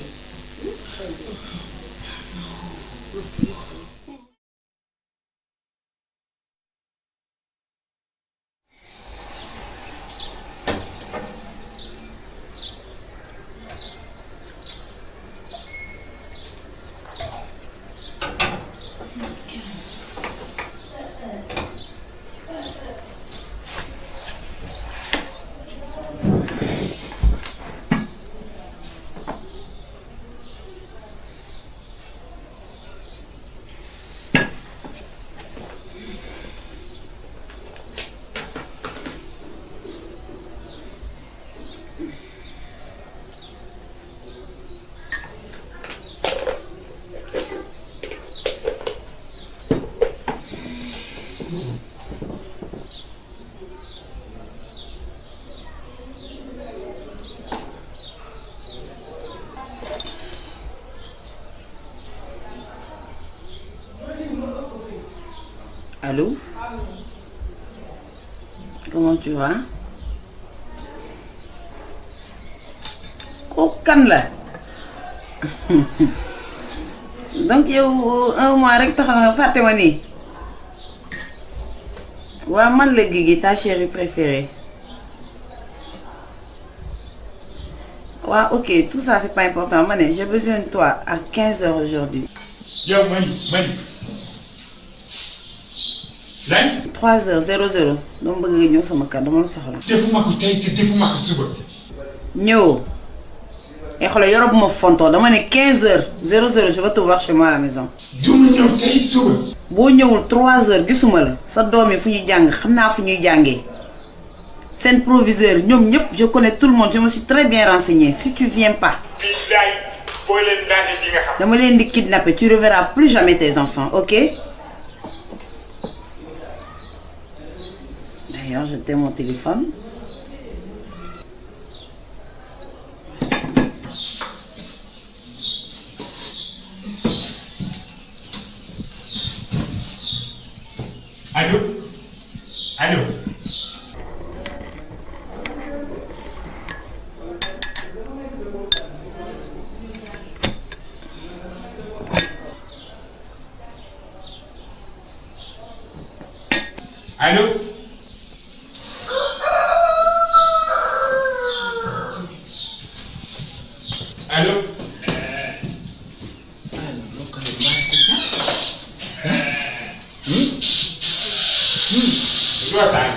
Allô? Comment tu vas? Oh, kan la? Donc yow 1 mois rek taxal nga fàtte ma nii. Waa man la Guigui, ta chérie préférée. Ouais, ok, tout ça c'est pas important. Mané, j'ai besoin de toi à 15h aujourd'hui. Yo, Mani. 3h00. Donc bëgg nga ñëw sama kër dama la soxla. defuma ko tey te defuma ko suba. ñëw. Et xoolal yorobuma fonto dama ne 15h00 je vais te voir chez moi à la maison. duma ñëw tey suba. boo ñëwul 3h gisuma la sa doom yi fu ñuy jàng xam naa fu ñuy jàngee. Seen proviseur ñoom ñëpp je connais tout le monde je me suis très bien renseignée si tu viens pas. dama leen di kidnapper tu reverras plus jamais tes enfants, ok? D'ailleurs, je t'ai mon téléphone. Allô? Allô? Allô? Allô?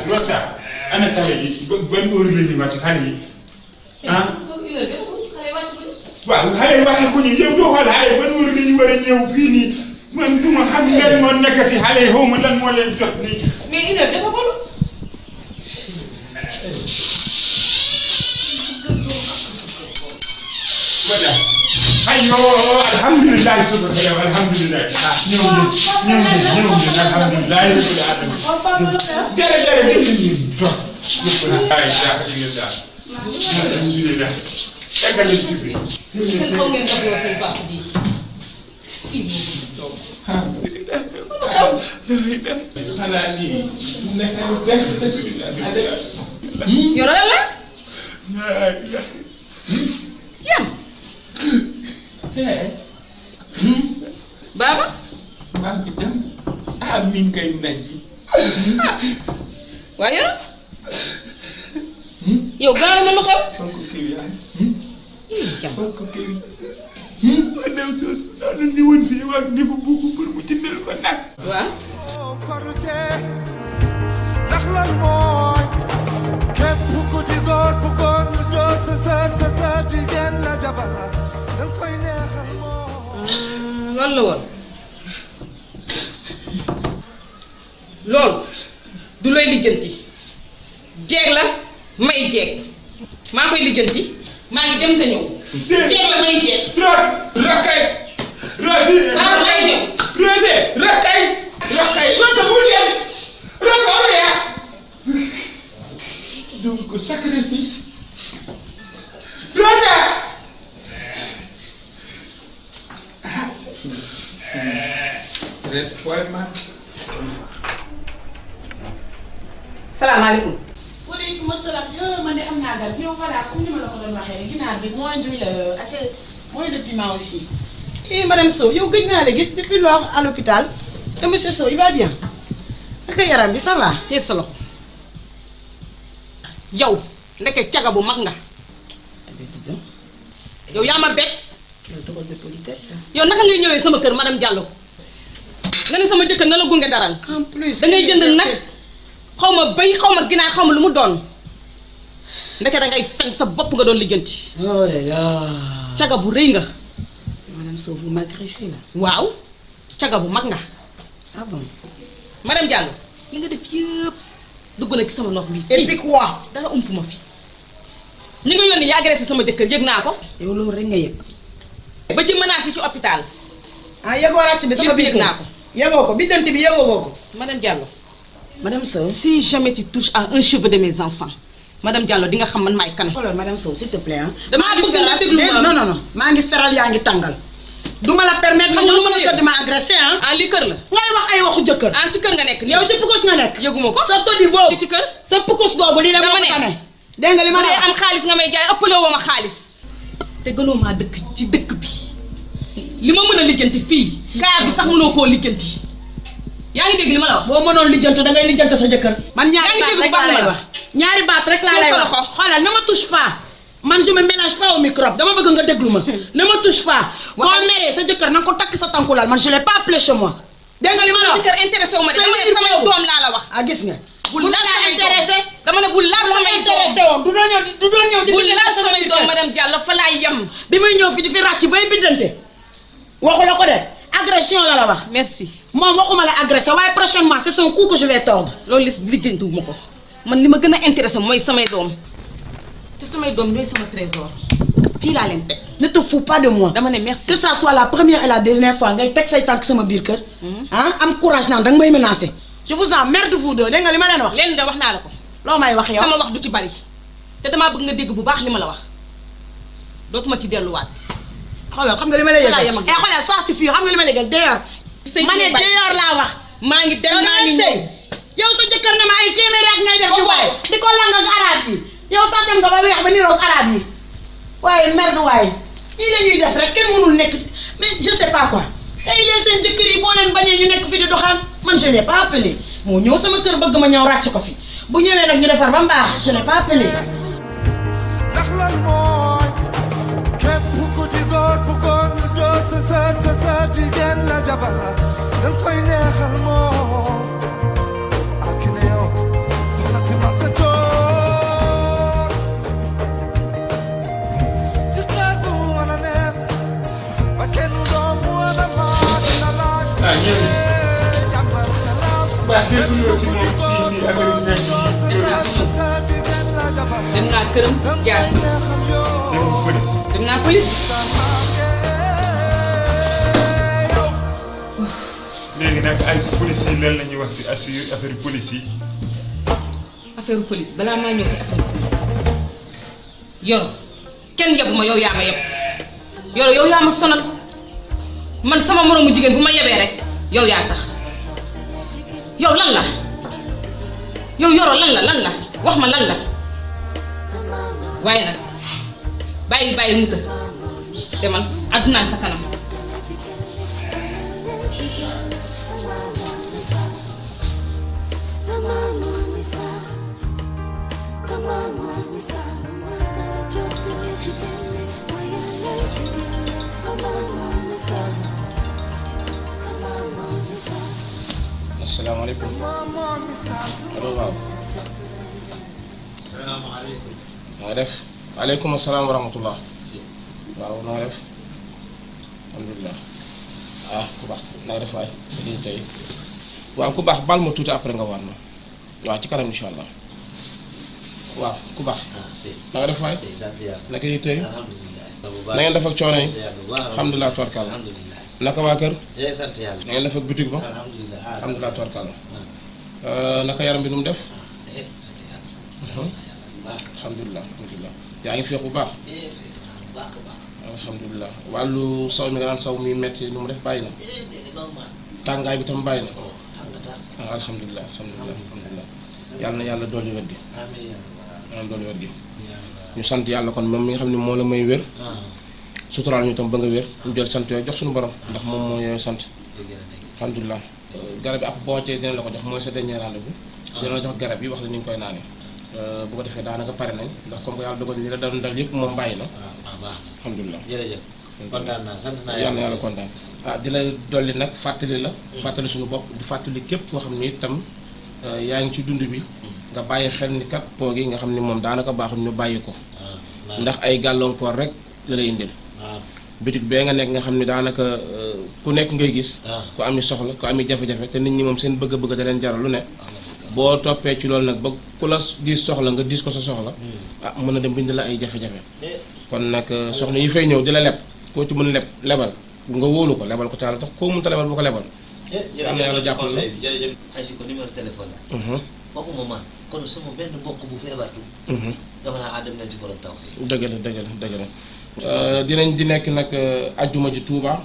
Rosa, ana kawe yi ban heure la ñuy wàcc xale yi ah. waaw xale yi wàcc ko ñu yow doo xool xale yi ban heure la ñu war a ñëw fii nii man du ma xam lan moo nekk si xale yi xaw ma lan moo leen jot nii. mais une heure dafa ko. voilà. aywa alhamdulilah suba sa yow alhamdulilah. ñëw ngeen alhamdulilah rabbil alamin. dere toog. alhamdulilah. tàggal leen ci biir. xaw ngeen dox yoo seen papa ji. xanaa lii nekk na lu bees. yoro la. jam. Baba. maa ngi dem. ah mi ngi koy naji. waa yoro. yow gaaw na lu xew. fan ko kii yaay. jam. fan ko kii. ma dem soosu daal di woon fii wax ni ko bugg pour mu jëndal ko nag. waaw. farlu cee ndax loolu mooy képp ku di góor bu góor ñu doon sa sër jigéen la jabar la danga koy neexal moom. loolu la woon. loolu du looy lijjanti jeeg la may jeeg maa koy lijjanti maa ngi dem te ñëw. jeeg la may jeeg. rakay. Rosi. maa may ñëw. Rosi rakay. rakay Rosi bul dem. Rosi am ya. donc sacrifice. Rosi. salaamaaleykum. waaleykum salaam yow man de am naa gan yow voilà comme ni ma la ko doon waxee rek ginaar bi moins d'huile assez moins de piment aussi. Et madame Sow yow gëj naa la gis depuis lors à l'hôpital te monsieur Sow il va bien naka yaram bi ça va. tey sa loxo yow ndeke caga bu mag nga. yow yaa ma bett. quel drôle de politesse. yow naka ngay ñëwee sama kër madame Diallo nga ne sama jëkkër na la gunge daral. en plus da ngay jënd nag xaw ma béy xaw ma ginaar xaw ma lu mu doon ndeke da ngay fen sa bopp nga doon lijjanti. oh là là. caga bu rëy nga. madame Sow vous m'agressez là. waaw caga bu mag nga. ah bon. madame Diallo li nga def yëpp dugg na ci sama loxo bi. et puis quoi. dara ump ma fi. ñi nga yónni yaa agressé sama jëkkër yëg naa ko. yow loolu rek nga yëg. ba ci menace yi ci hôpital. ah yëgoo ràcc bi sama biir yëg naa ko. yëgoo ko biddanti bi yëgoo ko. madame Diallo. madame Sow. si jamais tu touches à un cheveu de mes enfants madame Diallo di nga xam man maay kan. xoolal madame Sow s'il te plaît ah. damaa bëgg nga déglu ma non non non maa ngi seral yaa ngi tàngal duma la permettre nga ñëw sama kër di ma agressé ah. ah li kër la. ngay wax ay waxu jëkkër. ah ci kër nga nekk. yow ci pukus nga nekk. yëguma ko sa toddi boobu. ci kër sa pukus googu lii de moo ko tane. dégg nga li ma am xaalis nga may jaay ëppale woo ma xaalis. te gënoo maa dëkk ci dëkk bi li ma mën a lijjanti fii. kaar bi sax mënoo koo lijjanti. yaa ngi dégg li ma la wax. boo mënoon lijjanti da ngay lijjanti sa jëkkër. man ñaari baat rek laa lay wax. ñaari baat rek laa lay wax. xoolal ne ma touche pas. man je me mélange pas au microbe dama bëgg nga déglu ma. ne ma touche pas. boo meree sa jëkkër na nga ko takk sa tànkulal man je l'ai pas appelé chez moi. dégg nga li ma la wax. sa jëkkër intéressé wu ma de dama ne samay doom laa la wax. ah gis nga. bu laal samay intéressé dama ne bu laal samay intéressé woon du doon ñëw di bu laal samay doom madame Diallo fa laay yem. bi muy ñëw fi di fi ràcc bay biddante waxu la ko de agression la wax. merci. moom waxuma la agressé waaye prochainement c'est son coup que je vais tordre. loolu liggéeyantuma ko man li ma gën a intéressé mooy samay doom te samay doom ñooy sama trésor fii laa leen teg. ne te fous pas de moi. dama ne merci. que ça soit la première et la dernière fois ngay teg say tànk sama biir kër. ah am courage naan danga may menacer. je vous emmerde vous deux dégg nga li ma leen wax. leen de wax naa la ko. loo may wax yow sama wax du ci bari te damaa bëgg nga dégg bu baax li ma la wax dootuma ci delluwaat. xoolal xam nga li ma lay yëgal yem ak xoolal ça suffit xam nga li ma lay yëgal d'ailleurs. ma ne d'ailleurs laa wax. maa ngi dem naa ni ñëw yow sa jëkkër ne ma ay téeméeri at ngay def di waaye di ko lang ak arabe yi yow sax dem nga ba weex ba niroog arabe yi waaye merde waaye lii la ñuy def rek kenn mënul nekk si mais je sais pas quoi tey leen seen jëkkër yi boo leen bañee ñu nekk fi di doxaan man je l'ai pas appelé moo ñëw sama kër bëgg ma ñëw ràcc ko fi bu ñëwee nag ñu defar ba mbaax je l'ai pas appelé. ndax lan mooy képp ku di góor bu góor ñu doon sa jigéen la jabar dañ koy neexal moom ak ne yow soxna si ma sa toor ci xeet bu wan a neex ba kenn doom wan a maa dina laaj jàmmal salaam dem naa këram jaar dem naa police. léegi nag ay police yi lan la ñuy wax si affaire police yi. affaire police balaa maa ñëw ci affaire police Yoro kenn yebu ma yow yaa ma yeb Yoro yow yaa ma sonal man sama moromu jigéen bu ma yebee rek yow yaa tax yow lan la yow Yoro lan la wax ma lan la waaye nag bàyyi mu të te man àddunaa sa kanam. asalaamaaleykum. allo waaw. salaamaaleykum. noo def. waaleykum asalaam wa rahmatullah. waaw noo def. alhamdulilah. ah ku baax naa def waay. lii tey. waaw ku baax baal ma tuuti après nga war ma. waaw ci kanam incha allah. waaw ku baax. na nga def waay. naka yi tey. na ngeen def ak coono yi. alhamdulilah tubarkalla. naka waa kër. sant yàlla. na ngeen def ak boutique ba. alhamdulilah tubarkalla. naka yaram bi nu mu def. alhamdulilah alhamdulilah. yaa ngi féex bu baax. alhamdulilah wàllu saw mi nga naan saw mi metti nu mu def bàyyi na. tàngaay bi tam bàyyi na. alhamdulilah alhamdulilah alhamdulilah. yàlla na yàlla dolli wér gi. yàlla dolli wér gi. ñu sant yàlla kon moom mi nga xam ne moo la may wér. suturaal ñu tam ba nga wér ñu jël sant yooyu jox suñu borom ndax moom moo yooyu sant. alhamdulilah garab yi ab boo tee dina la ko jox mooy sa dernier rendez-vous. dina la jox garab yi wax la ni ñu koy naanee. bu ko defee daanaka pare nañ ndax comme que yàlla dogal ni la dal yëpp moom bàyyi na. alhamdulilah jërëjëf kontaan naa sant naa yàlla yàlla kontaan. di la dolli nag fàttali la fàttali suñu bopp di fàttali képp koo xam ni itam yaa ngi ci dund bi nga bàyyi xel ni kat po gi nga xam ni moom daanaka baaxul ñu bàyyi ko. ndax ay gàllankoor rek la lay indil. bitig bee nga nekk nga xam ni daanaka ku nekk ngay gis. ku ami soxla ku ami jafe-jafe te nit ñi moom seen bëgg-bëgg da leen jaral lu ne. boo toppee ci loolu nag ba ku la diis soxla nga diis ko sa soxla. mën na dem bind la ay jafe-jafe. kon nag soxna yi fay ñëw di la leb koo ci mën lebal nga wóolu ko lebal ko ca la tax koo mënta lebal bu ko lebal. am na yàlla jàppal la jërëjëf xasi ko numéro téléphone la. waxuma man kon sama benn mbokk bu feebartu. dafa naa dem nañ ci borom taw fii. dëgg la dëgg la dëgg la dinañ di nekk nag ajjuma ji Touba.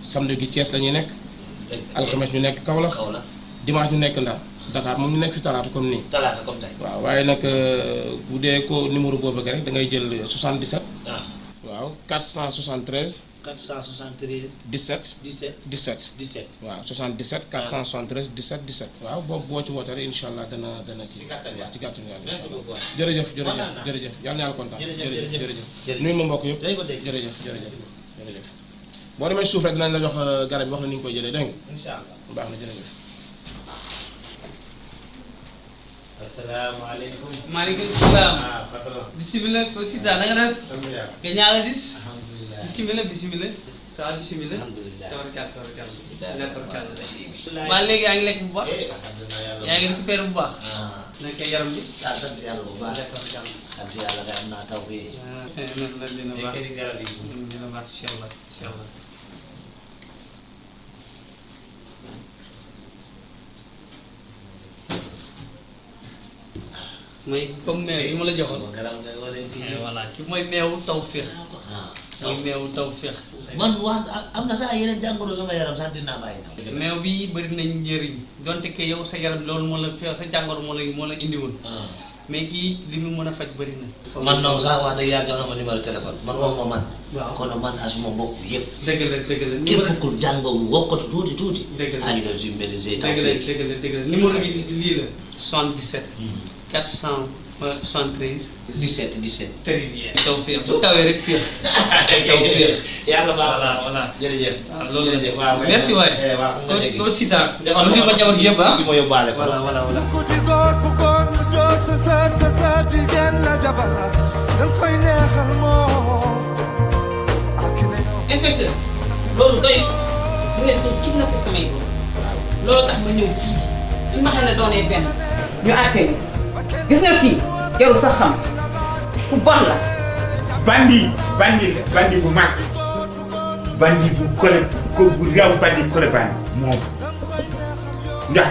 samedi gi Thiès la ñuy nekk. alxames ñu nekk Kaolack. dimanche ñu nekk Ndar. Dakar moom ñu nekk fi talaata comme nii. talaata comme tey. waaw waaye nag bu dee ko numéro boobu rek da ngay jël 77. waaw 473. 473. 17. 17. 17. waaw 77 473 17 17. waaw boobu boo ci wootee rek incha allah dana kii. ci gàttal yàlla ci gàttal yàlla. merci beaucoup. jërëjëf yàlla na yàlla kontaan. jërëjëf nuyu ma mbokk yëpp. jërëjëf. boo demee suuf rek dinañ la jox garab yi wax la ni nga koy jëlee dégg nga. incha allah baax na jërëjëf. asalaamaaleykum. maaleykum salaam. patron. bisimilah ko si daal na nga def. alhamdulilah. nga ñaala dis. alhamdulilah. bisimilah. ça va bisimilah. alhamdulilah. tabarkalla. maa léegi yaa ngi lekk bu baax. yaa ngi récupéré bu baax. nekk yaram bi. sant yàlla bu baax. sant yàlla kay am naa taw bi. dina baax dina baax incha allah incha allah. mooy comme meew yi ma la joxoon. voilà ki mooy meewu tawféex. mooy meewu tawféex. man wax am na sax yeneen jàngoro sama yaram sant naa bàyyi na. meew bi bëri nañ njëriñ donte ke yow sa yaram loolu moo la sa jàngoro moo la indiwoon. mais kii li mu mën a faj bëri na. man noonu sax wax dëgg yàlla jox na ma numéro téléphone man wax ma man. waaw kon man asuma mbokk yëpp. dëgg la. képp ku jàngoo mu wokkatu tuuti. dëgg la ñu dem si médecin dëgg la numéro bi lii la 77. 473. 17. très bien. taw féex bu tawee rek féex. taw féex. yàlla baax na voilà. jërëjëf. waaw loolu jërëjëf waaw merci waay. ko sida. defal lu ma jabar yëpp ah. ma yóbbaale ko. voilà. ku di góor bu góor bu jóor sa sër jigéen la jabar la dañ koy neexal moom. inspecteur loolu doy bu ngeen ko kidnappé samay doom loolu tax ma ñëw fii su ma xam ne doonee benn ñu àttee ni gis nga kii jarul sax xam ku bon la. bandi bu mag bandi bu kole ko bu raw bandi kole bandi moom ndax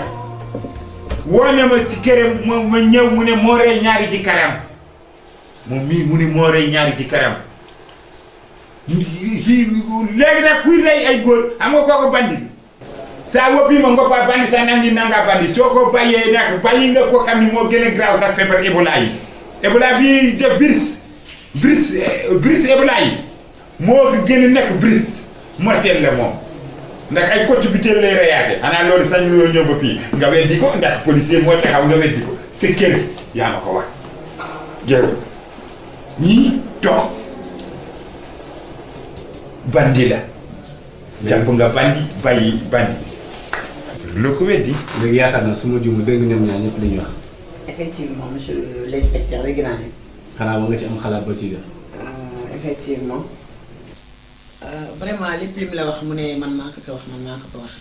woo ne ma ci këram ma ñëw mu ne moo rey ñaari ji karam moom mii mu ne moo rey ñaari ji karam si léegi nag kuy rey ay góor xam nga kooku bandi saa woppima ngoppa bandi sa nangi nanga bandi soo ko bàyyee nag bàyyi nga ko xam ni moo gën a graaw sax feebar Ebola yi Ebola bi def virus Ebola yi moo gën a nekk virus mortel la moom ndax ay côté bi teel lay reyaate xanaa loolu sañ loo ñëw ba fii nga weddi ko ndax policier moo taxaw nga weddi ko sa kër yaa ma ko wax jërë ñii toog bandi la jàpp nga bandi bàyyi bandi loo ko weddi. léegi yaakaar naa su ma juumee dégg ñoom ñaar ñëpp li ñuy wax. effectivement monsieur l'inspecteur dégg naa ne. xanaa ba nga ci am xalaat ba ci def. effectivement vraiment lépp li mu la wax mu ne man maa ko wax man maa ko wax.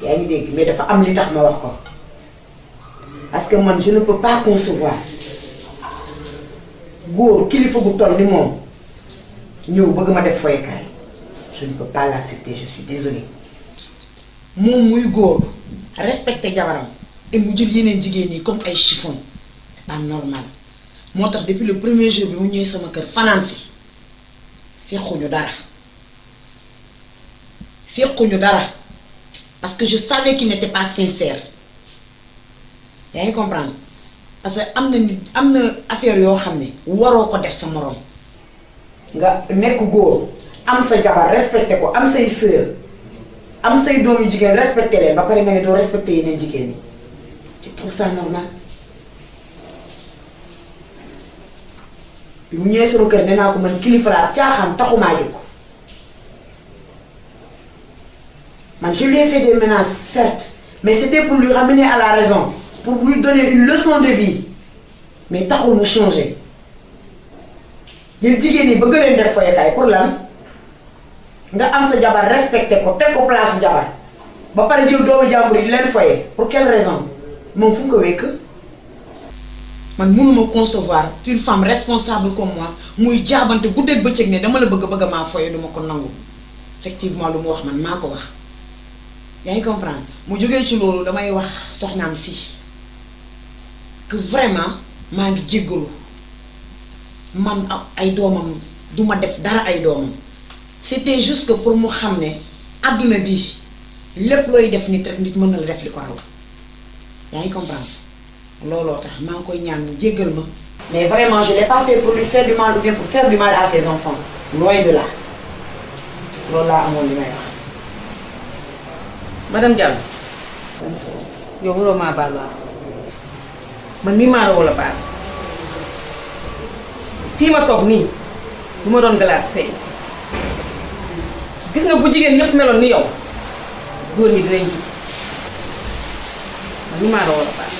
yaa ngi dégg mais dafa am li tax ma wax ko parce que man je ne peux pas concevoir góor kilifa gu toll ni moom ñëw bëgg ma def foyekaay je ne peux pas l'accepter je suis désolée. moom muy góor respecté jabaram et mu jël yeneen jigéen ñi comme ay chiffon c'est pas normal moo tax depuis le premier jour bi mu ñëwee sama kër fanaan si séquñu dara parce que je savais qu'il n'était pas sincère yaa ngi comprendre parce que am na affaire yoo xam ne waroo ko def sa moroom nga nekk góor am sa jabar respecté ko am say sœur am say doom yu jigéen respecté leen ba pare nga ne doo respecté yeneen jigéen ñi tu trouves ça normal bi mu ñëwee sama kër nee naa ko man kilifa laa caaxaan taxumaa jóg man je lui ai fait des menaces certes mais c'était pour lui ramener à la raison pour lui donner une leçon de vie mais taxul mu changer jël jigéen ñi bëgg leen def foyekaay pour lan nga am sa jabar respecté ko teg ko place jabar ba pare jël doomu jàmbur yi di leen foye pour quelle raison moom fu mu ko wekk man mënuma concevoir une femme responsable comme moi muy jaabante guddeeg bëccëg ne dama la bëgg maa foye duma ko nangu effectivement lu mu wax man maa ko wax yaa ngi comprendre mu jógee ci loolu damay wax soxnaam si que vraiment maa ngi jéggalu man ay doomam duma def dara ay doomam c'était juste que pour mu xam ne àdduna bi lépp looy def nit rek nit mën na la def li ko raw yaa ngi comprendre looloo tax maa ngi koy ñaan mu jéggal ma. mais vraiment je l'ai pas fait pour lui faire du mal ou bien pour faire du mal à ses enfants loin de là loolu laa amoon li may wax. madame Diallo yow waroo maa baal waaw man mii maa la wala baal fii ma toog nii bu ma doon glace sey gis nga bu jigéen ñëpp meloon ni yow góor ñi dinañ jug man mii maa la wala baal.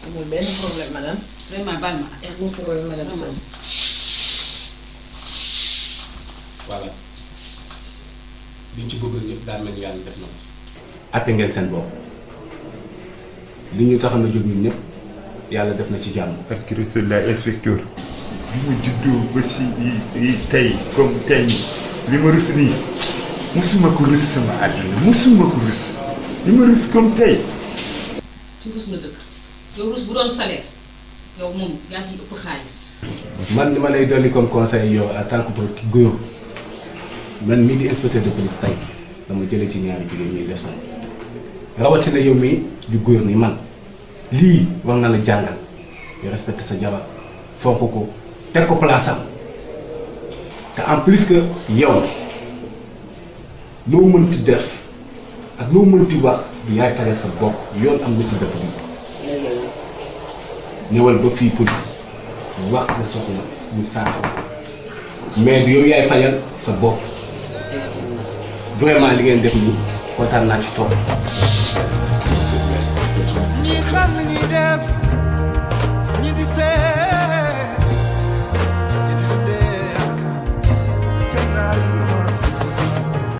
amul benn problème madame. vraiment baal ma ak. amul problème madame Sow. voilà liñ ci bëggoon ñëpp daal mel ni yàlla def na ko. atte ngeen seen bopp li ñu taxoon a jóg ñun ñëpp yàlla def na ci jàmm. parce que Rasulullah inspecteur bi mu juddoo ba si tey comme tey li ma rus nii musuma ko rus sama àdduna musuma ko rus li ma rus comme tey. ci rus nga dëkk yow rus bu doon salaire yow moom yaa ngi ëpp xaalis. man li ma lay dolli comme conseil yow en tant que góor man mii di inspecteur de police tey dama jëlee ci ñaari jigéen ñuy leçon rawatina yow mii di góor ni man lii war na la jàngal nga respecté sa jabar fonk ko teg ko place am te en plus que yow loo mënti def ak loo mënti wax du yaay fajal sa bopp yoon am na si dëkk bi ñëwal ba fii police wax nga soxla ñu saafara mais du yow yaay fajal sa bopp vraiment li ngeen def nii kontaan naa ci tool